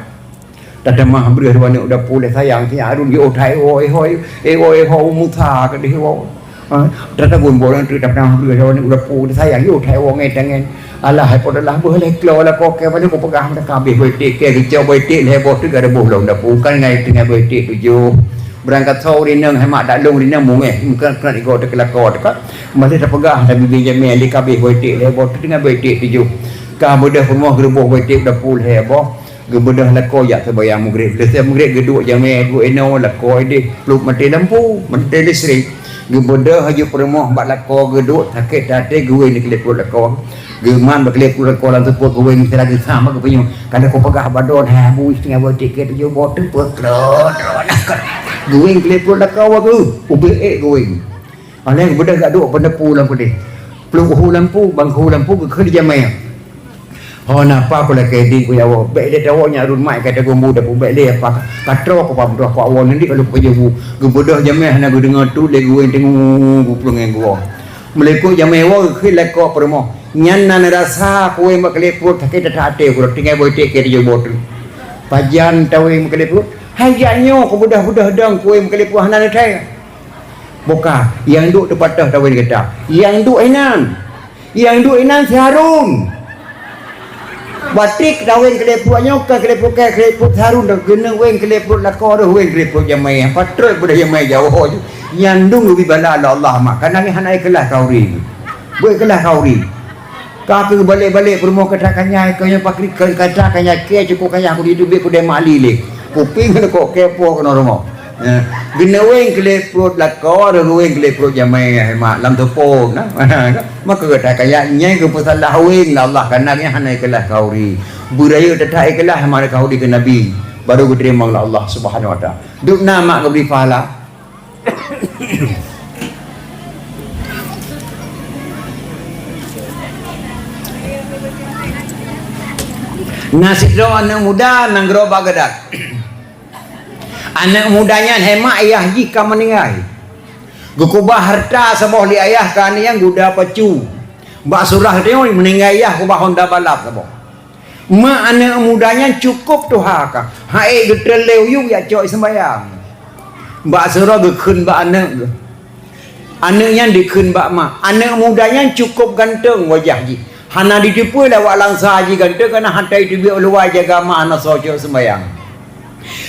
Tatamah breueh dua aneuk dapu lé sayang si Harun, jiôh that iwoe-iwoe, iwoe-iwoe Musa keudeh iwoe. Ha, tatagun boh nyan teuk tatamah breueh dua aneuk dapu lé sayang, jiôh that iwoe ngon tangan. Alah, hai po adalah beuh lé klo lakoe kèe, balik kupeugah meutakabeh boh iték kèe, geucok boh iték lhèe boh teuk, ada boh lom dapu, kan ngai teungoh boh iték tujoh. Beurangkat soe ureueng inong, hai mak, dak lôn ureueng inong mungèh, meukeunat-keunat igoe teuh keu lakoe teuh ka. Balik tapeugah, tabi-bi jamè lé kabeh boh iték lhèe boh teuk, teungoh boh iték tujoh. Ka beudôh peurumoh geureuboh boh iték dapu lhèe boh. Geubeudôh lakoe jak seubayang mugreb. Leuseh mugreb geuduek jamè, geuinoe lakoe ideh, pluek maté lampu, maté listrik. Geubeudôh laju peurumoh bak lakoe geuduek, sakét that até geuwéng di keulép pruet lakoe. Geuman bak keulép pruet lakoe lam seupôt geuwéng, miseue lagèe sama geupeunyoe. Ka lheueh kupeugah bak droeneuh, hai Abu, teungoh boh iték kèe tujoh boh teuk, peuet klot droeneuh. Geuwéng keulép pruet lakoe geuh, ubé ék geuwéng. Óh lheueh geubeudôh jak duek peuneupeu lam keudeh. Pluek hu lampu, ban hu lampu geukheun jamè. Ho na Apa, kulakèe idin kujawoe. Bèk lé tawoe, Nyak Harun, mak, ka taguen bu dapu, bèk lé Apa, ka troh ku pah meutuah kuwoe nyan di, ka lheueh kupajoh bu. Geubeudôh jamè hana geudeungoe, trok lé geuwéng teungoh geupulang ngon geuwoe. Meulikot jamè woe geukheun lakoe peurumoh. Nyan na neurasa kuwéng bak keulép pruet, sakét that até, ku teungoh boh iték kèe tujoh boh teuk. Pajan tawéng bak keulép pruet? Hai jak nyoe kubeudôh-beudôh dong kuwéng bak keulép pruet hana neuthèe. Boh ka, nyang duek teupatéh tawéng gata. Nyang duek inan. Nyang duek inan si Harun. Batik tawéng keulép pruet nyoe, ka keulép pruet, ka keulép pruet si Harun dah, geuneuk wéng keulép pruet lakoe, dah wéng keulép pruet jamè. Patrok beudah jamè jawoe ju. Nyan dum geubri bala lé Allah mak. Kana nyan hana ikhlaih khauri. Beu ikhlaih khauri. Ka keuh balek-balek peurumoh kata kanyai, keu nyang pakri keu kata kanyai kèe cukôp kaya ku di teubiet kudèe mali lé. Kuping keuneuk kok kèe po keunoe rumoh. Eh, geuneuk wéng keulép pruet lakoe, geuneuk wéng keulép pruet jamè, hai mak, lam teupông na. Maka gata kaya nyai geupeusalah wéng lé Allah, kana nyan hana ikhlaih khauri. Beurayeuk that-that ikhlaih mak khauri keu Nabi, baru geuteurimong lé Allah Subhanahu Wa Taala. Dum na mak geubri pahala. Na sidroe aneuk muda nyang geurok bak geudak. Aneuk muda nyan hemat ayah jih ka meuninggai. Geukeubah hareuta saboh lé ayah keu aneuk nyan, guda pacu. Bak surah tanyoe meuninggai ayah keubah honda balap saboh. Mak aneuk muda nyan cukôp tuha ka. Hai geutreun lé u yup jak cok i seumbahyang. Bak sidroe geukheun bak aneuk geuh. Aneuk nyan dikheun bak mak. Aneuk muda nyan cukôp ganteng wajah jih. Hana jiteupeue lé awak langsa jih ganteng, kareuna hana jiteubiet u luwa jaga mak hana soe cok seumbahyang.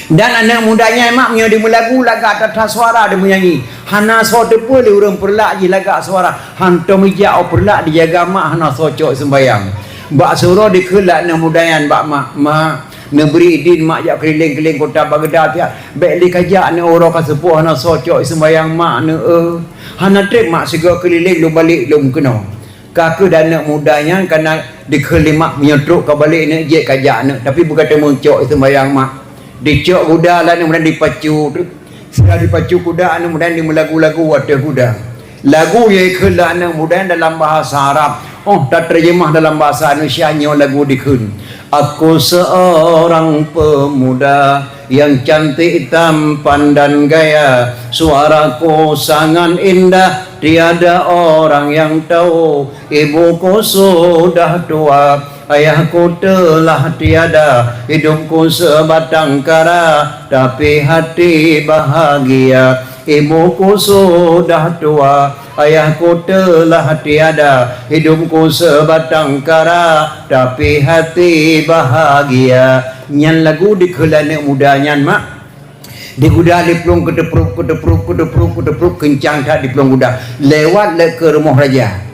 Dan aneuk muda nyan mak meunyoe jimeulagu lagak that-that suara jimeunyanyi. Hana soe teupeue lé ureuëng Peureulak jih lagak suara. Hantom ijak u Peureulak dijaga mak hana soe cok seumbahyang. Bak sidroe dikheun lé aneuk muda nyan bak mak, "Mak, neubri idin mak jak keuliléng-keuliléng kota Baghdad siat. Bék lé kajak aneuk uroe ka seupôt hana soe cok seumbahyang mak aneuk, eh. Hana trép mak sigoe keuliléng lôn balek lôn keunoe." Ka keuh aneuk muda nyan kana dikheun lé mak meunyoe trok ka balek neuk jeuet kajak neuk, tapi beuka teumeucok seumbahyang mak. Dicok guda lé aneuk muda dipacu tu. Sira dipacu guda aneuk muda dimeulagu-lagu ateueh guda. Lagu nyang ikheun lé aneuk muda dalam bahasa Arab. Oh, tateujeumah dalam bahasa Indonesia nyoe lagu dikheun. Aku seorang pemuda yang cantik tampan dan gaya, suaraku sangat indah, tiada orang yang tahu. Ibuku sudah tua, ayahku telah tiada, hidupku sebatang kara, tapi hati bahagia. Ibuku sudah tua, ayahku telah tiada, hidupku sebatang kara, tapi hati bahagia. Nyan lagu dikheun lé aneuk muda nyan mak. Di guda diplueng keuteupruk, keuteupruk, keuteupruk, keuteupruk, keuncang that diplueng guda. Lewat lé keu rumoh raja.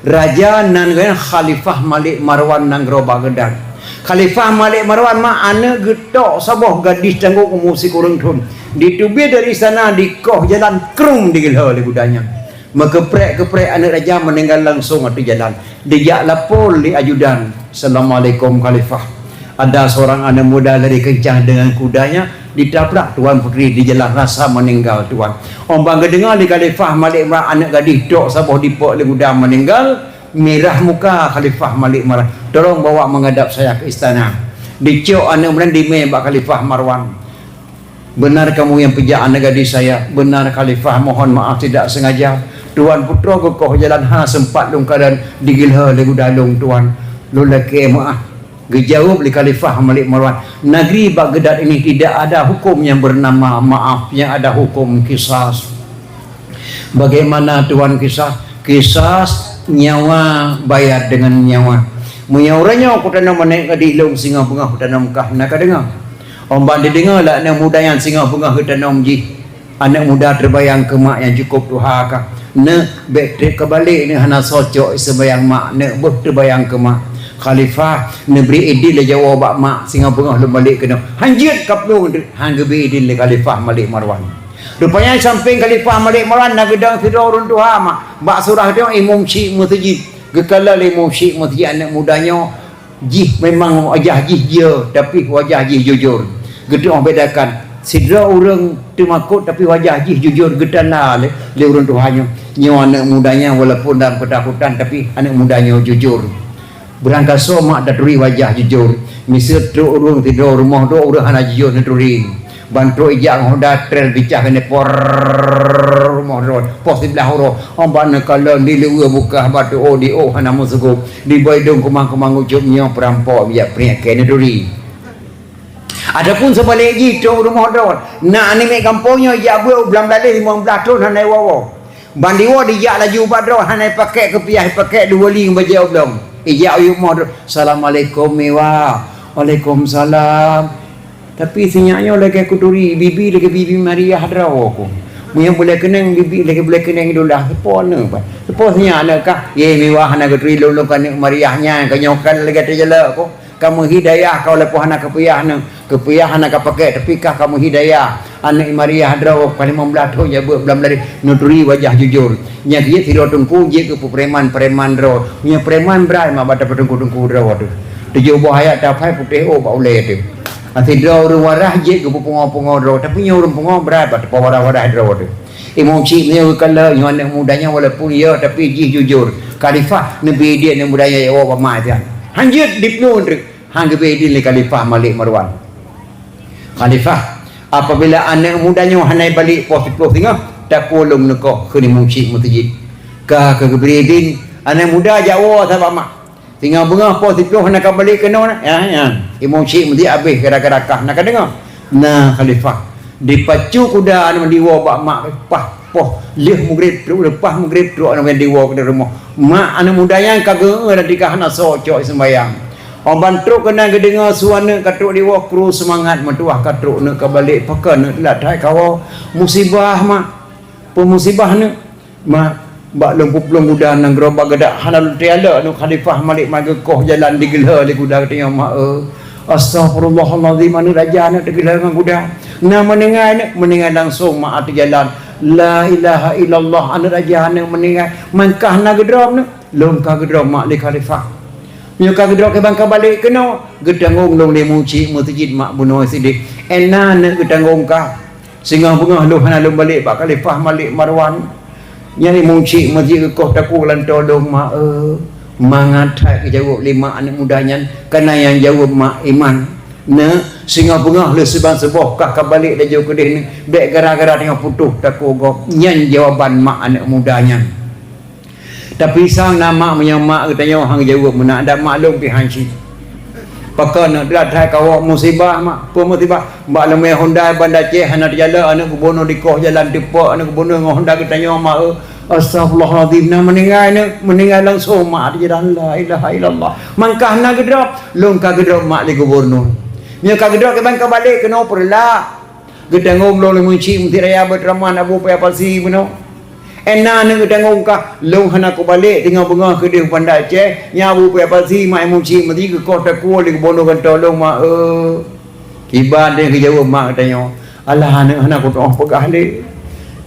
Raja nan geuh Khalifah Malik Marwan nanggroe Baghdad. Khalifah Malik Marwan mak aneuk geutok saboh gadih tanggong umu sikureueng thon. Diteubiet dari sana dikoh jalan krum digeulhô lé guda nyan. Meukeuprek-keuprek aneuk raja meuninggai langsong ateueh jalan. Dijak lapor lé ajudan, "Assalamualaikum Khalifah. Ada seorang aneuk muda lari kencang dengan kudanya, ditabrak Tuan Putri di jalan rasa meninggal Tuan." Óh ban geudeungoe lé Khalifah Malik Marwan aneuk gadih tok saboh dipok lé guda meuninggal, mirah muka Khalifah Malik Marwan. "Tolong bawa menghadap saya ke istana." Dicok aneuk muda dimé bak Khalifah Marwan. "Benar kamu yang pijak aneuk gadis saya?" "Benar Khalifah, mohon maaf tidak sengaja. Tuan putroe geukoh jalan hana sempat lôn kalon digeulhô lé guda lôn Tuan. Lôn lakée meuáh." Geujaweueb lé Khalifah Malik Marwan, "Negeri Baghdad ini tidak ada hukum yang bernama maaf, yang ada hukum kisas." "Bagaimana Tuan kisas?" "Kisas nyawa bayar dengan nyawa. Meunyoe uroe nyoe kutanom aneuk gadih lôn singoh beungoh kutanom kah na ka deungoe." Óh ban dideungoe lé aneuk muda nyan singoh beungoh geutanom jih. Aneuk muda teubayang keu mak nyang cukôp tuha ka. "Neuk, bék trép ka balek neuk hana soe cok seumbahyang mak neuk, beuh teubayang keu mak." "Khalifah, neubri idin lé jawoe bak mak singoh beungoh lôn balek keunoe." "Hanjeuet kaplueng teuk," han geubri idin lé Khalifah Malik Marwan. Rupanya sampéng Khalifah Malik Marwan na geudong sidroe ureuëng tuha mak. Bak surah nyoe imum syik meuseujid. Geukalon lé imum syik meuseujid aneuk muda nyoe. Jih memang wajah jih jiyeu, tapi wajah jih jujur. Geutu'oh bedakan, sidroe ureuëng teumakot tapi wajah jih jujur geutanda lé, lé ureuëng tuha nyoe. Nyoe aneuk muda nyan walaupun dalam keutakutan tapi aneuk muda nyoe jujur. Beurangkasoe mak taturi wajah jujur. Miseue trok ureuëng sidroe rumoh droe ureuëng hana jujur neuturi. Ban trok ijak ngon Honda trail bicah keuneuk por rumoh droe, poh siblaih uroe. Óh ban neukalon di luweue bukah batu, oh, di ôk hana meuseugop. Di bawah idong kumang-kumang ucok nyoe peurampok bijak peuringkat keu neuturi. Ataupun seubalek jih trok rumoh droe, na aneuk miet gampông nyoe ijak beuet u blang blaleh limong blaih thon hana iwoe-woe. Ban diwoe dijak laju bak droe hana ipakék keupiah, ipakék dua li ngon bajée oblong. Ijak u yup moh droe, "Assalamualaikum Miwa." "Waalaikumsalam." Tapi sinyak nyoe lagée kuturi, bibi lagée bibi Mariah droe ku. Meunyoe bulée keuneng, bibi lagée bulée keuneng idola. Seupôt neuh, Pak. Seupôt sinyak neuh kah? Ye, Miwa hana geuturi lôn, lôn ka aneuk Mariah nyan, ka nyoe kan lagée teujalok ku. Ka meuhidayah ka walaupun hana keupiah neuh. Keupiah hana ka pakék, tapi kah ka meuhidayah. Aneuk Mariah droe, ka limong blaih thon jak beuet blang blaleh, neuturi wajah jujur. Nyang keu jeuet sidroe teungku jeuet keu peupreman-preman droe. Meunyoe preman brat mak bak tapeuteungku-teungku droe teuh. Tujoh boh ayat taphai putéh ôk bak ulée teuh. Até droe ureuëng waras jeuet keu peupungo-pungo droe, tapi nyoe ureuëng pungo brat bak tapeuwaras-waras droe teuh. Imum syik meunyoe geukalon nyoe aneuk muda nyan walaupun yo tapi jih jujur. Khalifah neubri idin aneuk muda nyan jak woe bak mak nyan. Hanjeuet diplueng treuk, han geubri idin lé Khalifah Malik Marwan. "Khalifah, apabila aneuk muda nyoe hana ibalek poh siploh singoh, takue lôn neukoh," kheun imum syik meuseujid. Ka keuh geubri idin, aneuk muda jak woe sabe mak. Singoh beungoh poh siplôh hana ka balek keunoe na. Ya, ya. Imum Syik Meuseujid habéh gara-gara kah na ka deungoe. Na khalifah. Dipacu kuda aneuk diwoe bak mak, pah, poh, lheueh mugreb trok, leupah mugreb trok aneuk diwoe keu rumoh. Mak aneuk muda nyan ka geu-eu dan tika hana soe cok seumbahyang. Óh ban trok keunan geudeungoe su aneuk ka trok diwoe, kru seumangat meutuwah ka trok neuk ka balek, pakon neuk teulat that kawoe. Musibah mak. Peue musibah neuk? Mak, bak lôn peuplueng kuda nanggroe bak geudak hana lôn teualek neuk khalifah Malik Marwan geukoh jalan digeulheu lé kuda geutanyoe mak, eh. Astagfirullahalazim, aneuk raja neuk teugeulheu ngon kuda. Na meuninggai neuk, meuninggai langsong mak ateueh jalan. La ilaha illallah, aneuk raja neuk meuninggai. Man kah na geudrob neuk, lôn ka geudrob mak lé khalifah. Nyoe ka geudrob kiban ka balek keunoe, geutanggong lôn lé Imum Syik Meuseujid mak bunoe sideh. Ena neuk geutanggong kah. Singoh beungoh lôn hana lôn balek bak khalifah Malik Marwan. Nyan Imum Syik Meuseujid geukoh takue lam tolong mak, eh, mangat that geujaweueb lé mak aneuk muda nyan, kana nyang jaweueb mak iman. Neuk, singoh beungoh lheueh siban suboh kah ka balek laju keudeh neuk, bék gara-gara teungoh putôh takue gob. Nyan jawaban mak aneuk muda nyan. Tapi sang na mak meunyoe mak geutanyoe han geujaweueb meunan, dan mak lôn pih han cit. Pakon neuk teulat that kawoe, musibah mak, peue musibah? Bak leumé Honda Banda Aceh hana teujalok, aneuk gubunur dikoh jalan teupok, aneuk gubunur ngon Honda geutanyoe mak, eh. Astagfirullahalazim, na meuninggai neuk, meuninggai langsong mak ateueh jalan, la ilaha illallah. Man kah na geudrob, lôn ka geudrob mak lé gubunur. Nyoe ka geudrob kiban ka balek keunoe peureulak. Geutanggong lôn lé Imum Syik Meuseujid Raya Baiturrahman Abu Paya Pasi bunoe. Ena neuk geutanggong kah, lôn hana kubalek singoh beungoh keudeh u Banda Aceh, nyan Abu Paya Pasi mak Imum Syik Meuseujid geukoh takue lé gubunur ngon tolong mak, eh. Kiban deh geujaweueb mak geutanyoe, alah aneuk hana kutu'oh peugah lé.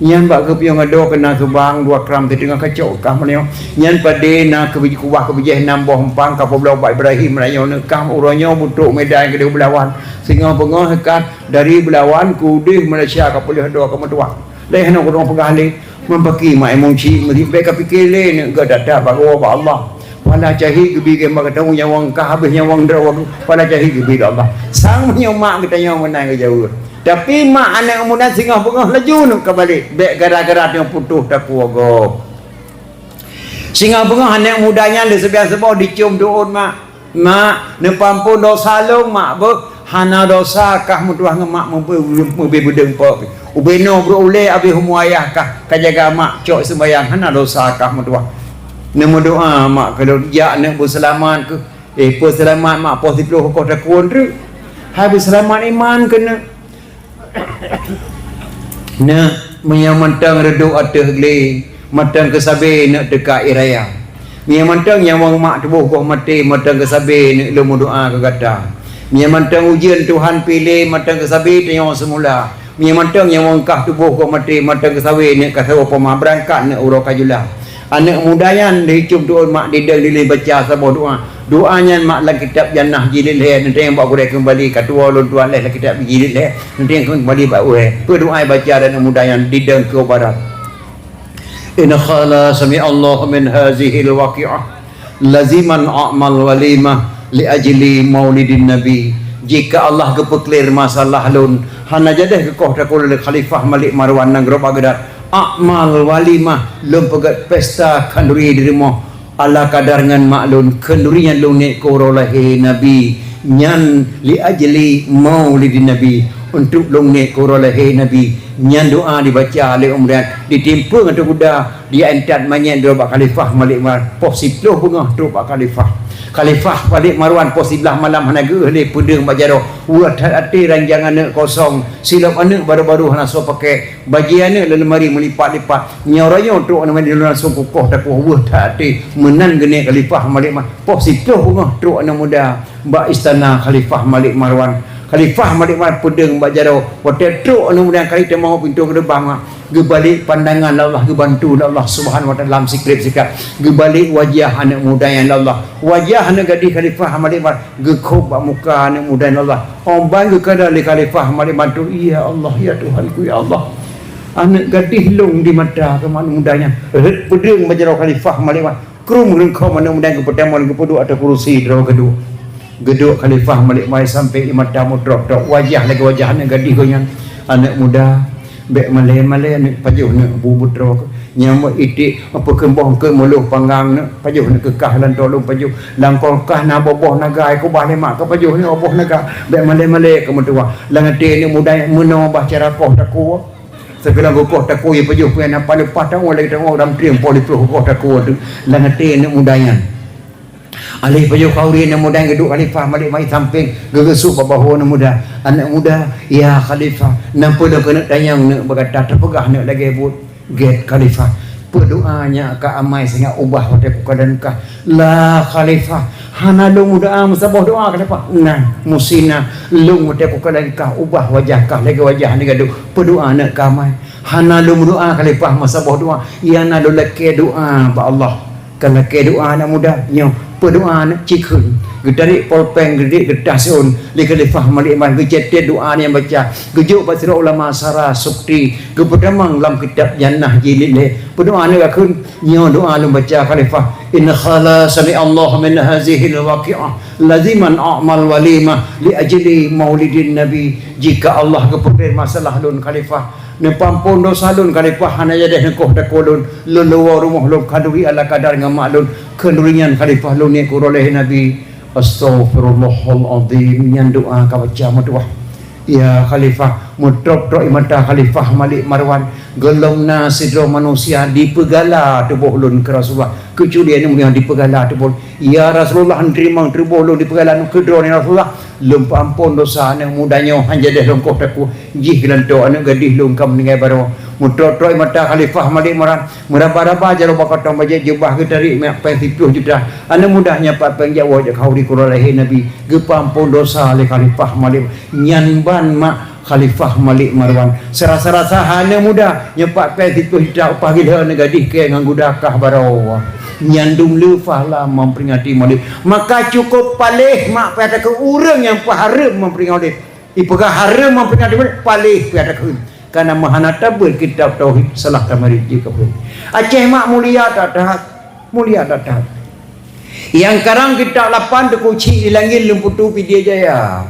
Nyan bak geupiôh ngon doe keunan subang dua kram siteungoh kacok kah meunyoe. Nyan padé na keu kubah keu bijéh nam boh empang ka peubloe bak Ibrahim rayeuk neuk kah uroe nyoe beutrok Medan keudeh Belawan. Singoh beungoh kah dari Belawan keudeh Malaysia ka peuleueh doe ka meutuah. Lé hana kutu'oh peugah lé. Meupaké mak Imum Syik Meuseujid bék ka pike lé neuk geuda that bak geuwoe bak Allah. Pala cahit geubi geuh bak geutanyoe nyawöng ka habéh nyawöng droe, pala cahit geubi lé Allah. Sang meunyoe mak geutanyoe meunan geujaweueb. Tapi mak aneuk muda singoh beungoh laju neuk ka balek, bék gara-gara teungoh putôh takue gob. Singoh beungoh aneuk muda nyan lé seubiang saboh dicium teuôt mak. Mak, neupeuampon dosa lôn mak beuh, hana dosa kah meutuah ngon mak meubé, meubé beudeueng po pih. Ubé noe brok ulée abéh umu ayah kah ka jaga mak cok seumbahyang, hana dosa kah meutuah. Neumeudoa mak keu lôn, jak neuk beuseulamat keuh. Eh, peuseulamat mak poh siplôh koh takue treuk. Hai beuseulamat iman keuneuk. Neuk, meunyoe mantong reudôk ateueh glé, mantong keusabe neuk teuka ie raya. Meunyoe mantong nyawöng mak tuboh goh maté, mantong keusabe neuk lôn meudoa keu gata. Meunyoe mantong ujeuen Tuhan piléh, mantong keusabe tanyoe seumula. Meunyoe mantong nyawöng kah tuboh goh maté, mantong keusabe neuk kasaboh poma beurangkat neuk uroe ka jula. Aneuk muda nyan lheuh icum teuôt mak didong dilée baca saboh doa. Doa nyan mak lam kitab Jannah jilid lhée, neunteng bak gurée keumbali, ka tuwoe lôn tuan lhée lam kitab jilid lhée, neunteng keumbali bak gurée. Peue doa baca dan aneuk muda nyan didong keu barat. In qala sami'allahu min hazihil waqi'ah laziman a'mal walimah li ajli maulidin nabi. Jika Allah geupeuklir masalah lôn, hana jadeh geukoh takue lé Khalifah Malik Marwan nanggroe Baghdad, a'mal walimah, lôn peugét pesta khanduri di rumoh ala kadar ngon mak lôn, khanduri nyan lôn niet keu uroe lahé Nabi, nyan li ajli maulidin Nabi, untuk lôn niet keu uroe lahé Nabi. Nyan doa dibaca lé ureuëng nyan, ditimpeue ngon kuda, diantat manyét droe bak Khalifah Malik Marwan, poh siplôh beungoh trok bak Khalifah. Khalifah Malik Marwan poh siblaih malam hana geuéh lé peudeueng bak jaroe, weueh that até ranjang aneuk kosong, silop aneuk baru-baru hana soe pakai, bajée aneuk lam leumari meulipat-lipat. Nyoe uroe nyoe trok aneuk muda langsung kukoh takue weueh that até. Meunan geuneuk Khalifah Malik Marwan. Poh siplôh beungoh trok aneuk muda bak istana Khalifah Malik Marwan. Khalifah Malik Marwan peudeueng bak jaroe. Watée trok aneuk muda kali teuma pintoe geureubang, geubalek pandangan lé Allah, geubantu lé Allah Subhanahu wa Taala lam sikrek-sikrek. Geubalek wajah aneuk muda nyan lé Allah. Wajah aneuk gadih Khalifah Malik Marwan geukhôb bak muka aneuk muda nyan lé Allah. Óh ban geukada lé Khalifah Malik Marwan, "Ya Allah, ya Tuhanku, ya Allah. Aneuk gadih lôn di mata keu aneuk muda nyan." Rhët peudeueng bak jaroe Khalifah Malik Marwan. Krueng reungkhom aneuk muda geupeutamong geupeuduek ateueh kurusi droe geuduek. Geuduek Khalifah Malik Marwan sampoe ie mata meudrop-drop, wajah lagée wajah aneuk gadih geuh nyan. Aneuk muda, bék malée-malée aneuk pajoh neuk bu beudroe. Nyang meuiték, peukeumbong keu meulôh panggang nyoe, pajoh nyoe keu kah lantô lôn pajoh. Lam kulkas na boh-boh naga, kubah lé mak ka pajoh nyoe boh naga. Bék malée-malée keu meutuwah. Lam até nyoe muda meunoe bah cara koh takue. Sigohlom geukoh takue, pajoh pih na paleupah tawoe lé tawoe lam trieng poh lhèe ploh koh takue teuh. Lam até nyoe muda nyan. Alèh pajoh khauri aneuk muda nyang geuduek khalifah Malik mari sampéng, geugeusuk bak bahô aneuk muda. "Aneuk muda, ya khalifah, na peue lôn keuneuk tanyong neuk bak gata, teupeugah neuk lagèe buet." "Gèt khalifah, peue doa nyang ka amai singoh ubah watèe kukalon kah?" "La khalifah, hana lôn meudoa meusaboh doa khalifah." "Na, meusti na, lôn watèe kukalon kah ubah wajah kah lagèe wajah aneuk gadôh. Peue doa neuk ka amai?" "Hana lôn meudoa khalifah meusaboh doa, nyang na lôn lakèe doa bak Allah." "Ka lakèe doa aneuk muda, nyoe peue doa neuk?" "Ci kheun." Geutarek polpeng, geutarek keureutah siôn lé khalifah Malik Marwan, geucatat doa nyang baca, geujok bak sidroe ulama Sara Sukti, geupeutamong lam kitab Jannah jilid lhèe. "Peue doa neuk ka kheun?" "Nyoe doa lôn baca khalifah, in qala sami'allahu min hazihil waqi'ah laziman a'mal walimah li ajli maulidin nabi." "Jika Allah geupeugèt masalah lôn khalifah, neupeuampôn dosa lôn khalifah, hana jadeh neukoh takue lôn, lôn luwoe rumoh lôn khanduri ala kadar ngon mak lôn, khanduri nyan khalifah lôn niet keu uroe lahé Nabi." "Astaghfirullahalazim," nyan doa ka baca meutuwah. Ya khalifah, meutrôk-trôk ie mata khalifah Malik Marwan, gohlom na sidroe manusia dipeugala tuboh lôn keu Rasulullah, keucuali aneuk muda dipeugala tuboh. "Ya Rasulullah, neuteurimong tuboh lôn dipeugala keu droeneuh ya Rasulullah, lôn peuampôn dosa aneuk muda nyoe, hana jadeh lôn koh takue, jih geulantoe aneuk gadih lôn ka meuninggai baroe." Meutrôk-trôk ie mata khalifah Malik Marwan, meuraba-raba jaroe bak kantong bajèe, jubah geutarek, minyeuk pèng siplôh juta. Aneuk muda nyan pat pèng jak woe jak khauri keu uroe lahé Nabi, geupeuampôn dosa lé khalifah Malik. Nyan ban mak khalifah Malik Marwan. Seurasa-rasa hana muda, nyoe pat pèng siplôh juta upah gila aneuk gadih kèe ngon guda kah baroe. Nyan dum le fahla memperingati Maulid. Maka cukup paléh mak payah takheun ureueng nyang peuhareuem memperingati Maulid. Ipeugah hareuem memperingati Maulid, paléh payah takheun. Karena meuhana tabeuet kitab tauhid, salah tamarit jih kafé. Aceh mak mulia that-that, mulia that-that. Nyang karang kitab lapan Teungku Chik di Langit Lumputu Pidie Jaya.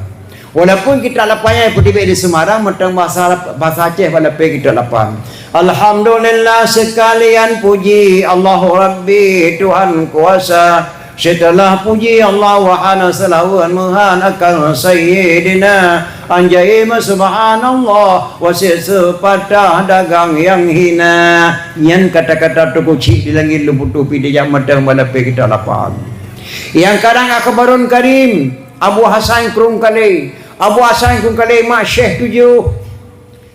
Walaupun kitab lapan nyan peutibée di Semarang, mantong bahasa, bahasa Aceh bak lapée kitab lapan. Alhamdulillah sekalian puji Allahu Rabbi Tuhan kuasa. Setelah puji Allah, wahana seulaweuet meuhan akan Sayyidina. Anjaim subhanallah, wasit seupatah dagang nyang hina. Nyan kata-kata Teungku Chik di Langit Lumputu Pidie Jaya mantong bak lapée kitab lapan. Nyang karang Akhbarun Karim, Abu Hasan Krueng Kalé. Abu Hasan Krueng Kalé mak Syekh tujoh.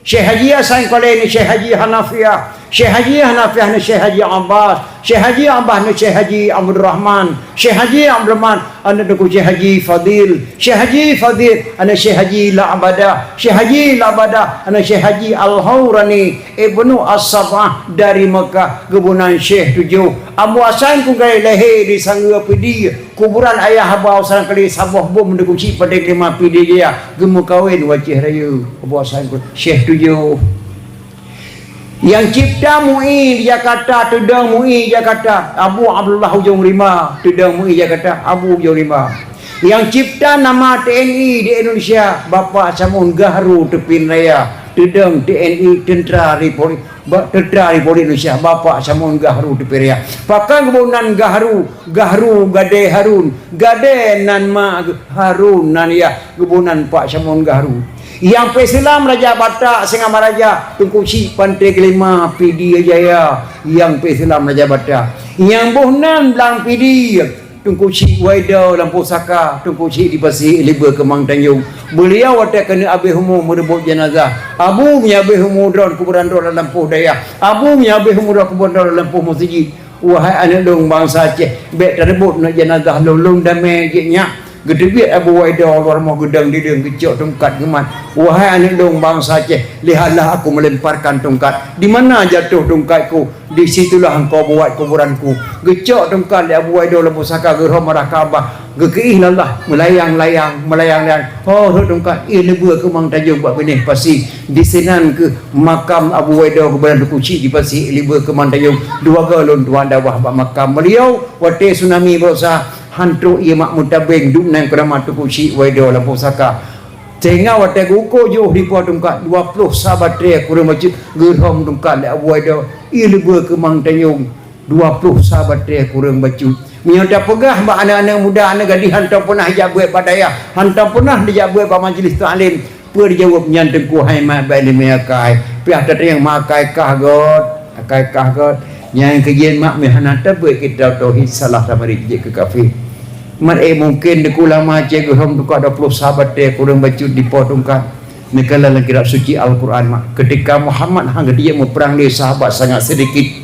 Syekh Haji Hasan Kalé ni Syekh Haji Hanafiah. Syekh Haji Hanafiah ni Syekh Haji Abbas. Syekh Haji Abbas ni Syekh Haji Abdul Rahman. Syekh Haji Abdul Rahman aneuk Teungku Syekh Haji Fadil. Syekh Haji Fadil aneuk Syekh Haji La'badah. Syekh Haji La'badah aneuk Syekh Haji Al-Haurani Ibnu As-Sab'ah dari Mekah, geuboh nan Syekh tujoh. Abu Hasan Krueng Kalé lahé di Sanggeue Pidie. Kuburan ayah Abu Hasan Kalé saboh bom Teungku Chik Panté Keulima Pidie Jaya, geumeukawen u Aceh Rayeuk. Abu Hasan Kalé, Syekh tujoh. Nyang cipta MUI di Jakarta, teudong MUI Jakarta, Abu Abdullah Ujong Rimba, teudong MUI Jakarta, Abu Ujong Rimba. Nyang cipta nama T N I di Indonesia, Bapak Samun Gahru Teupin Raya, teudong T N I, Tentera Republik Ba-, Tentera Republik Indonesia, Bapak Samun Gahru Teupin Raya. Pakon geuboh nan Gahru, Gahru Gadée Harun, Gadée nan mak, Harun nan yah, geuboh nan Pak Samun Gahru. Nyang peuseulamat Raja Batak Singamaraja, Teungku Chik Panté Keulima Pidie Jaya, nyang peuseulamat Raja Batak. Nyang boh nan Blang Pidie, Teungku Chik Waido Lam Pusaka, Teungku Chik di Pasi Libeue Keumang Tanjong. Beuliau watée keuneuk abéh umu meureubot jeunazah. Abu meunyoe abéh umu droen kuburan droen lam lampôh dayah. Abu meunyoe abéh umu droen kuburan droen lam lampôh meuseujid. Wahai aneuk lôn bansa Aceh, bék tareubot neuk jeunazah lôn, lôn damé jih nyak. Geuteubiet Abu Waido luwa rumoh geudong dideueng geucok tungkat geumat. Wahai aneuk lôn bansa Aceh, lihatlah aku melemparkan tungkat. Di mana jatuh tungkatku? Di situlah engkau buat kuburanku. Geucok tungkat lé Abu Waido Lam Pusaka, geurhom arah Ka'bah. Geukeue lé Allah, meulayang-layang, meulayang-layang. Ho rhot tungkat, ie Libeue Keumang Tanjong bak binéh pasi. Di sinan keuh makam Abu Waido kuburan Teungku Chik di Pasi Libeue Keumang Tanjong. Dua goe lôn tuan dakwah bak makam beliau. Watée tsunami barosa, han trok ie mak meutabeng, duek nan keuramat Teungku Chik Waido Lam Pusaka. Sehingga watée geuko jiôh di po tungkat, dua ploh sa batée kureueng bacut geurhom tungkat lé Abu Waido, ie leubeh keumang tanyong, dua ploh sa batée kureueng bacut. Meunyoe tapeugah bak aneuëk-aneuëk muda, aneuëk gadih hantom peunah jak beuet bak dayah, hantom peunah dijak beuet bak majelis taklim, peue dijaweueb nyan teungku hai mat bak ileumèe akai, piah tateueng mak akai kah göt, akai kah göt. Nyang keujeuet mak meuhana tabeuet kitab tauhid salah tamarit jeuet keu kafé. Mat éh mungken teungku ulama Aceh geuhom tungkat dua ploh sa batée kureueng bacut di po tungkat. Neukalon lam kitab suci Al-Quran mak, keutika Muhammad han geudijak muprang lé sahabat sangat seudikit.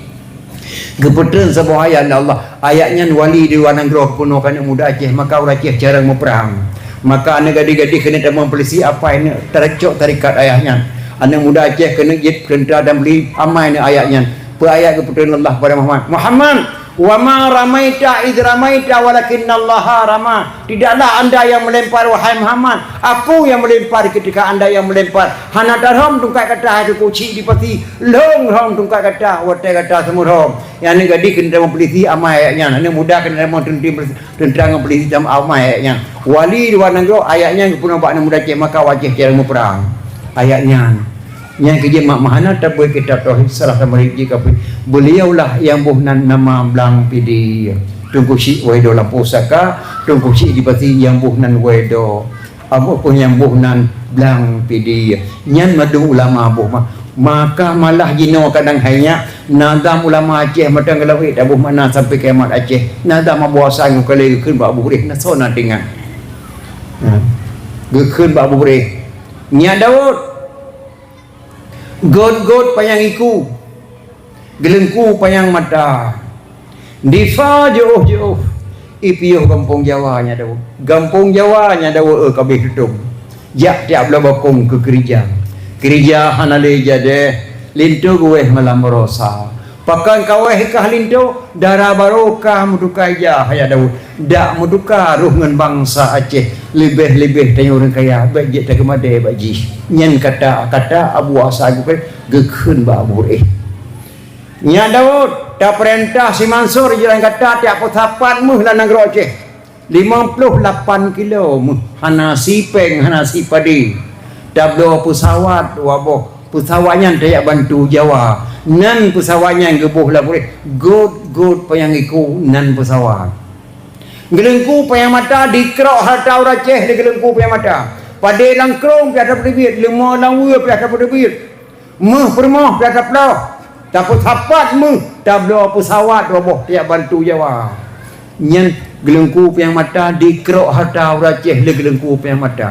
Geupeutreun saboh ayat lé Allah. Ayat nyan wali di luwa nanggroe peunoh keu aneuëk muda Aceh, maka ureuëng Aceh jarang muprang. Maka aneuëk gadih-gadih keuneuk tamong peulisi apai neuëk tarecok tarikat ayah nyan. Aneuëk muda Aceh keuneuk jeuet peurintah dan beli amai neuëk ayat nyan. Peu ayat geupeutreun Allah kepada Muhammad, "Muhammad, wa ma ramaita idh ramaita walakinnallaha rama." Tidaklah anda yang melempar, wahai Muhammad, aku yang melempar ketika anda yang melempar. Hana tarhom tungkat gata hai teungku chik di pasi, lhong rhom tungkat gata watée gata seumeurhom. Nyang aneuëk gadih keuneuk tamong peulisi amai ayat nyan, aneuëk muda keuneuk tamong teuntang, teuntang ngon peulisi tam amai ayat nyan. Wali luwa nanggroe ayat nyan geupeunoh bak aneuëk muda Aceh, maka ureuëng Aceh jarang muprang. Ayat nyan. Nyang keujeuet mak meuhana tabeuet kitab tauhid salah tamarit jeuet kafé. Beuliaulah nyang boh nan nama Blang Pidie. Teungku Chik Waido Lampôh Saka, Teungku Chik di pasi nyang boh nan Waido. Abu pun nyang boh nan Blang Pidie. Nyan mandum ulama boh mah. Maka malah jinoe kadang hai nyak, nazam ulama Aceh mantong geulawét taboh makna sampai kiamat Aceh. Nazam Abu Hasan ngon Khalil geukheun bak Abu Hurairah, na soe na teuingat. Ha. Geukheun bak Abu Hurairah. Nyak Daud, Gôt-gôt panyang iku, geuleungku panyang mata. Difa jiôh-jiôh, i piôh gampông Jawa nyan dawa. Gampông Jawa nyan dawa, eh, ka abéh tutong. Jak tiep bloe bakong keu keurija. Keurija hana lé jadeh, linto geuwéh malam barosa. Pakon kawéh kah linto, dara barô ka meutuka ija, hai Daud. Dak meutuka roh ngon bansa Aceh, leubeh-leubeh tanyoe ureuëng kaya, bék jeuet takeumadée bak jih. Nyan kata-kata Abu Asa geukheun bak Abu Hurairah. Nyan Daud, tapeurintah si Mansur jalan gata tiep peusapat méuh lam nanggroe Aceh. Limong ploh lapan kilo méuh, hana sipéng, hana sipadé. Tabloe peusawat dua boh. Peusawat nyan tajak bantu Jawa. Nan peusawat nyan geuboh laboh gôt-gôt panyang iku nan peusawat. Geuleungku panyang mata dikrok hareuta ureuëng Aceh di geuleungku panyang mata. Padé lam krông piah tapeuteubiet, leumô lam weue piah tapeuteubiet. Méuh peurumoh piah taploh, tapeusapat méuh, tabloe peusawat dua boh tajak bantu Jawa. Nyan geuleungku panyang mata dikrok hareuta ureuëng Aceh lé geuleungku panyang mata.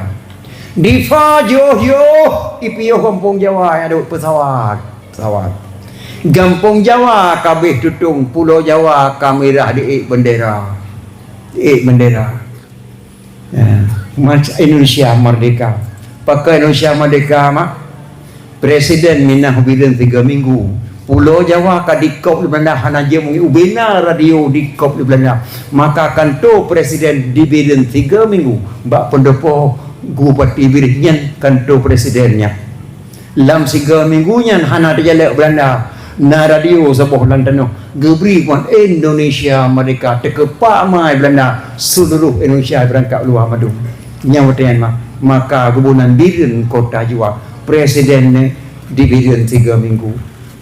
Difa jiôh-jiôh, i piôh gampông Jawa nyang duek peusawat, peusawat. Gampông Jawa ka abéh tutong, pulo Jawa ka mirah diék bendera. Diék bendera. Ya, mas-, Indonesia merdeka. Pakon Indonesia merdeka, mak? Presiden minah bireuen tiga minggu. Pulo Jawa ka dikop lé Belanda, hana jeuet meungieng ubena radio dikop lé Belanda. Maka kanto presiden dibireuen tiga minggu bak pendopo Bupati Bireuen nyan kanto presiden nyan. Lam tiga minggu nyan hana teujalak Belanda. Na radio saboh lam tanoh. Geubri buet Indonesia merdeka, teukeupak mai Belanda, seluruh Indonesia beurangkat luwa mandum. Nyang watée nyan ma-, maka gubunang Bireuen kota Jawa, presiden nyan dibireuen tiga minggu.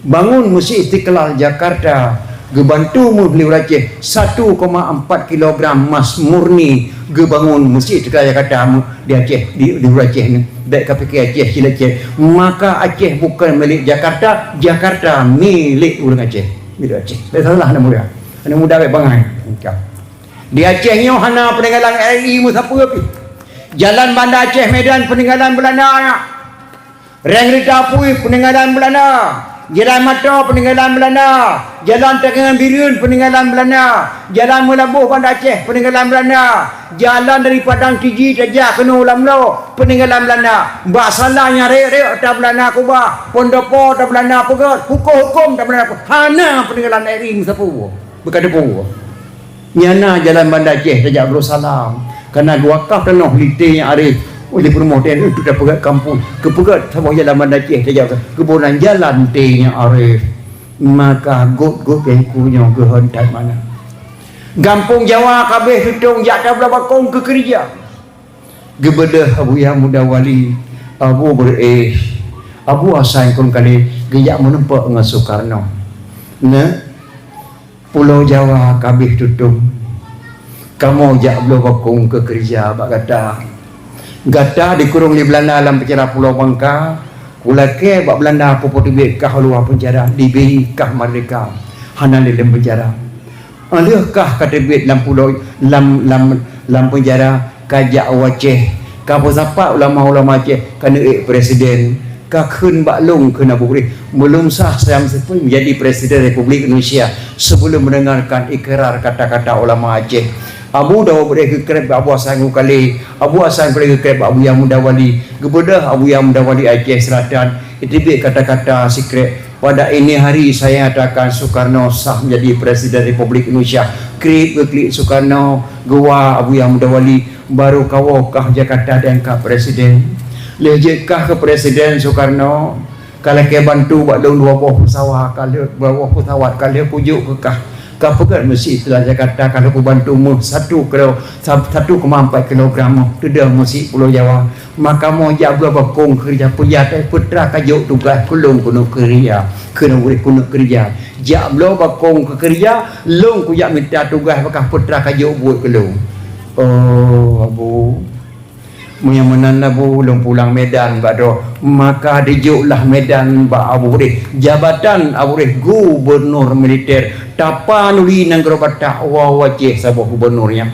Bangun Meuseujid Istiqlal Jakarta, geubantu méuh lé ureuëng Aceh satu koma empat kilogram mas murni, geubangun Meuseujid Istiqlal Jakarta méuh di Aceh, di, di ureuëng Aceh nyoe. Bék kapike Aceh cit lé Aceh. Maka Aceh bukan milék Jakarta, Jakarta milék ureuëng Aceh. Milék Aceh. Bék salah aneuk muda. Aneuk muda bék bangai. Di Aceh nyoe hana peuninggalan R I meusapeue pih. Jalan Banda Aceh Medan peuninggalan Belanda nyan. Reng rita apui peuninggalan Belanda. Jalan Mato peuninggalan Belanda. Jalan Tangeun Bireuen peuninggalan Belanda. Jalan Meulaboh Banda Aceh peuninggalan Belanda. Jalan dari Padang Tiji tajak keunoe lam Mlo peuninggalan Belanda. Bak salah nyang rek-rek ta Belanda keubah, pendopo ta Belanda peugét, huköm-huköm ta Belanda peugét. Hana peuninggalan R I meusapeue. Beuka teupeue. Nyan na jalan Banda Aceh tajak Darussalam. Kana geuwakaf tanoh lé T Nyang Arif, oleh peurumoh T N U untuk tapeugét kampung. Geupeugét saboh jalan Banda Aceh tajak, geuboh nan jalan T Nyang Arif. Maka gôt-gôt nyang iku nyoe geuhon that mana. Gampông Jawa ka abéh tutong jak tabloe bakong keu keurija. Geubeudôh Abuya Muda Wali, Abu Beureu'éh, Abu Hasan Krueng Kalé geujak meurumpok ngon Sukarno. Nyoe, Pulo Jawa ka abéh tutong. Kamoe jak bloe bakong keu keureuja bak gata. Gata jikurong lé Beulanda lam penjara Pulo Bangka, kulakée bak Beulanda peupeuteubiet kah u luwa penjara, dibi kah merdeka, hana lé lam penjara. Óh lheueh kah ka teubiet lam pulo, lam, lam, lam penjara, ka jak u Aceh, ka peusapat ulama-ulama Aceh, ka neuék presiden, ka kheun bak lôn kheun Abu Beureu'éh, meulôn sah Saddam Hussein menjadi presiden Republik Indonesia sebelum mendengarkan ikrar kata-kata ulama Aceh. Abu Dawud Beureu'éh geukreb bak Abu Hasan Krueng Kalé, Abu Hasan Krueng Kalé geukreb bak Abuya Muda Wali, geubeudôh Abuya Muda Wali Aceh Selatan, iteubiet kata-kata sikrek, "Pada ini hari saya nyatakan Sukarno sah menjadi Presiden Republik Indonesia." Kriet geuklik Sukarno, geuwa Abuya Muda Wali, "Baru kawoe kah Jakarta diangkat presiden. Lheueh jeuet kah keu presiden Sukarno, ka lakée bantu bak lôn dua boh pesawat, ka lheueh dua boh pesawat, ka lheueh kujok keu kah. Ka peugét meusi teulah Jakarta, ka lheueh kubantu méuh satu kilo, sa-, satu koma empat kilogram méuh, teudong meusi Pulo Jawa. Maka kamoe jak bloe bakong keu keureuja, peujah teuh peutra ka jok tugaih keu lôn keuneuk keureuja, keuneuk ureueng keuneuk keureuja. Jak bloe bakong keu keureuja, lôn kujak mita tugaih bak kah peutra ka jok buet keu lôn." "Oh, Abu." "Meunyoe meunan Abu, lôn pulang Medan bak droe." Maka dijoklah Medan bak Abu Beureu'éh. Jabatan Abu Beureu'éh gubernur militer, tapa nuri nanggroe Batak, woe u Aceh saboh gubernur nyan.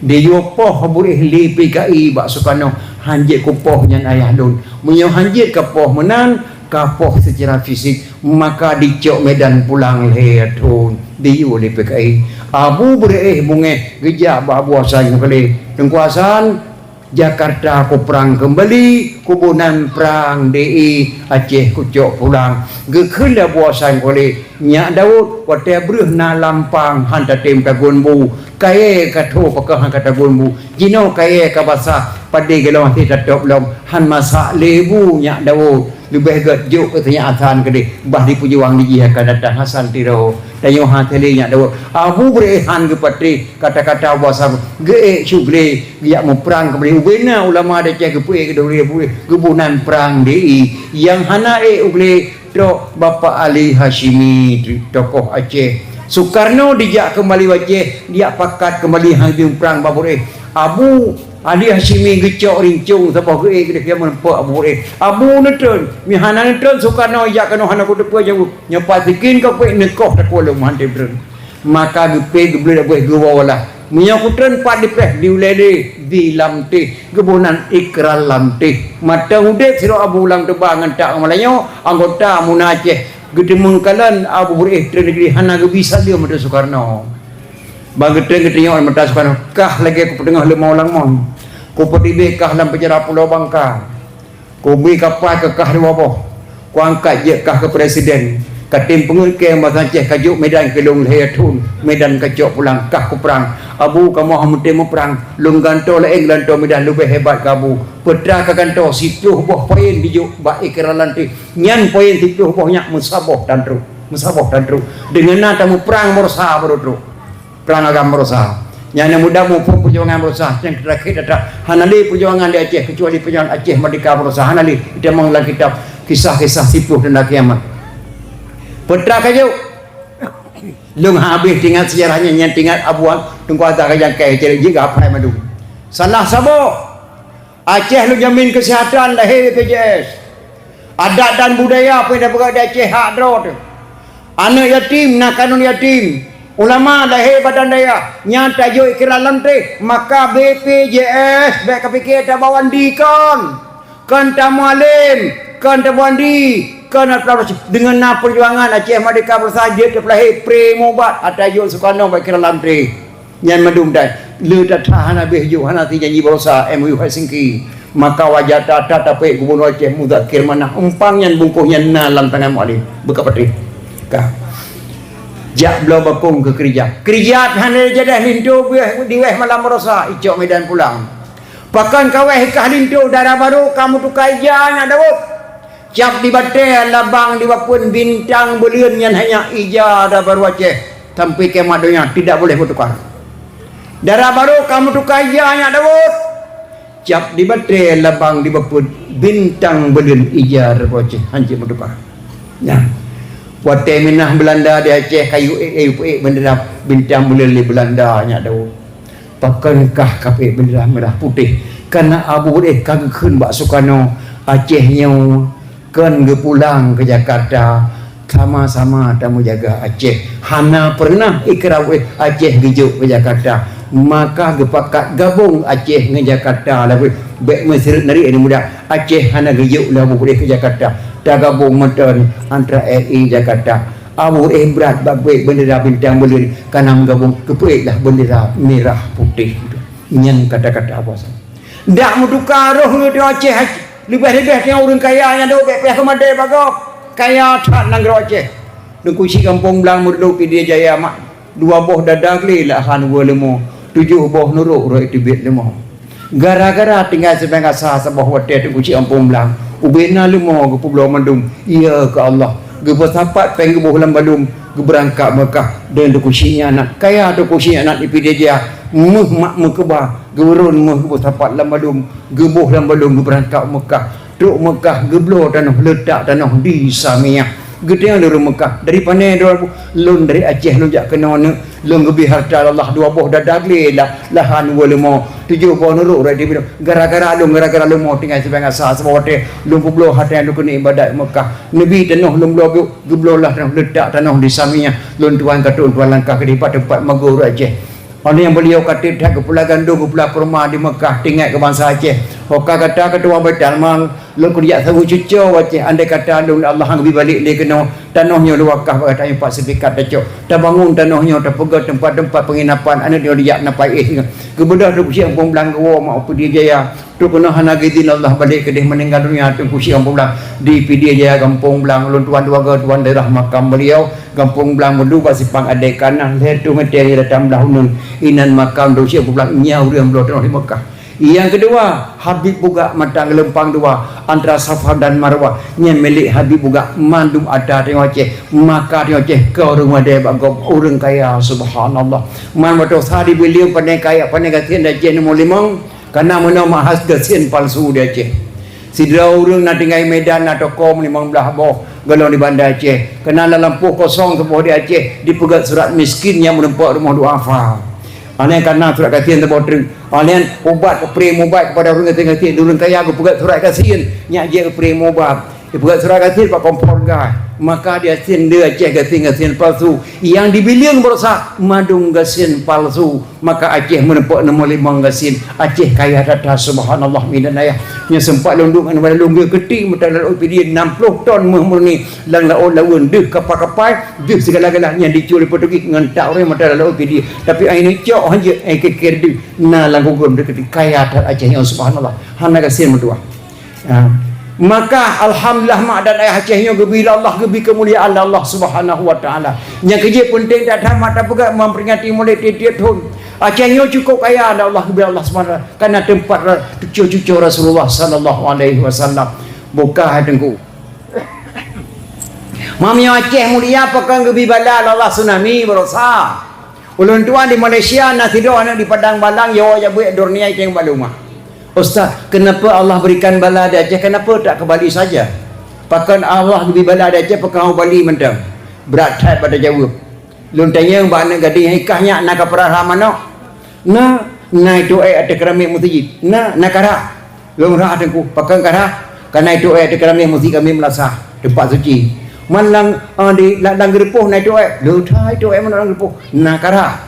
Diyue poh Abu Beureu'éh lé P K I bak Sukarno, "Hanjeuet kupoh nyan ayah lôn. Meunyoe hanjeuet kapoh meunan, kapoh seucara fisik." Maka dicok Medan pulang lhèe thôn, diyue lé P K I. Abu Beureu'éh beungéh geujak bak Abu Hasan Krueng Kalé, "Teungku Hasan, Jakarta kuprang keumbali, kuboh nan prang di Aceh kucok pulang." Geukheun lé Abu Hasan Krueng Kalé, "Nyak Daud, watée breueh na lampang han tatem tagun bu, kayée ka tho pakon han ka tagun bu. Jinoe kayée ka basah, padé golom hase tatôb lom, han masak lé bu, Nyak Daud. Leubeh gét jok keu si Nyak Hasan keudeh, bah jipeujuang di jih akan datang Hasan Tiro. Tanyoe hase lé, Nyak Daud." Abu Beureu'éh han geupatéh kata-kata Abu Hasan, geuék su glé, geujak muprang keumbali. Ubena ulama di Aceh geupeuék keu Abu Beureu'éh, geuboh nan prang di. Nyang hana ék u glé trok Bapak Ali Hasyimi, tokoh Aceh. Sukarno dijak keumbali u Aceh, dijak pakat keumbali han geuprang bak Abu Beureu'éh. Abu Ali Hasyimi geucok rincong saboh geuék, geudeh meurumpok Abu Beureu'éh. Abu neutreun, meuhana neutreun Sukarno jak keunoe hana kuteupeu nyang nyoe pat sikin ka kuék neukoh takue lom han tem treun. Maka geupéh geubleut Abu Beureu'éh geuwoe lah. Meunyoe kutreun pat dipéh di ulée lé, di lam teh, geuboh nan ikrar lam teh. Mantong udeb sidroe Abu Lam Teuba ngon tak Malanyo, anggota MUNA Aceh, geuteumeung kalon Abu Beureu'éh treun negeri hana geubi saleuem ateueh Sukarno. Ban geutreun geutunyok mata Sukarno, "Kah lagée kupeuteungoh leumo lam mon. Kupeutibée kah lam penjara Pulo Bangka. Kubi kapai keu kah dua boh. Kuangkat jeuet kah keu presiden. Katem peungeuet kée masa Aceh kajok Medan keu lôn lhèe thôn. Medan kacok pulang kah kuprang. Abu kamoe han meutem muprang. Lôn gantoe laén geulantoe Medan leubeh hebat keu Abu. Peutra kagantoe siploh boh poin dijok bak ikrar lam teh. Nyan poin siploh boh nyan meusaboh tan trok. Meusaboh tan trok. Deungon na tamuprang Baroesa baru trok." Prang agam Baroesa. Nyang na muda muphom peujuangan Baroesa, nyang terakhir data hana lé peujuangan di Aceh, kecuali peujuangan Aceh Merdeka Baroesa, hana lé. Itamong lam kitab kisah-kisah siploh tanda kiamat. Peutra kajok. Lôn habéh tingat sejarah nyan, nyang tingat Abu Teungku Hasan ka jangkai, cari jih geuhafai mandum. Salah saboh. Aceh lôn jamin kesehatan lahé B P J S. Adat dan budaya peue nyang tapeugah di Aceh hak droe teuh. Aneuk yatim na kanun yatim. Ulama lahé badan dayah nyang tajok ikrar lam teh, maka B P J S bék kapike tabawan di kon. Kon tamualem, kon tabawan di, kon deungon na peujuangan Aceh Merdeka Baroesa jeuet teupeulahé pré mubat ata jok Sukarno bak ikrar lam teh. Nyan mandum dai. Le that hana béh jok, hana si janji Baroesa, M O U Helsinki. Maka wajar that tapeuék Gubernur Aceh Muzakir Manaf, umpang nyan bungkôh nyan na lam tangan Mualem. Beuka patéh. Ka. Jak bloe bakong keu keurija. Keurija hana jadeh linto beuh diwéh malam Baroesa, icok Medan pulang. Pakon kawéh kah linto dara barô ka meutuka ija nyan Daud. Cap di batée labang di bapeuen bintang buleuen nyan hanya ija dara barô Aceh sampai kiamat donya tidak boleh bertukar. Dara barô ka meutuka ija nyan Daud. Cap di batée, labang di bapeue, bintang buleuen ija rot Aceh hanjeuet meutuka. Nyan. Watée minah Beulanda di Aceh, ka yue ék, yue peuék bendera bintang buleuen lé Beulanda nyak daun. Pakon kah ka peuék bendera merah putéh? Kana Abu Hurairah ka geukheun bak Sukarno, Aceh nyoe kon geupulang keu Jakarta, sama-sama tameujaga Aceh. Hana peureunah ikra Aceh geujok keu Jakarta. Maka geupakat gabong Aceh ngon Jakarta lagée bék meusireuk nari aneuk muda. Aceh hana geujok lé Abu Hurairah keu Jakarta. Tagabong mantong antara R I Jakarta. Abu Hurairah brat bak bék bendera bintang buleuen, kana meugabong geupeuék lah bendera merah putéh. Nyan kata-kata Abu Hasan. Dak meutuka roh nyoe di Aceh, leubeh-leubeh nyang ureuëng kaya nyang dok bék payah keumadé bak gob. Kaya that nanggroe Aceh. Teungku Chik Gampông Blang meureudu Pidie Jaya mak, dua boh dada glé lahan wue leumo, tujoh boh nurok rot teubiet leumo. Gara-gara tinggai sibang asa saboh watée Teungku Chik Gampông Blang, ubé na leumo geupeubloe mandum, iya keu Allah. Geupeusapat péng geuboh lam balum, geubeurangkat Meukah, dan Teungku Chik nyan aneuk kaya, Teungku Chik nyan aneuk di Pidie Jaya, méuh mak meukeuba, geuron méuh geupeusapat lam balum, geuboh lam balum geubeurangkat Meukah. Trok Meukah geubloe tanoh, leutak tanoh di Samiyah. Geutanyoe lôn ureuëng Meukah, dari pané droe lôn, dari Aceh lôn jak keunoe neuk, lôn geubri hareuta Allah dua boh dada glé lah, lahan wue leumo, tujoh boh nurok rot teubiet. Gara-gara lôn, gara-gara leumo tinggai sibang asa saboh watée lôn peubloe hareuta lôn keuneuk iébadat Meukah. Neubi tanoh lôn bloe geu-, geubloe lah tanoh, leutak tanoh di Samiyah. Lôn tuan ka trok tuan langkah keudeh bak teumpat magor ureuëng Aceh. Óh lheueh nyan beuliau ka treb that geupeula gandom, geupeula kurma di Meukah, teuingat keu bansa Aceh. Ho ka gata keu tuan Baitul Mal, lôn keuneuk jak saweue cucoe u Aceh, andai kata lôn Allah han geubi balek lé keunoe, tanoh nyoe lôn wakah bak gata nyoe pat seupikat tacok. Tabangon tanoh nyoe, tapeugét teumpat-teumpat peunginapan, aneuk nyoe dijak na paih singoh. Geubeudôh Teungku Chik Gampông Blang geuwoe mak u Pidie Jaya. Trok keunoe hana geuidhin Allah balek keudeh, meuninggai donya Teungku Chik Gampông Blang di Pidie Jaya Gampông Blang. Lôn tuan dua goe tuan daerah makam beuliau. Gampông Blang Meureudu bak simpang Adék Kanah, lhée reutôh mètè di dataran blah uneuen, inan makam Teungku Chik Gampông Blang, nyan ureuëng bloe tanoh di Meukah. Nyang keudua, Habib Bugak Mata Geulumpang Dua, antara Safa dan Marwah, nyan milék Habib Bugak, mandum atra tanyoe Aceh, maka tanyoe Aceh keu ureuëng meudée bak gob, ureuëng kaya, subhanallah. Man watée sa di beulieu pané kaya, pané gasien di Aceh nomor limong, kana meunoe meuhas gasien palsu di Aceh. Sidroe ureuëng na tinggai Medan, na toko limong blaih boh, golom di Banda Aceh. Kana na lampôh kosong saboh di Aceh, dipeugét surat miskin nyang meureumpok rumoh duafa. Aneuk kana surat gasien saboh treuk. Aneuk ubat, peuré mubat keupada ureuëng gasien-gasien, ureuëng kaya geupeugét surat gasien, nyak jeuet peuré mubat. Dipeugét surat gasien bak kompor gas. Maka di gasien di Aceh gasien-gasien palsu. Nyang dibileung baroesa mandum gasien palsu. Maka Aceh meureumpok nomor limong gasien. Aceh kaya that-that, subhanallah, minan ayah. Nyang sempat lôn duek ngon lôn geukeutik meuta laôt Pidie enam ploh ton méuh murni lam laôt laweuen, deuh kapai-kapai, deuh sigala-gala nyang dicuri Portugis ngon tak ureuëng meuta laôt Pidie. Tapi ai neucok hanjeuet, ai keukir deuh na lam gugom deuh keutik. Kaya that Aceh nyoe, subhanallah. Hana gasien meutuah. Ha. Maka, alhamdulillah, mak dan ayah Aceh nyoe geubri lé Allah, geubri keumuliaan lé Allah Subhanahu wa Taala. Nyang keujeuet peunteng that-that mak tapeugah memperingati mulod tiep-tiep thon. Aceh nyoe cukup kaya lé Allah, geubri Allah Subhanahu wa Taala. Kana teumpat ra-, cucu-cucu Rasulullah sallallahu alaihi wasallam. Buka hai Teungku. Meunyoe Aceh mulia, pakon geubri bala lé Allah tsunami baroesa. Ulôn tuan di Malaysia na sidroe aneuk di Padang Balang, yo jak beuet dor niai teng bak lumah. Ustaz, kenapa Allah berikan bala di Aceh, kenapa tak ke Bali saja? Pakon Allah geubri bala di Aceh, pakon u Bali mantong? Brat that bak tajaweueb. Lôn tanyong bak aneuk gadéh nyang i kah nyak, na kapeurah manok? Na. Na itoh ék ateueh keramik meuseujid? Na. Na karhah? Lôn rhah Teungku, pakon karhah? Kana itoh ék ateueh keramik meuseujid kami meulasah, teumpat suci. Man lam, eh, di, lam, lam geureupoh na itoh ék? Lôn rhah itoh ék manok lam geureupoh. Na karhah?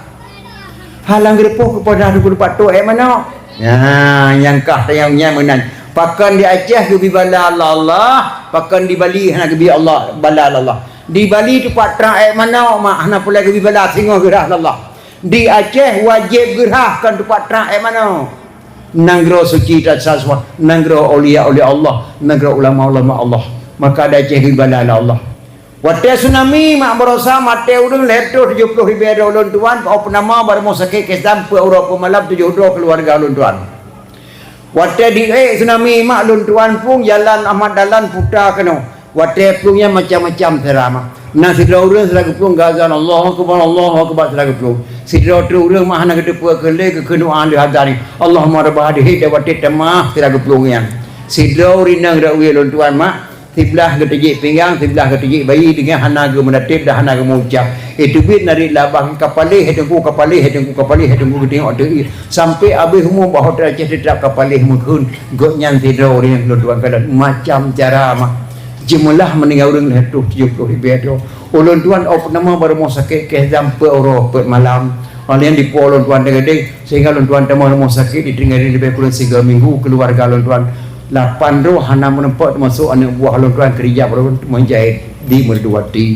Ha, lam geureupoh keupeurah Teungku teumpat itoh ék manok. Nyan, nyang kah tanyong nyan meunan. Pakon di Aceh geubri bala lé Allah, pakon di Bali hana geubri Allah, bala lé Allah. Di Bali teumpat trang ék manok, mak, hana peureulée geubri bala, singoh geurhah lé Allah. Di Aceh wajéb geurhah kon teumpat trang ék manok. Nanggroe suci tasaswa, nanggroe aulia-aulia Allah, nanggroe ulama-ulama Allah. Maka di Aceh geubri bala lé Allah. Watée tsunami mak baroesa maté ureuëng lhée reutôh tujoh ploh ribée droe ulôn tuan, bak peunama bak rumoh sakét K S D A M peuet uroe peuet malam tujoh droe keuluwarga ulôn tuan. Watée di ék tsunami mak lôn tuan pun jalan Ahmad Dahlan puta keunoe. Watée plueng nyan macam-macam cara mah. Na sidroe ureuëng sira geuplueng geuazan, "Allahu Akbar, Allahu Akbar," sira geuplueng. Sidroe teuk ureuëng mah hana geuteupeue keu lé, geukheun doá lheueh azan, "Allahumma rabba hadhihi da'watit tammah," sira geuplueng nyan. Sidroe ureuëng inong dak wie lôn tuan mak, siblah geuteujék pinggang, siblah geuteujék bayi, deungon hana geumeudateb dan hana geumeuucap. Iteubiet narit labah, "Ka paléh hai teungku, ka paléh hai teungku, ka paléh hai teungku," geuteungoh ateueh ié. Sampai abéh umu bak hotel Aceh teutap ka paléh meukheun. Gobnyan sidroe ureuëng lôn tuan kalon. Macam cara mah. Jeumeulah meuninggai ureuëng lhée ploh tujoh ploh ribée droe. Ulôn tuan ôb nama bak rumoh sakét Keh Dam peuet uroe peuet malam. Óh lheueh nyan dipuwoe ulôn tuan teugadeng, sehingga ulôn tuan tamong rumoh sakét di Teunggari leubeh kurang siga minggu, keuluwarga ulôn tuan lapan droe hana meurumpok, teumasok aneuëk buah ulôn tuan keurija ulôn tuan Muhammad Jahid di Meurdowati.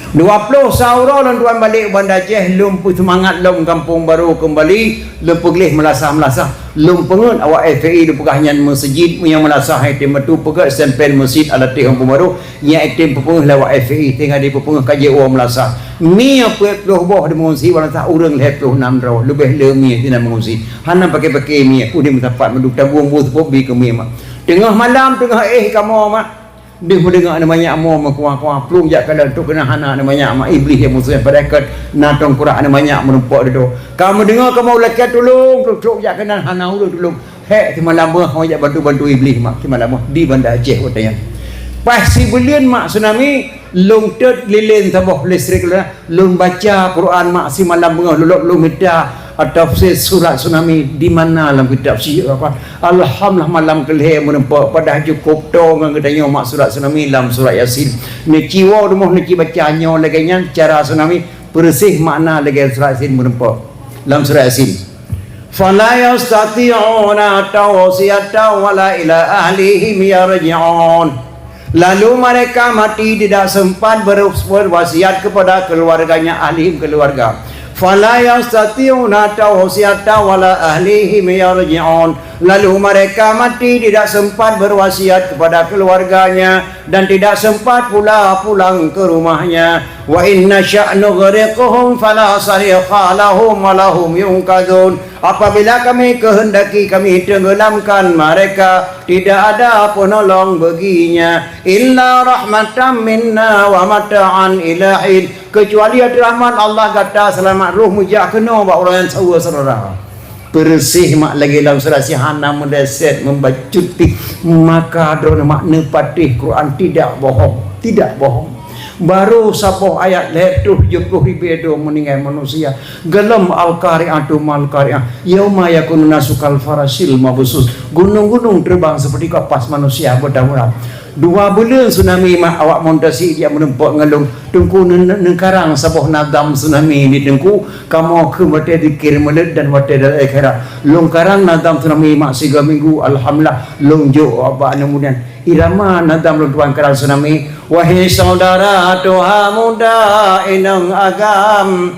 Dua ploh sa uroe lôn tuan balek u Banda Aceh, lôn peuseumangat lom Gampông Barô keumbali, lôn peugleh meulasah-meulasah, lôn peungeut awak F P I lôn peugah nyan meuseujid nyang meulasah hai tém batu peugét stempel meuseujid Al-Ateh Gampông Barô, nyan item peupeungeuh lé awak F P I, teungoh dipeupeungeuh ka jiwoe meulasah. Mie peuet ploh boh di meungungsi, meulasah ureuëng lhée ploh nam droe, leubeh le mie sinan meungungsi. Hana paké-paké mie, udeb meusapat mandum, tabueng bu seupôt bi keu mie mak. Teungoh malam, teungoh éh kamoe mak. Deuh meudeungoe aneuk manyak mo meukuah-kuah, plueng jak kalon trok keunan hana aneuk manyak mak, Iblih nyang musoh nyang padahkan na tongkrak aneuk manyak meurumpok dudoe. Ka meudeungoe kamoe lakée tulông, trok-trok jak keunan hana ureuëng tulông. Hék, simalam beungoh kamoe jak bantu-bantu Iblih mak, simalam beungoh di Banda Aceh watée nyan. Paih sibuleuen mak tsunami, lôn teuet lilén saboh listrik lôn. Lôn baca Quran mak simalam beungoh lulok lôn mita, ah, tafsir surat tsunami di mana lam kitab si apa. Alhamdulillah malam keulhée meurumpok padahai cukôp toe ngon geutanyoe mak surat tsunami lam surat Yasin. Neuci woe rumoh neuci baca nyoe lagée nyan cara tsunami peureuséh makna lagée surat Yasin meurumpok. Lam surat Yasin. Fala yastati'una tawsiyatan wala ila ahlihim yarji'un. Lalu mereka mati tidak sempat ber-, berwasiat kepada keluarganya, ahlihim keluarga. Fala yastati'una tawsiyatan wala ahlihim yarji'un. Lalu mereka mati tidak sempat berwasiat kepada keluarganya dan tidak sempat pula pulang ke rumahnya. Wa in nasya' nughriqhum fala sarikha lahum wa lahum yunqadzun. Apabila Kami kehendaki, Kami tenggelamkan mereka, tidak ada penolong baginya. Illa rahmatan minna wa mata'an ila hin. Kecuali ateueh rahmat Allah gata seulamat roh meujak keunoe bak uroe nyang saweue seurara. Peureuséh mak lagée lam surat Yasin hana meudeset, meubacut pih, maka droeneuh mak neupatéh Quran tidak bohong, tidak bohong. Barô saboh ayat lhée ploh tujoh ploh ribée droe meuninggai manusia. Geulom Al-Qari'atu mal Qari'ah. Yauma yakunun nasu kal farasyil mabsus. Gunong-gunong teubang seperti kapas manusia beudamuran. Dua buleuen tsunami mak awak Muntasi jak meurumpok ngon lôn. Teungku neu-, neu-, neukarang saboh nazam tsunami di teungku. Kamoe kheun watée zikir meuleud dan watée dalam akhirat. Lôn karang nazam tsunami mak siga minggu, alhamdulillah, lôn jok bak aneuk muda. Irama nazam lôn tuan karang tsunami. Wahai saudara tuha muda inong agam,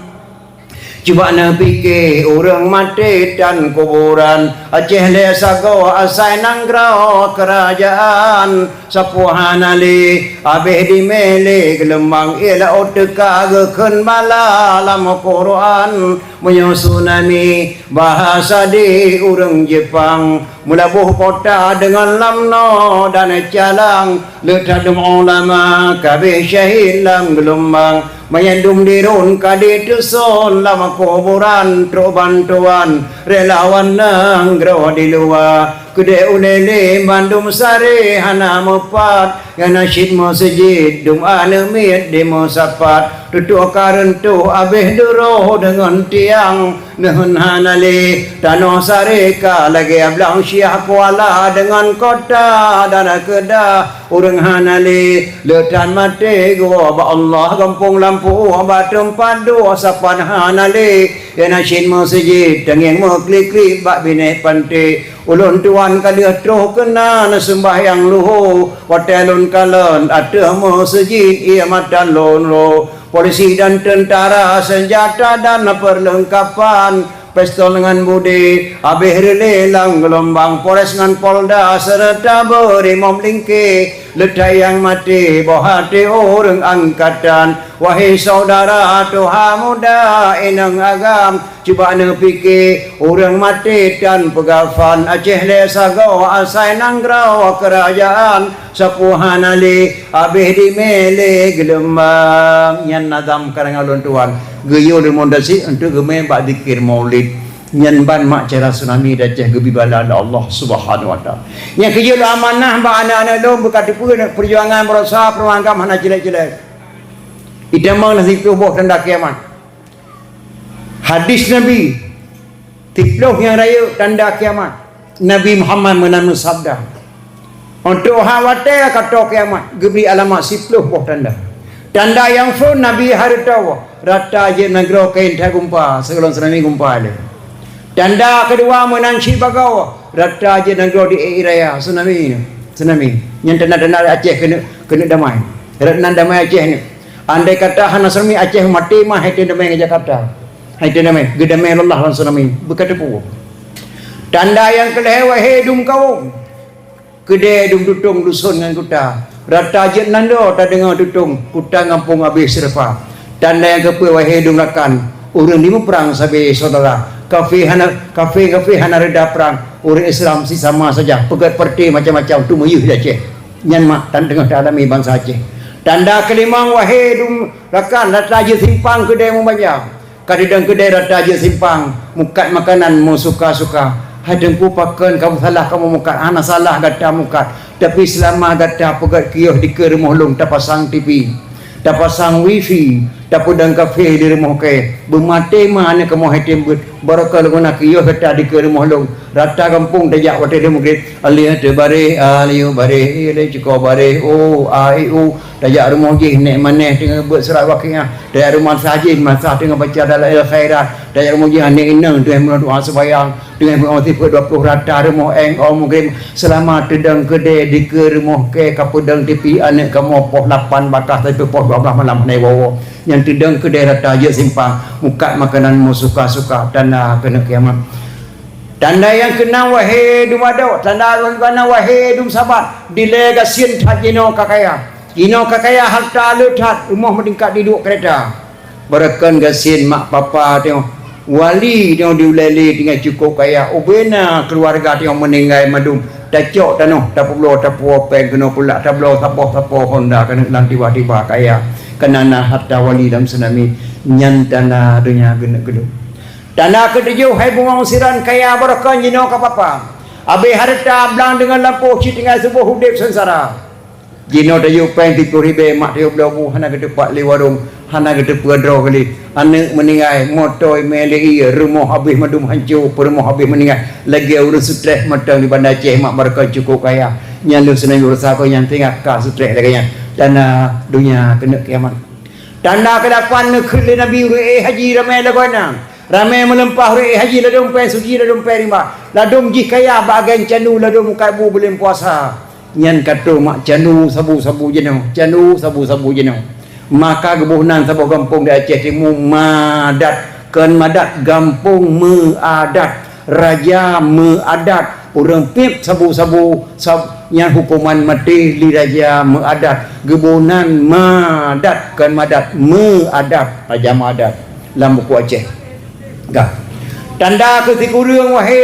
cuba neupike ureuëng maté dan kuburan. Aceh lé sagoe asai nanggroe keurajeuen. Sapeue hana lé, abéh dimé lé geulumbang, ie laôt teuka geukheun bala lam Quran. Meunyoe tsunami bahasa di ureuëng Jepang, meulaboh kota deungon lamno dan calang, le that dum ulama kabéh syahid lam geulumbang. Manyét dum dirun ka diteuson lam kuburan, trok bantuan relawan nanggroe di luwa. Keudeh ulée lé mandum saré hana meupat, nyang na cit meuseujid dum aneuk miet dimeusapat. Tutoe ka reuntoh abéh duroe deungon tiang, neuheun hana lé tanoh saré ka lagée blang syah kuala deungon kota dan keuda. Ureuëng hana lé le that maté geuwoe bak Allah, gampông lampu bak teumpat duek sapat hana lé. Nyang na cit meuseujid teungieng meuklik-klik bak binéh panté. Ulôn tuan ka lheueh troh keunan seumbahyang luho, watée lôn kalon ateueh meuseujid ie mata lôn ro. Polisi dan teuntara, seunjata dan peurleungkapan, pistol ngon budé, abéh reulée lam geulumbang, Polres ngon Polda seureuta beurimop lingké. Leutai nyang maté boh até ureuëng angkatan. Wahé syedara tuha muda inong agam, cuba neupike ureuëng maté tan peugafan. Aceh lé sagoe asai nanggroe keurajeuen, sapeue hana lé habéh dimé lé geulumbang. Nyan nazam karangan ulôn tuan, geuyue lôn mundasi untuk geumé bak zikir maulid. Nyan ban mak cara tsunami di Aceh geubi bala lé Allah Subhanahu Wa Taala. Nyang keujeuet lôn amanah bak aneuk-aneuk lôn beuka teupeu peujuangan baroesa peuruang agam hana cilek-cilek. Itamong na siplôh boh tanda kiamat. Hadis Nabi, siplôh nyang rayeuk tanda kiamat. Nabi Muhammad meunan meusabda, untuk hak watée ka toe kiamat geubri alamat siplôh boh tanda. Tanda nyang phon Nabi hareuta, rata jeuet nanggroe kain that gumpa, sigohlom tsunami gumpa lé. Tanda keudua meunan cit bagoe, rata jeuet nanggroe di ék raya, tsunami. Tsunami. Nyan tanda-tanda Aceh keuneuk, keuneuk damai. Rot nan damai Aceh nyoe. Andai kata hana tsunami, Aceh maté mah hai teu damai ngon Jakarta. Hai teu damai, geudamai lé Allah lam tsunami. Beuka teupeu. Tanda nyang keulhée, wahé dum kawöm. Keudée dum tutong duson ngon kuta. Rata jeuet nanggroe tadeungoe tutong, kuta gampông habéh seureupa. Tanda nyang keupeuet, wahé dum rakan, ureuëng di muprang sabe syedara. Kafé hana, kafé-kafé hana reda prang, ureuëng Islam sisama saja. Peugét partai macam-macam tu meuyeuh di Aceh. Nyan mak tan teungoh taalami bansa Aceh. Tanda keulimong, wahé dum rakan, rata jeuet simpang keudée meubanja. Ka teudong keudée rata jeuet simpang, mukat makanan meusuka-suka. Hai Teungku, pakon kamoe salah kamoe mukat? Hana salah gata mukat, tapi seulama gata peugét kios dikeue rumoh lôn, tapasang T V, tapasang wifi, tapeudong kafé di rumoh kée, beumaté ma aneuk kamoe hai tem beuet. Barokon lôn guna kios gata dikeue rumoh lôn. Rata gampông tajak watée lheueh meugreb, aliyah teubareh, aliyah bareh, ilée cukôp bareh, u, a, i, u. Tajak rumoh jih, nek maneh teungoh beuet surat Waqiah. Tajak rumoh sah jih, masa teungoh baca Dalail Khairat. Tajak rumoh jih, aneuk inong teungoh meudoa seubayang, teungoh meudoa sifeuet dua ploh rata rumoh éng, oh meugreb. Seulama teudong keudée dikeue rumoh kée, ka peudong T V aneuk kamoe poh lapan bak ka sampoe poh dua blaih malam hana woe-woe. Nyang teudong keudée rata jeuet simpang, mukat makanan meusuka-suka, tanda keuneuk kiamat. Tanda nyang keunam, wahé dum adoe, tanda nyang keunam, wahé dum sabat, dilée gasien that jinoe ka kaya. Jinoe ka kaya, hareuta le that, rumoh meutingkat di duek keureta. Barokon gasien mak papa teungoh, wali teungoh di ulée le teungoh cukôp kaya, ubena keuluwarga teungoh meuninggai mandum, tacok tanoh, tapeubloe, tapuwoe péng keunoe pulak, tabloe sapoh-sapoh honda keuneuk lam tiba-tiba kaya, keunan na hareuta wali lam tsunami. Nyan tanda donya geuneuk geuleuh. Tanda keutujoh, hai bungong siran kaya, barokon jinoe ka papa. Abéh hareuta blang deungon lampôh, cit tinggai suboh udeb seungsara. Jinoe tayue péng siplôh ribée, mak tayue bloe bu, hana geuteupat lé warong, hana geuteupeue droe lé. Aneuk meuninggai, moto imé lé ie, rumoh habéh mandum hanco, peurumoh habéh meuninggai. Lagée ureuëng seutreh mantong di Banda Aceh, mak barokon cukôp kaya. Nyan lôn seunang ureusa ko nyang teuingat ka seutreh lagée nyan. Tanda donya keuneuk kiamat. Tanda keulapan, neukheun lé Nabi ureuëng ék haji ramé lagoena. Ramé meulimpah ureuëng ék haji, ladôm péng suci, ladôm péng rimba. Ladôm jih kaya bak agen candu, ladôm mukat bu buleuen puasa. Nyan ka troh mak candu sabu-sabu jinoe, candu sabu-sabu jinoe. Maka geuboh nan saboh gampông di Aceh Timu, Madat. Kon Madat, gampông meuadat. Raja meuadat, ureuëng piep sabu-sabu, sab-, nyan huköman maté lé raja meuadat. Geuboh nan Madat, kon Madat, meuadat, raja meuadat lam buku Aceh. Gah. Tanda keu sikureueng, wahé,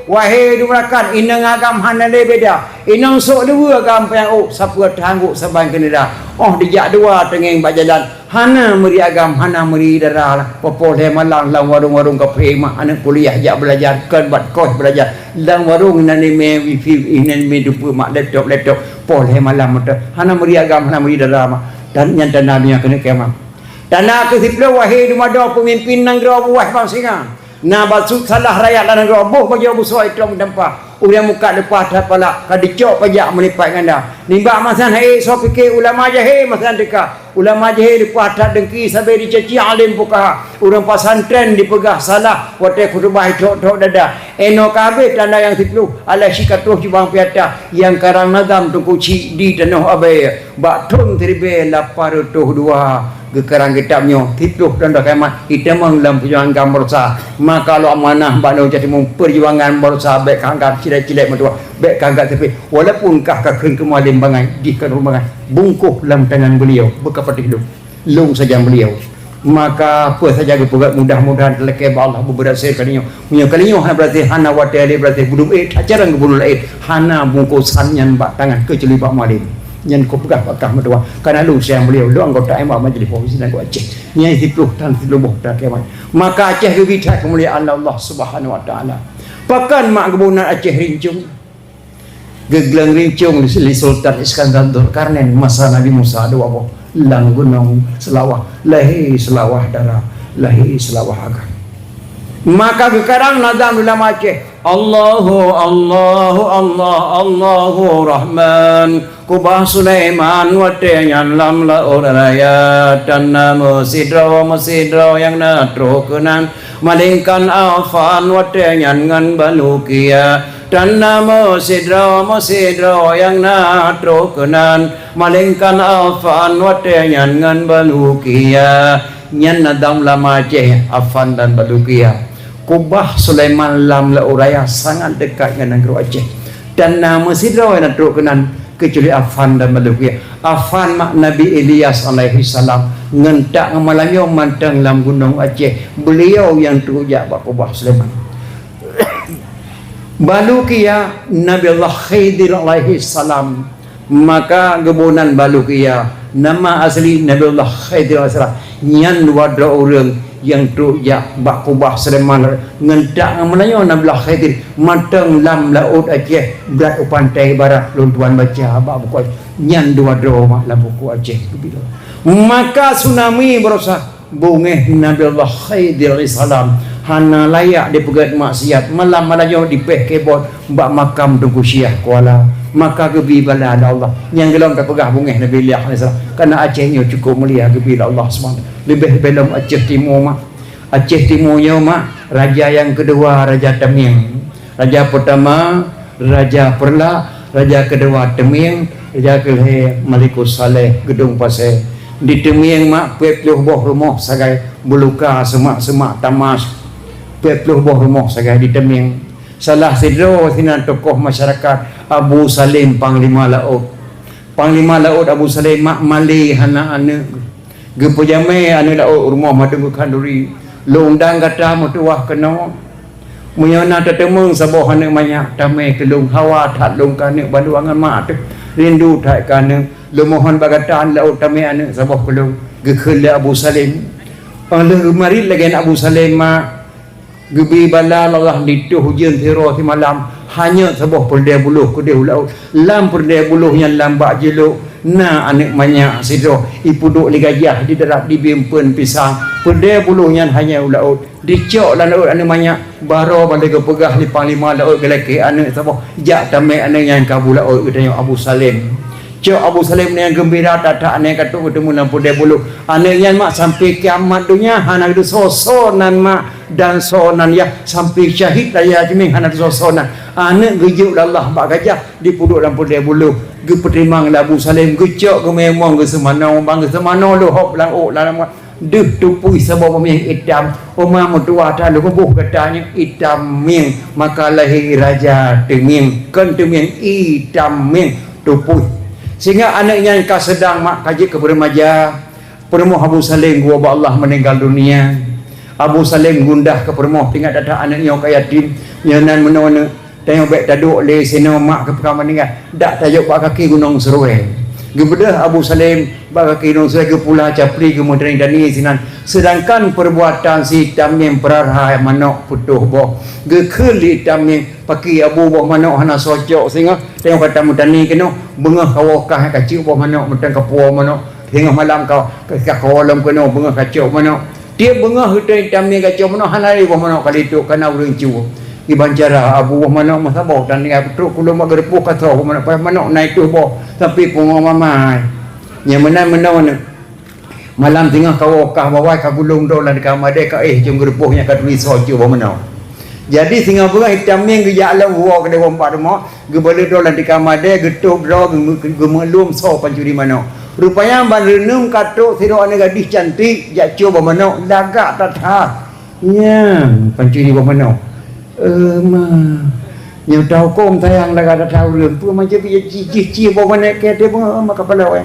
wahé dum rakan, inong agam hana lé beda. Inong sôk dua agam payah ôk, sapeue tanggok saban keuneula. Oh dijak dua teungieng bak jalan, hana meuri agam, hana meuri dara lah. Poh-poh lhée malam lam warong-warong kafé, mak aneuk kuliah jak beulajar, kon bak kos beulajar. Lam warong inan imé wifi, inan imé dupeue mak laptop, laptop. Poh lhée malam meuteuk, hana meuri agam, hana meuri dara mak. Dan nyan tanda donya keuneuk kiamat. Tanda keu siplôh, wahé dum adoe peumimpin nanggroe buwah bansinga. Na bacut salah rakyat lam nanggroe, boh bajoe busoe itom meutampa. Ureuëng mukat leupah that palak, ka dicok pajak meulipat ganda. Nibak masa nyan hai soe pike ulama jahé masa nyan teuka. Ulama jahé leupah that deungki sabe dicaci alim fukaha. Ureuëng pesantren dipeugah salah watée khutubah ithok-thok dada. Inoe ka habéh tanda nyang siplôh, alah cit ka troh cubang piata nyang karang nazam Teungku Chik di Tanoh Abée bak thon siribée lapan reutôh dua. Geukarang kitab nyoe, siplôh tanda kiamat, itamong lam peujuangan agam baroesa. Maka lôn amanah bak droe Aceh Timu, peujuangan baroesa bék ka anggab cilek-cilek meutuwah, Bék ka gak teupéh, walaupun kah ka kheun keu mualem bangai, jih ka ureueng bangai, bungkôh lam tangan beliau, beuka patéh lôn, lôn sajan beliau. Maka peue saja geupeugah, mudah-mudahan talakée bak Allah beubeurasé kali nyoe. Meunyoe kali nyoe hana beurasé, hana watée lé beurasé, budum éh, that carông geubunuh laén, hana bungkôh san nyan bak tangan keucuali bak mualem. Nyan kupeugah bak kah meutuwah, kareuna lôn sayang beliau, lôn anggota M A Majelis Profesi Lagu Aceh. Nyan siplôh tan siplôh boh talakée bak. Maka Aceh geubi that keumuliaan Allah Subhanahu Wa Taala. Pakon mak geuboh nan Aceh rincong? Geugleueng rincong lé Sultan Iskandar Zulkarnain masa Nabi Musa dua boh lam gunong Seulawah, lahé Seulawah Dara, lahé Seulawah Agam. Maka geukarang nazam di lam Aceh. Allahu, Allahu, Allah, Allahu Rahman. Kubah Sulaiman watée nyan lam laôt raya, tan na meusidroe, meusidroe nyang na troh keunan, malaingkan Afan watée nyan ngon Balukia. Tan na meusidroe, meusidroe nyang na troh keunan, malaingkan Afan watée nyan ngon Balukia. Nyan na dam lam Aceh, Afan dan Balukia. Kubah Sulaiman lam laôt raya sangat dekat ngon nanggroe Aceh. Dan na meusidroe nyang na troh keunan, keucuali Afan dan Balukia. Afan mak Nabi Ilyas alaihi salam, ngon tak ngon malam nyoe mantong lam gunong Aceh. Beliau nyang troh jak bak kubah Sulaiman. Balukia Nabi Allah Khidir alaihi salam. Maka geuboh nan Balukia, nama asli Nabiullah Khidir alaihissalam. Nyan dua droe ureueng nyang troh jak bak kubah Sulaiman ngon tak ngon meulayeue Nabiullah Khidir mantong lam laôt Aceh, brat u pantai barat lôn tuan baca bak buku. Nyan dua droe mak lam buku Aceh. Maka tsunami barosa. Beungéh Nabiullah Khidir alaihissalam hana layak dipeugét maksiat, malam-malam nyoe dipéh kebot bak makam Teungku Syiah Kuala, maka geubi bala lé Allah. Nyang gohlom tapeugah beungéh Nabi Ilyas alaihissalam, kareuna Aceh nyoe cukup mulia geubi lé Allah subhanahu. Leubeh-leubeh lom Aceh Timu mak. Aceh Timu nyoe mak, raja nyang keudua Raja Tamiang. Raja peutama Raja Peureulak, raja keudua Teumieng, raja keulhée Malikus Saleh Geudong Pasé. Di Teumieng mak peuet ploh boh rumoh sagai Beuluka, Seumak-seumak, Tamas, peuet ploh boh rumoh sagai di Teumieng. Salah sidroe sinan tokoh masyarakat Abu Salim Panglima Laôt. Panglima Laôt Abu Salim mak malée hana aneuëk. Geupeujamé aneuëk laôt rumoh mandum geukhanduri. Lôn undang gata meutuwah keunoe. Meunyoe na tateumeung saboh aneuëk manyak, tamé keu lôn, hawa that lôn keu aneuëk bandua ngon mak teuh. Rindu that keu aneuëk. Lôn mohon bak gata aneuëk laôt tamé aneuëk saboh keu lôn. Geukheun lé Abu Salim. Óh lheueh geumarit lagée nyan Abu Salim mak, geubi bala lé Allah ditoh ujeuen sidroe simalam, hanyot saboh peureudée buloh keudeh u laôt. Lam peureudée buloh nyan lam bak jilok na aneuëk manyak sidroe, ipeuduek lé gajah di darat, dibiem peuen pisang. Peureudée buloh nyan hanyot u laôt. Dicok lam laôt aneuëk manyak, barô ban lé geupeugah lé panglima laôt geulakée aneuëk saboh, jak tamé aneuëk nyan keu Abu Laôt geutanyoe Abu Salim. Cok Abu Salim nyan geumbira that-that aneuëk ka trok geuteumeung lam peureudée buloh. Aneuëk nyan mak sampoe kiamat donya hana geuteusoe-soe nan mak dan soe nan yah, sampoe syahid raya Teumieng hana geuteusoe-soe nan. Aneuëk geujok lé Allah bak gajah dipeuduek lam peureudée buloh, geupeutimang lé Abu Salim, geucok geumeuimong geuseumanoe, ban geuseumanoe leuhop lam ôk lam deuh tupui saboh beumieng itam, uma meutuwah that lôn boh gata nyoe itam mieng, maka lahé Raja Teumieng, kon Teumieng, itam mieng tupui. Sehingga aneuëk nyan ka seudang mak ka jeuet keu peuremaja, peurumoh Abu Salim geuwoe bak Allah meuninggal dunia. Abu Salim gundah keu peurumoh, teuingat that-that aneuëk nyoe ka yatim, nyoe nan meunoe Tanyoe bék taduek lé sinoe mak keu peue ka meuninggai, dak tajok bak kaki Gunong Seurue. Geubeudôh Abu Salim bak kaki Gunong Seurue, geupula capli geumeutani-tani sinan. Seudangkan peurbuatan si Tamieng peurara manök putôh boh, geukheun lé Tamieng, "Pakri Abu, boh manök hana soe cok singoh, tanyoe ka tameutani keunoe, beungoh kawoe kah ka cok boh manök, mantong ka puwoe manök, singoh malam ka, ka, ka kawoe lom keunoe, beungoh ka cok manök." Tieb beungoh geuteuntang mieng gacok meunoe hana lé boh manök ka lé trok, ka na ureuëng cue. Kiban cara Abu boh manök meusaboh dan tinggai peutrok kulông bak geureupôh ka soe boh manök, manök na tujoh boh sampoe pungo mamai. Nyang meunan meunoe nyoe. Malam singoh kawoe kah bawai ka gulong droe lam dika madé ka éh jong geureupôh nyang ka turi soe cue boh manök. Jadi singoh beungoh itam mieng geujak lom woe keudeh woe bak rumoh, geubalot droe lam dika madé, geutôb droe, geu-, geu-, geumeuklum soe pancuri manök. Rupanya ban reuneuem ka trok sidroe aneuëk gadih cantik jak cue boh manök, lagak that-that. Nyan pancuri boh manök. Eh, ma. Nyoe tahukôm sayang lagak that ureuëng, peue macam jih, jih, jih boh manék keu teuh beungoh maka paloe.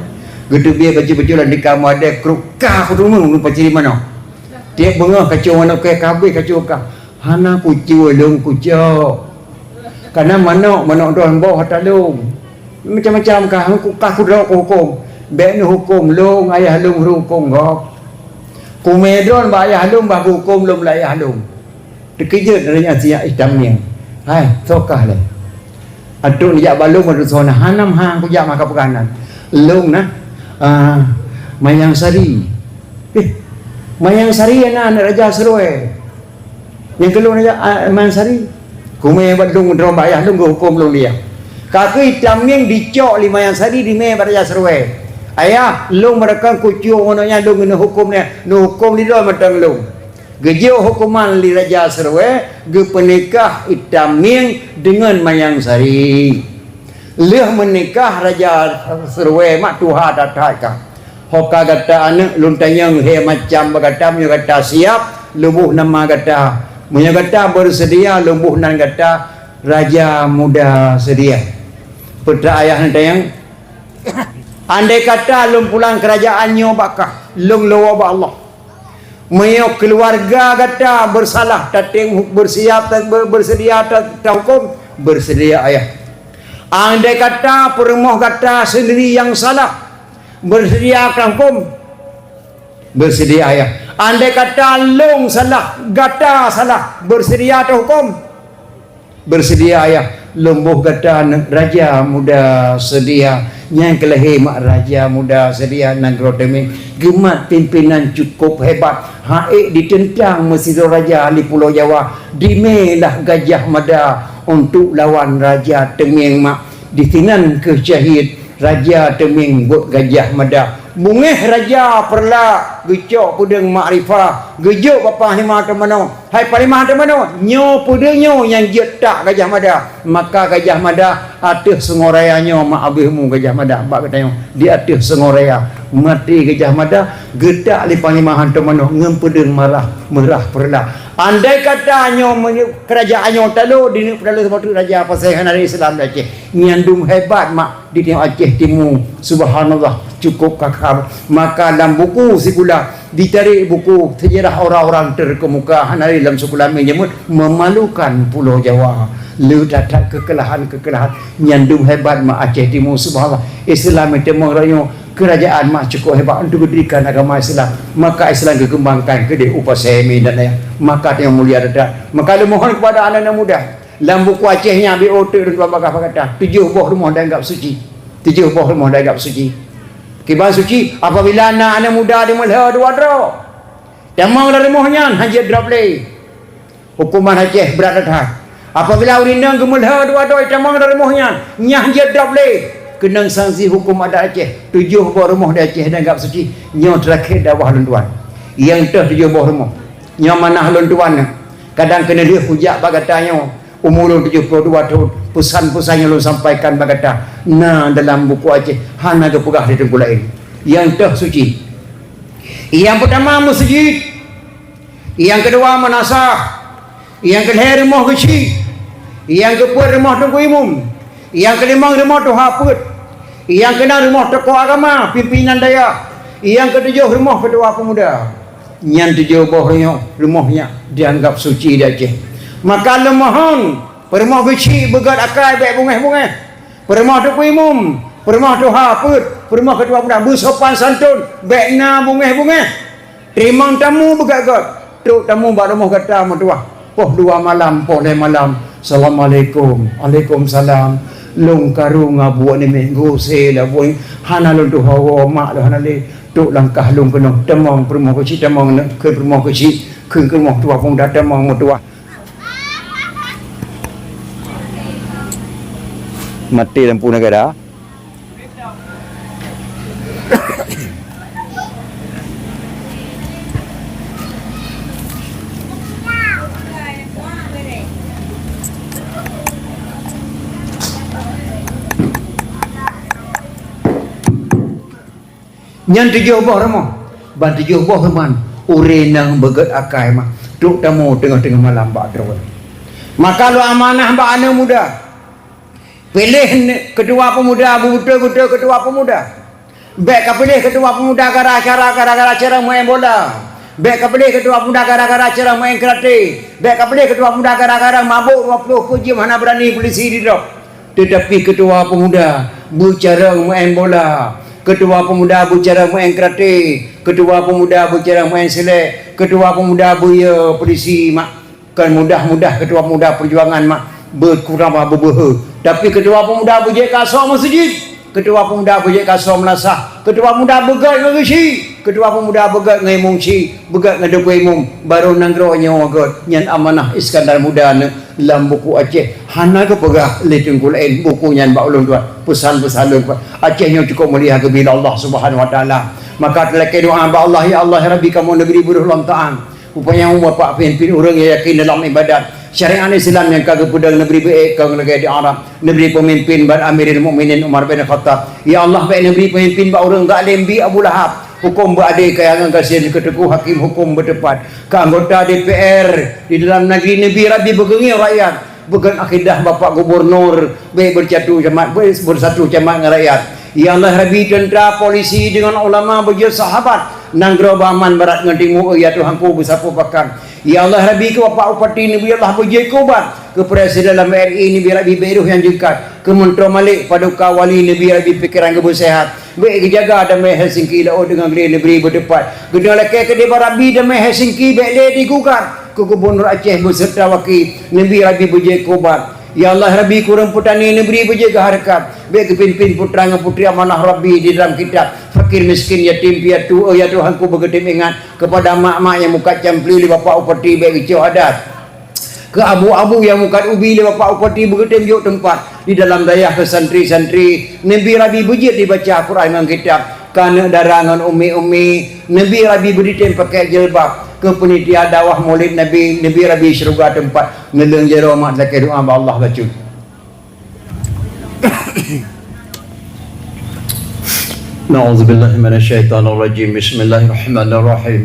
Geuteubiet bacut-bacut lam tika meudeh kruk ka kuteumé ureuëng paciri manoe. Tieb beungoh kacok manok keu ka habéh kacok ka. Hana kucue lôn kucok. Kana manok, manok droe boh ata lôn. Macam-macam ka, ka kudroe kuhukôm. Bék neuhukôm lôn, ayah lôn hukôm gob. Kumé droe bak ayah lôn, bah kuhukôm lôn lé ayah lôn. Teukeujot ureuëng nyan siyak itam nieng. Hai, soe kah lé? Ateueh neujak bak lôn, ateueh soe na, hana meuhang kujak maka peugah nan. Lôn na, ah, Mayang Sari. Eh, Mayang Sari na aneuëk Raja Seurue. Nyang keu lôn Raja, ah, Mayang Sari. Kumé bak lôn droe bak ayah lôn geuhukôm lôn dia. Ka keuh itam nieng dicok lé Mayang Sari dimé bak Raja Seurue. Ayah, lôn meurakan kucue ngon nyan lôn keuneuk hukôm nyan, neuhukôm lé droe mantong lôn. Geujok huköman lé Raja Seurue, geupeunikah itam nieng deungon Mayang Sari. Lheueh meunikah Raja Seurue mak tuha that-that ka. Ho ka gata aneuëk lôn tanyong lhée macam bak gata, meunyoe gata siab, lôn boh nama gata. Meunyoe gata beuseudia, lôn boh nan gata Raja Muda Seudia. Peue treuk ayah neutanyong, andai kata lôn pulang keurajaan nyoe bak kah, lôn lôn woe bak Allah. Meunyoe keuluwarga gata beusalah, tatem beursiap, ta-, ber-, beuseudia ta-, tahukôm, beuseudia ayah. Andai kata peurumoh gata seundiri nyang salah, beuseudia tahukôm, beuseudia ayah. Andai kata lôn salah, gata salah, beuseudia tahukôm, beuseudia ayah. Lôn boh gata aneuëk Raja Muda Seudia nyang keu lahé mak Raja Muda Seudia nanggroe Teumieng. Geumat pimpénan cukôp hebat, han ék diteuntang meusidroe raja di Pulo Jawa. Dimé lah Gajah Mada untuk lawan Raja Teumieng mak. Disinan keuh syahid Raja Teumieng buet Gajah Mada. Bungéh Raja Peureulak geucok peudeueng makrifah, geujok bak Panglima Teumanoe. Hai Panglima Teumanoe, nyoe peudeueng nyoe nyang jeuet tak Gajah Mada. Maka Gajah Mada ateueh sungoe raya nyoe mak abéh mu Gajah Mada bak geutanyoe di ateueh sungoe raya. Maté Gajah Mada geutak lé Panglima Teumanoe ngon peudeueng marah meurah Peureulak. Andai kata nyoe meunyoe keurajaan nyoe talo di neuk peudalo saboh teuk raja pasai hana ada Islam di Aceh. Nyan dum hebat mak di Aceh Timu. Subhanallah, cukôp kakar. Maka lam buku sikula, ditarek buku sejarah orang-orang terkemuka, hana lé lam sikula meunyebut memalukan Pulo Jawa. Le that-that keukeulahan-keukeulahan nyan dum hebat mak Aceh Timu. Subhanallah, Islam teuma rayo keurajaan mak cukôp hebat untuk geudirikan agama Islam. Maka Islam geukeumbangkan keudeh u Pasai Meunan nyan. Maka tanyoe mulia that-that. Maka lôn mohon kepada aneuk-aneuk muda, lam buku Aceh nyan B O T lôn tuan bagah bak gata, tujoh boh rumoh dianggap suci. Tujoh boh rumoh dianggap suci. Kiban suci, apabila na aneuk muda dimeulhö dua droe, tamong lam rumoh nyan hana jeuet drob lé. Huköman Aceh brat that-that. Apabila ureuëng inong geumeulhö dua droe tamong lam rumoh nyan, nyan hana jeuet drob lé. Keunong sanksi huköm adat Aceh. Tujoh boh rumoh di Aceh dianggap suci. Nyoe teurakhe dakwah lôn tuan. Nyang teuh tujoh boh rumoh. Nyoe manah lôn tuan. Kadang keuneulheueh kujak bak gata nyoe. Umu lôn tujoh ploh dua thon, peusan-peusan nyang lôn sampaikan bak gata na dalam buku Aceh, hana geupeugah di teungku laén. Nyang teuh suci. Nyang peutama meuseujid, nyang keudua meunasah, nyang keulhée rumoh geuchik, nyang keupeuet rumoh teungku imum, nyang keulimong rumoh tuha peuet, nyang keunam rumoh tokoh agama, pimpinan dayah, nyang keutujoh rumoh keutua peumuda. Nyan tujoh boh rumoh, rumoh nyan dianggap suci di Aceh. Maka lôn mohon, peurumoh geuchik beugét akai bék bungéh-bungéh. Peurumoh teungku imum, peurumoh tuha peuet, peurumoh keutua peumuda beusopan santôn, bék na bungéh-bungéh. Teurimong tamu beugét-gét, trok tamu bak rumoh gata meutuwah. Poh dua malam, poh lhée malam, "Assalamualaikum." "Waalaikumsalam." "Lôn karu ngon buet nyoe meuh, geuseulabu, hana lôn tuha woe, mak lôn hana lé." Trok langkah lôn keunoe, tamong peurumoh geuchik, tamong keu peurumoh geuchik, keu peurumoh tuha peumuda, tamong meutuwah. Maté lampu negara. Nyan tujoh boh rumoh. Ban tujoh boh rumoh, ureuëng nyang beugét akai mah trok tamu teungoh-teungoh malam bak droe. Maka lôn amanah bak aneuk muda. Piléh ne-, keutua peumuda, beubeutôi-beutôi keutua peumuda. Bék kapiléh keutua peumuda gara-gara, gara-gara cara maén bola. Bék kapiléh keutua peumuda gara-gara cara maén karate. Bék kapiléh keutua peumuda gara-gara mabök dua ploh peuet jeuem hana beurani polisi didrop. Teutapi keutua peumuda beucarông maén bola. Keutua peumuda beucarông maén karate. Keutua peumuda beucarông maén silet. Keutua peumuda beuye polisi mak. Kon mudah-mudah keutua peumuda peujuangan mak beukurama beubeuhe. Tapi keutua peumuda beujeuet keu asoe meuseujid, keutua peumuda beujeuet keu asoe meulasah, keutua peumuda beugét ngon geuchik, keutua peumuda beugét ngon imum chik, beugét ngon teungku imum, barô nanggroe nyoe gét. Nyan amanah Iskandar Muda neuh lam buku Aceh. Hana geupeugah lé teungku laén buku nyan bak ulôn tuan. Peusan-peusan lôn tuan. Aceh nyoe cukôp mulia geubi lé Allah Subhanahu Wa Taala. Maka talakée doa bak Allah, ya Allah, ya Rabbi, kamoe neubri beureuh lom taát. Upaya bapak peumimpin ureuëng nyang yakin dalam ibadat syariat Islam nyang ka geupeudong neubri beuék keu lagée di Arab, neubri peumimpin bak Amirul Mukminin Umar bin Khattab. Ya Allah, bék neubri peumimpin bak ureuëng zalim bi Abu Lahab. Huköm beuadé keu nyang gasien keu teungku hakim huköm beuteupat. Keu anggota D P R di dalam negeri neubri Rabbi beugeungieng rakyat. Beugon akidah Bapak Gubernur, bék bersatu camat, bék bersatu camat ngon rakyat. Ya Allah Rabbi, tentara, polisi deungon ulama beujeuet sahabat. Nanggroe beuaman barat ngon timu, ya Tuhanku, beusapeue pakat. Ya Allah Rabbi, keu Bapak Bupati neubri Allah beujeuet keu ubat. Keu Presiden dalam R I neubri Rabbi bék roh nyang jeukat. Keu Menteri Malik Paduka Wali neubri Rabbi pikeran geuh beuseuhat. Bék geujaga damai Helsinki laôt deungon glé neubri beuteupat. Geutanyoe lakée keudéh bak Rabbi damai Helsinki bék lé digugat. Keu Gubernur Aceh beuseureuta waki neubri Rabbi beujeuet keu ubat. Ya Allah Rabbi, keu ureuëng peutani neubri beujeuet keu hareukat. Bék geupimpin putra ngon putri amanah Rabbi di dalam kitab. Fakir miskin yatim piatu, oh ya Tuhanku, beugeutem ingat keupada mak-mak nyang mukat campli lé Bapak Bupati bék geucok adat. Keu abu-abu nyang mukat ubi lé Bapak Bupati beugeutem jok teumpat di dalam dayah keu santri-santri. Neubri Rabbi beujeuet dibaca Quran ngon kitab. Keu aneuk dara ngon umi-umi, neubri Rabbi beuditém pakée jilbab. Keu panitia dakwah Maulid Nabi, neubri Rabbi syeuruga teumpat. Neuleueng jaroe mak lakée doa bak Allah bacut. أعوذ بالله من الشيطان الرجيم. بسم الله الرحمن الرحيم.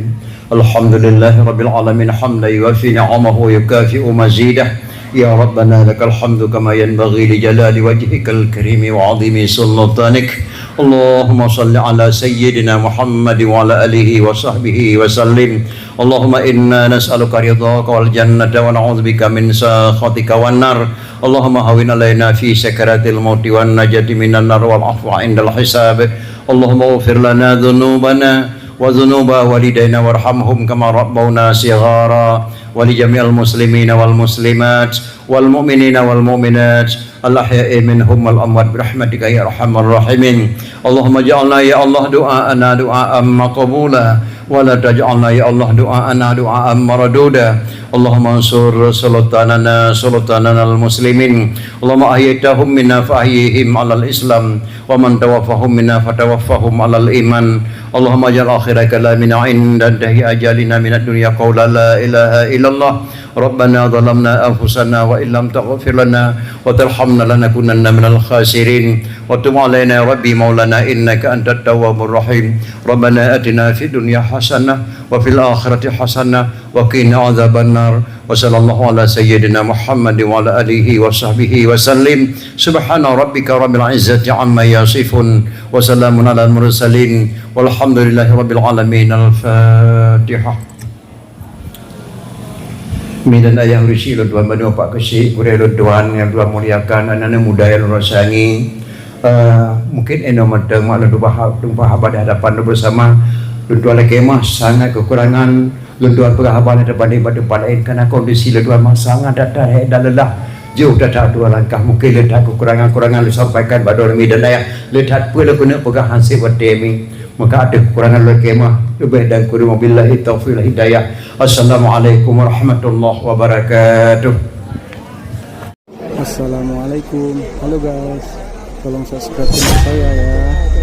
الحمد لله رب العالمين، حمدا يوافي نعمه ويكافئ مزيده. يا ربنا لك الحمد كما ينبغي لجلال وجهك الكريم وعظيم سلطانك. اللهم صل على سيدنا محمد وعلى آله وصحبه وسلم. اللهم إنا نسألك رضاك والجنة ونعوذ بك من سخطك والنار. اللهم هون علينا في سكرات الموت والنجاة من النار والعفو عند الحساب. اللهم اغفر لنا ذنوبنا وذنوب والدينا وارحمهم كما ربونا صغارا، ولجميع المسلمين والمسلمات والمؤمنين والمؤمنات الأحياء منهم والأموات برحمتك يا أرحم الراحمين. اللهم اجعلنا يا الله دعاءنا دعاء مقبولا، ولا تجعلنا يا الله دعاءنا دعاء مردودا. اللهم انصر سلطاننا سلطاننا المسلمين. اللهم أحييتهم منا فأحيهم على الإسلام، ومن توفاهم منا فتوفهم على الإيمان. اللهم اجعل آخر كلامنا عند انتهاء أجلنا من الدنيا قول لا إله إلا الله. ربنا ظلمنا أنفسنا وإن لم تغفر لنا وترحمنا لنكونن من الخاسرين. وتب علينا يا ربي مولانا إنك أنت التواب الرحيم. ربنا آتنا في الدنيا حسنة وفي الآخرة حسنة وقنا عذاب النار. وصلى الله على سيدنا محمد وعلى آله وصحبه وسلم. سبحان ربك رب العزة عما يصفون. وسلام على المرسلين. والحمد لله رب العالمين. الفاتحة. Mi dan ayah urusi lôn tuan bandum Pak Keuchik, gurée lôn tuan nyang tuan muliakan, aneuk-aneuk muda nyang lôn rasangi. Eh, mungkin inoe mantong mak lôn tuan bahas, lôn bahas pada hadapan lôn bersama. Lôn tuan lakée meuh sangat keukurangan lôn tuan peugah haba nyang teubandéng bak teumpat laén, karena kondisi lôn tuan meuh sangat that-that hék dan lelah. Jeuet that-that dua langkah, mungkin le that keukurangan-kurangan lôn sampaikan bak droeneuh mi dan ayah. Le that peue lôn keuneuk peugah han sép watée mi. Maka ateueh keukurangan lôn lakée meuh, leubeh dan kureueng wabillahi taufiq wal hidayah. Assalamualaikum warahmatullahi wabarakatuh. Assalamualaikum. Halo guys, tolong subscribe channel saya ya.